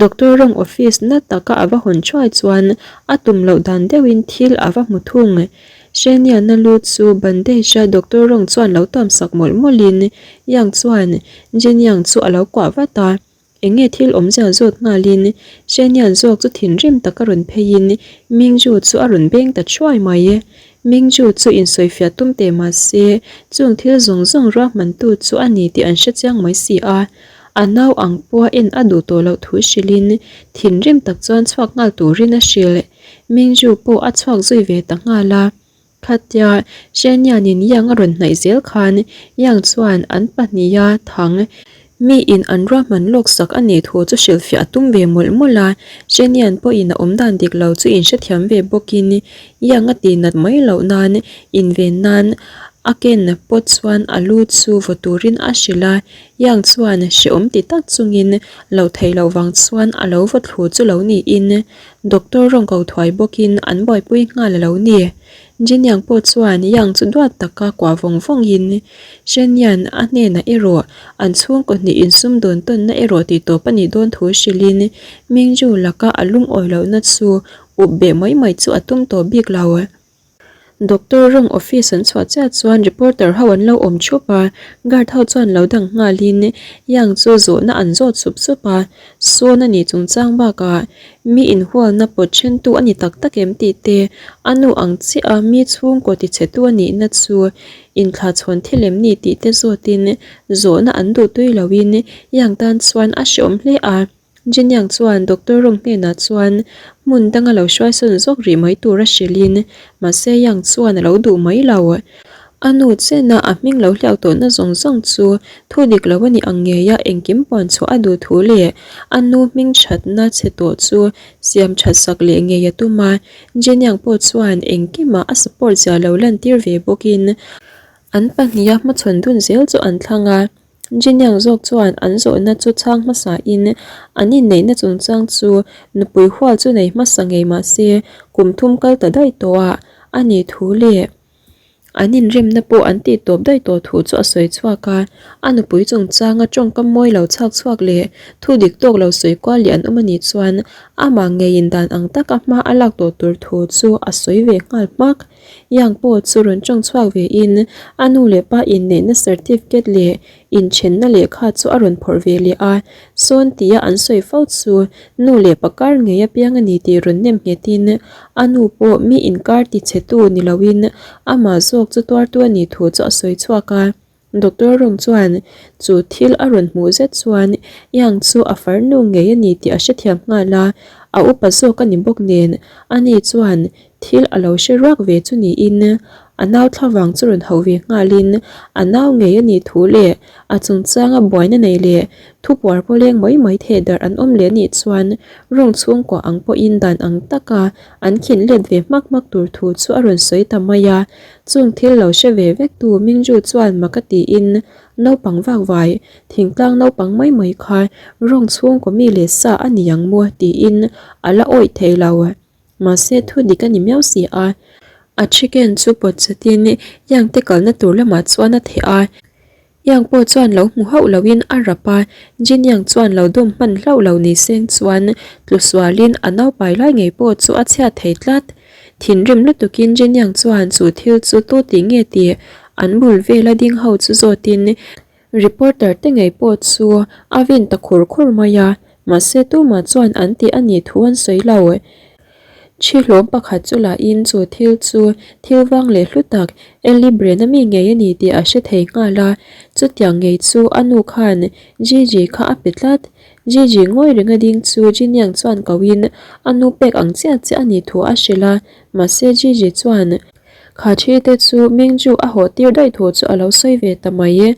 Doctor rawng office na taka a va hawn thuai chuan a tum loh dan deuhin thil a va hmu thung. Hreniana lu chu bandage a doctor rawng chuan lo tuam sak mawlh mawlhin Yang chuan Jin Yang chu a lo kuah vat a. Eng nge thil awmzia zawt nghalin Hrenian zawk chu thinrim taka rawn pheiin Mingju chu a rawn beng ta thuai mai. Mingju chu insawifiah tum teh mah se chung thil zawng zawng ruahmantu chu a ni tih an hrechiang mai si a. A nau ang pawha en a duh tawh loh thu hrilhin thinrim tak chuan chhuak nghal turin a hrilh. Mingju pawh a chhuak zui ve ta nghal a. Khatia Shenianin Yang a rawn hnaih zel khan Yang chuan an pahniha thang miin an ruahman lawk sak a nih thu chu hrilhfiah a tum ve mawlh mawlh a. Shenian pawhin a awmdan dik lo chu inhrethiam ve bawkin Yang a tihnat mai loh nan inven nan a ken pawt chuan a lu chu vaw turin a hrilh a. Yang chuan hrehawm ti tak chungin lo theih loh vang chuan a lo vaw thlu chu lo niin doctor rawng ko thuai bawkin an buaipui nghal a lo ni. Jin Yang pawh chuan Yang chu duat taka kuah vawng vawngin Shen Yan a hnenah erawh an chhungkaw hnih insum dawn tawnna erawh tih tawp a nih dawn thu hrilhin Mingju laka a lungawi lohna chu up beh mai mai chu a tum tawh bik lo. Doctor rawng office an chhuah chiah chuan reporter ho an lo awm thup a, guard ho chuan lo dang nghalin Yang chu zawhna an zawt sup sup a, sawn a nih chungchang bakah mi inhualna pawt thentu a ni tak tak em tih te, a nu ang chiah a mi chhungkaw tichhetu a nihna chu inthlahchhawn thil em ni tih te zawtin zawhna an duh tui loin Yang tan chuan a hreawm hle a. Jeniang chuan Doctor Rong hnenah chuan hmun danga lo hruaisawn zawk rih mai tur a hrilhin, mahse Yang chuan a lo duh mai lo. A nu chena a hming lo hliau tawhna zawng zawng chu thu dik lo a nih ang ngeia engkim puan chhuah a duh thu leh a nu hming thatna chhe tawh chu siam that sak leh ngei a tum a. Jeniang pawh chuan engkimah a support zia lo lantir ve bawkin an pahniha hmachhawn dun zel chu an thlang a. Jiniang zawk chuan an zawhna chu chhang hmasa in an inneihna chungchang chu nupui hual chu nei hmasa ngei mah se kum thum kal ta daih tawh a a nih thu leh an inremna pawh an tih tawp daih tawh thu chu a sawi chhuak a, a nupui chungchanga tawngkam mawi lo chhak chhuak leh thu dik tawk lo sawi kual leh an awm a nih chuan amah ngeiin dan ang taka hma a lak tawh tur thu chu a sawi ve nghal hmak. Yang pawh chu rawn tawng chhuak ve in a nu leh pa inneihna certificate leh inthenna lehkha chu a rawn phawrh ve leh a, sawn tia an sawi fo chu nu leh pa kar ngei apiang a ni tih rawn nem nghet in a nu pawh mi inkar ti chhe tu ni lo in amah zawk chu tuartu a nih thu chu a sawi chhuak a. Doctor Rong chuan chu thil a rawn hmuh zet chuan Yang chu a farnu ngei a ni tih a hrethiam nghal a, a upa zawk a ni bawk nen ani chuan thil a lo hre ruak ve chu niin a nau thlavang chu rawn hauh ve nghalin a nau ngei a nih thu leh a chungchanga buaina nei leh thupuar pawleng mai mai theh darh an awm leh anih chuan Rong chhungkua ang pawhin dan ang taka an khin let ve hmak hmak tur thu chu a rawn sawi ta mai a. Chung thil lo hre ve vek tu Mingju chuan mak a tiin naupang vak vai, thingtlang naupang mai mai kha rawng chhungkaw mi leh sa a ni ang maw tiin a la awih thei lo. Mahse thu dik a ni miau si a. A chicken chu pawt chatin Yang te kalna tur lamah chuan a theh a. Yang pawh chuan lo hmu hauh loin a rap a, Jin Yang chuan lo dawm hman hlauh lo ni seng chuan tlu sualin a naupai lai ngei pawh chu a chhiat thei tlat. Thinrim lutukin Jin Yang chuan chu thil chu tu tih nge tih an bul vela ding ho chu zawtin reporter te ngei pawh chu a vin ta khur khur mai a, mahse tumah chuan an tih a nih thu an sawi lo. Thi hlawm pakhat chu lahin chu thil chu thil vang leh hlu tak Ellie Bren-a mi ngei a ni tih a hre thei nghal a, chutiang ngei chu a nu khan Gigi kha a pe tlat. Gigi ngawi renga ding chu Jiniang chuan koin a nu pek ang chiah chiah a nih thu a hrilh a, mahse Gigi chuan kha thi te chu Mingju a hawh tir daih thu chu a lo sawi ve ta mai.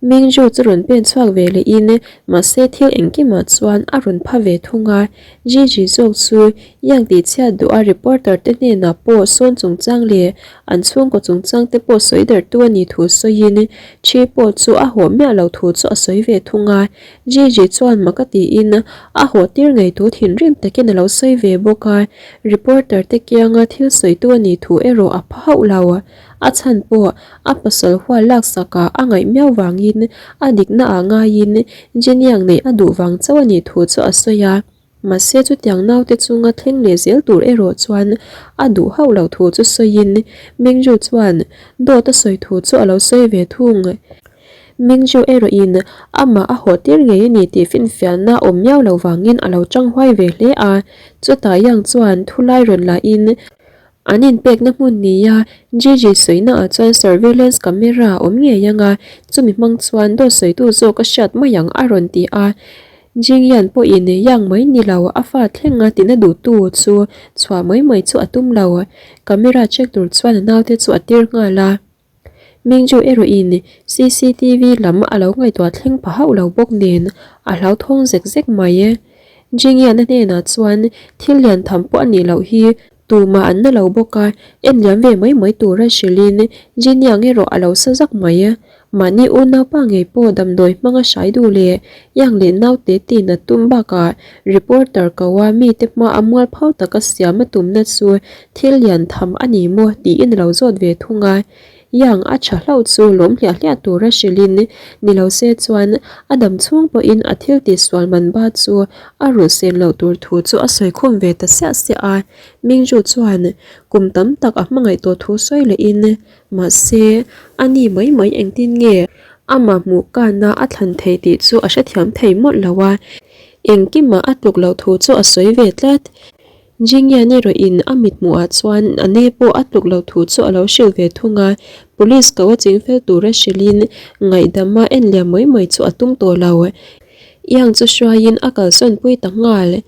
Mingju chu rawn pen chhuak ve leh in mahse thil engkimah chuan a rawn pha ve thung a. Gigi zawk chu Yang tih chhiat duh a reporter te hnenah pawh sawn chungchang leh an chhungkaw chungchang te pawh sawi darhtu a nih thu sawiin Chi pawh chu a hawh miah lo thu chu a sawi ve thung a. Gigi chuan mak a tiin a hawh tir ngei thu thinrim takin a lo sawi ve bawk a. Reporter te kianga thil sawitu a nih thu erawh a pha hauh lo. A chhan pawh a pasal hual laksakah a ngaih miau vangin a dikna ah ngaiin Jeniang neih a duh vang chauh a nih thu chu a sawi a. Mahse chutiang naute chunga thleng leh zel tur erawh chuan a duh hauh loh thu chu sawiin Mingju chuan dawt a sawi thu chu a lo sawi ve thung. Mingju erawhin amah a haw tir ngei a ni tih finfiahna awm miau loh vangin a lo chang huai ve hle a. Chutah Yang chuan thulai rawn lahin An inpekna hmun nia Gigi sawina ah chuan surveillance camera a awm ngei ang a, chumi hmang chuan dawt sawitu zawk a hriat mai ang a rawn ti a. Jingyan pawhin Yang mai ni lo a fa thleng a tina duhtu chu chhuah mai mai chu a tum lo. Camera check tur chuan a naute chu a tir nghal a. Mingju erawhin cctv lam a lo ngaihtuah thleng pha hauh lo bawk nen a hlauthawng zek zek mai. Jingyan-a hnenah chuan thil lian tham pawh a nih loh hi tumah an na lo bawk a, en liam ve mai mai tura hrilhin Jinyang erawh a lo sa zak mai. Mahni unaupa ngei pawh damdawi hmanga hrai duh leh iang leh naute tin a tum bakah reporter ko a mite hma a mual phau taka siam a tumna chu thil lian tham a ni maw tiin a lo zawt ve thung a. Iang a tha hlauh chu lawm hliah hliah tura hrilhin ni lo se chuan a dam chhung pawhin a thil tihsual man ba chu a rulh sen loh tur thu chu a sawi khum ve ta siah siah a. Mingju chuan kum tam tak a hmangaih tawh thu sawi lehin Mahse, a ni mai mai engtin nge amah hmuh kana a thlan thei tih chu a hrethiam thei mawlh lo a, engkimah a tluk loh thu chu a sawi ve tlat. Jingyan erawhin a mithmuhah chuan a ne pawh a tluk loh thu chu a lo hrilh ve thung a, police ko a chingfel tura hrilhin ngaihdama en liam mai mai chu a tum tawh lo. Yang chu hruaiin a kalsawnpui ta nghal.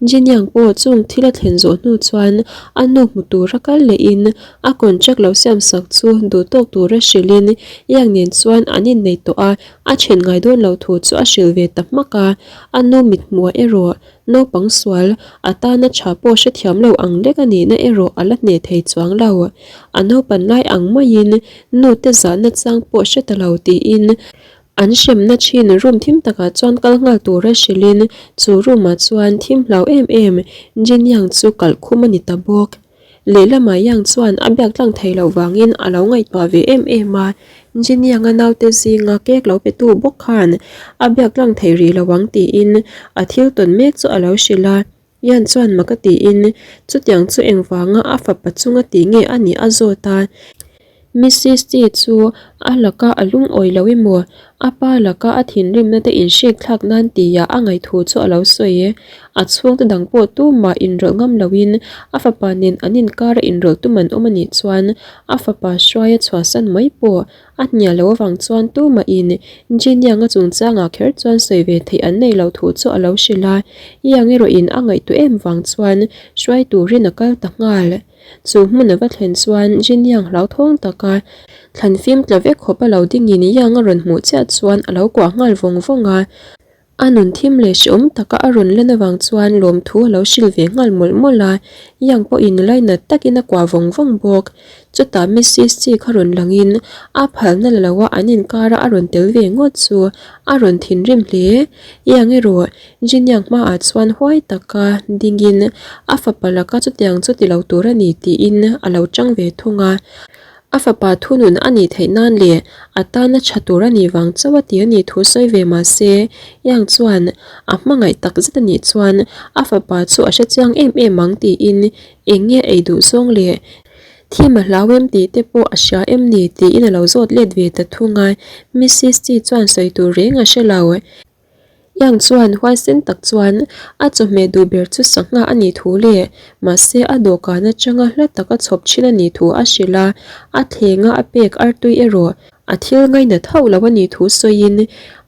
Jin Yang pawh chung thil a thlen zawh hnu chuan a nu hmu tura kal lehin a contract lo siam sak chu duh tawk tura hrilhin Yang nen chuan an inneih tawh a, a then ngai dawn lo thu chu a hrilh ve ta hmak a. A nu mithmuh erawh naupang sual a tana tha pawh hrethiam lo ang lek a nihna erawh a la hneh thei chuang lo. A naupan lai ang maiin nu te zahna chang pawh hre ta lo tiin An hremna thin room thim takah chuan kal nghal tura hrilhin chu room ah chuan thim hlau em em Jin Yang chu kalh khum a ni ta bawk. Lehlamah Yang chuan a biak tlang thei loh vangin a lo ngaihtuah ve em em a, Jin Yang a naute zinga cake lo petu bawk khan a biak tlang thei rih lo ang tiin a thil tawn mek chu a lo hrilh a. Yan chuan mak a tiin chutiang chu engvanga a fapa chunga tih nge a nih a zawt a. Mrs T chu a laka a lungawi lo emaw, a pa laka a thinrimna te inhrik thlak nan tia a ngaihthu chu a lo sawi e. A chhungte dang pawh tumah inrawlh ngam loin a fapa nen an inkara inrawlh tum an awm a nih chuan a fapa hruaia chhuahsan mai pawh A hnial loh avang chuan tumahin Jin Yang-a chungchangah kher chuan sawi ve theih an nei loh thu chu a lo hrilh a, Yang erawhin a ngaihtuah em vang chuan hruai turin a kal ta nghal. Chu hmun a va thlen chuan Jin Yang hlauthawng taka thlan fim tla vek khawp a lo dingin Yang a rawn hmuh chiah chuan a lo kuah nghal vawng vawng a. A nun thim leh hreawm taka a rawn lan avang chuan lawmthu a lo hrilh ve nghal mawlh mawlh a, Yang pawhin lainat takin a kuah vawng vawng bawk. Chutah Mrs Chi kha rawn langin a phalna la loa an inkara a rawn tel ve ngawt chu a rawn thinrim hle. Yang erawh Jin Yang hmaah chuan huai taka dingin a fapa laka chutiang chu ti lo tur a ni tiin a lo chang ve thung a. A fapa thunun a nih theih nan leh a tana tha tur a nih vang chauh a ti a nih thu sawi ve mah se, Yang chuan a hmangaih tak zet a nih chuan a fapa chu a hrechiang em em ang tiin eng nge ei duh zawng leh thim a hlau em tih te pawh a hria em ni tiin a lo zawt let ve ta thung a, Mrs Chi chuan sawi tur reng a hre lo. Yang chuan huaisen tak chuan a chawhmeh duh ber chu sangha a nih thu leh mahse a dawhkan atanga hla taka chhawp thin a nih thu a hrilh a, a thlenga a pek artui erawh a thil ngainat hauh lo a nih thu sawiin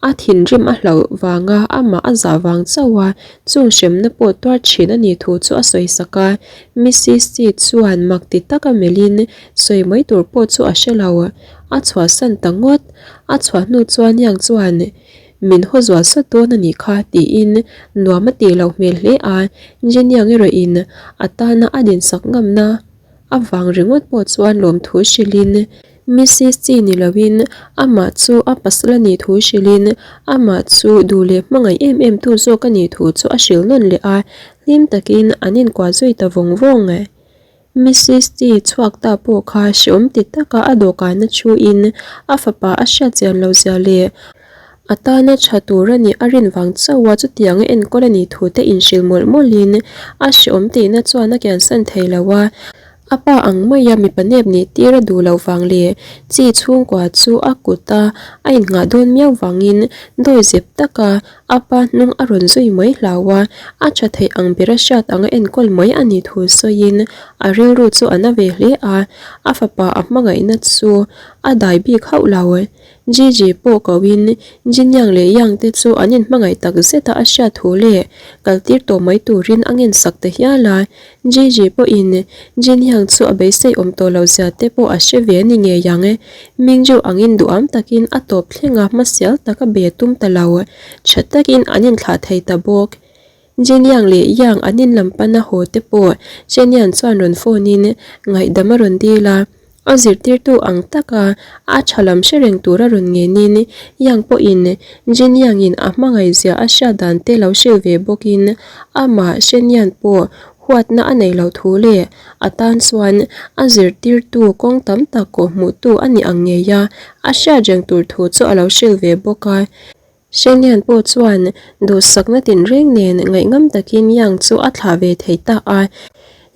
a thinrim a hlauh vanga amah a zah vang chauh a, chung hremna pawh tuar thin a nih thu chu a sawi sak a, Mrs Chi chuan mak ti taka melhin sawi mai tur pawh chu a hre lo. a chhuahsan ta ngawt. A chhuah hnu chuan Yang chuan, Min haw zual sawt dawn a nih kha, tiin nuam a tih loh hmel hle a. Jin Yang erawhin a tana a dinsak ngamna avang ringawt pawh chuan lawmthu hrilhin, Mrs Chi ni loin amah chu a pasal a nih thu hrilhin amah chu duh leh hmangaih em em tu zawk a nih thu chu a hrilh nawn leh a, hlim takin an inkuah zui ta vawng vawng. Mrs Chi chhuak ta pawh kha hreawm ti taka a dawhkana thuin a fapa a hriat chian lo zia leh a tana tha tur a nih a rin vang chauh a chutiang a enkawl a nih thu te inhrilh mawlh mawlhin a hreawm tihna chuan a kiansan thei lo a. A pa ang maia mipa nep nih tir a duh loh vang leh chi chhungkua chu a kut a a innghah dawn miau vangin dawi zep taka a pa hnung a rawn zui mai hlau a, a tha theih ang ber a hriat anga enkawl mai a nih thu sawiin a rilru chu a na ve hle a, a fapa a hmangaihna chu a dai bik hauh lo. Gigi pawh koin Jinyang leh Yang te chu an inhmangaih tak zet a a hriat thu leh kaltir tawh mai turin a ngensak ta hial a. Gigi pawhin Jinyang chu a beisei awm tawh loh zia te pawh a hre ve a ni ngei ang. Mingju angin duham takin a tawp thleng a hmasial tak a be tum ta lo. Tha takin an inthlah thei ta bawk. Jinyang leh Yang an inlam pana haw te pawh Chenian chuan rawn phone in ngaihdam a rawn dil a. A zirtirtu ang taka a tha lam hre reng tura rawn ngenin Yang pawhin Jin Yang-in a hmangaihzia a hriat dan te lo hrilh ve bawkin amah Shen Yan pawh huatna a neih loh thu leh a tan chuan a zirtirtu kawng tam tak kawhhmuhtu a nih ang ngei a a hriat reng tur thu chu a lo hrilh ve bawk a. Shenyan pawh chuan duhsakna tinreng nen ngaihngam takin Yang chu a thlah ve thei ta a.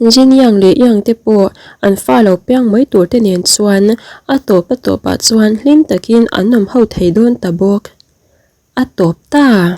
Jin Yang leh Yang te pawh an fa lo piang mai tur te nen chuan a tawp a tawpah chuan hlim takin an awm ho thei dawn ta bawk. A tawp ta!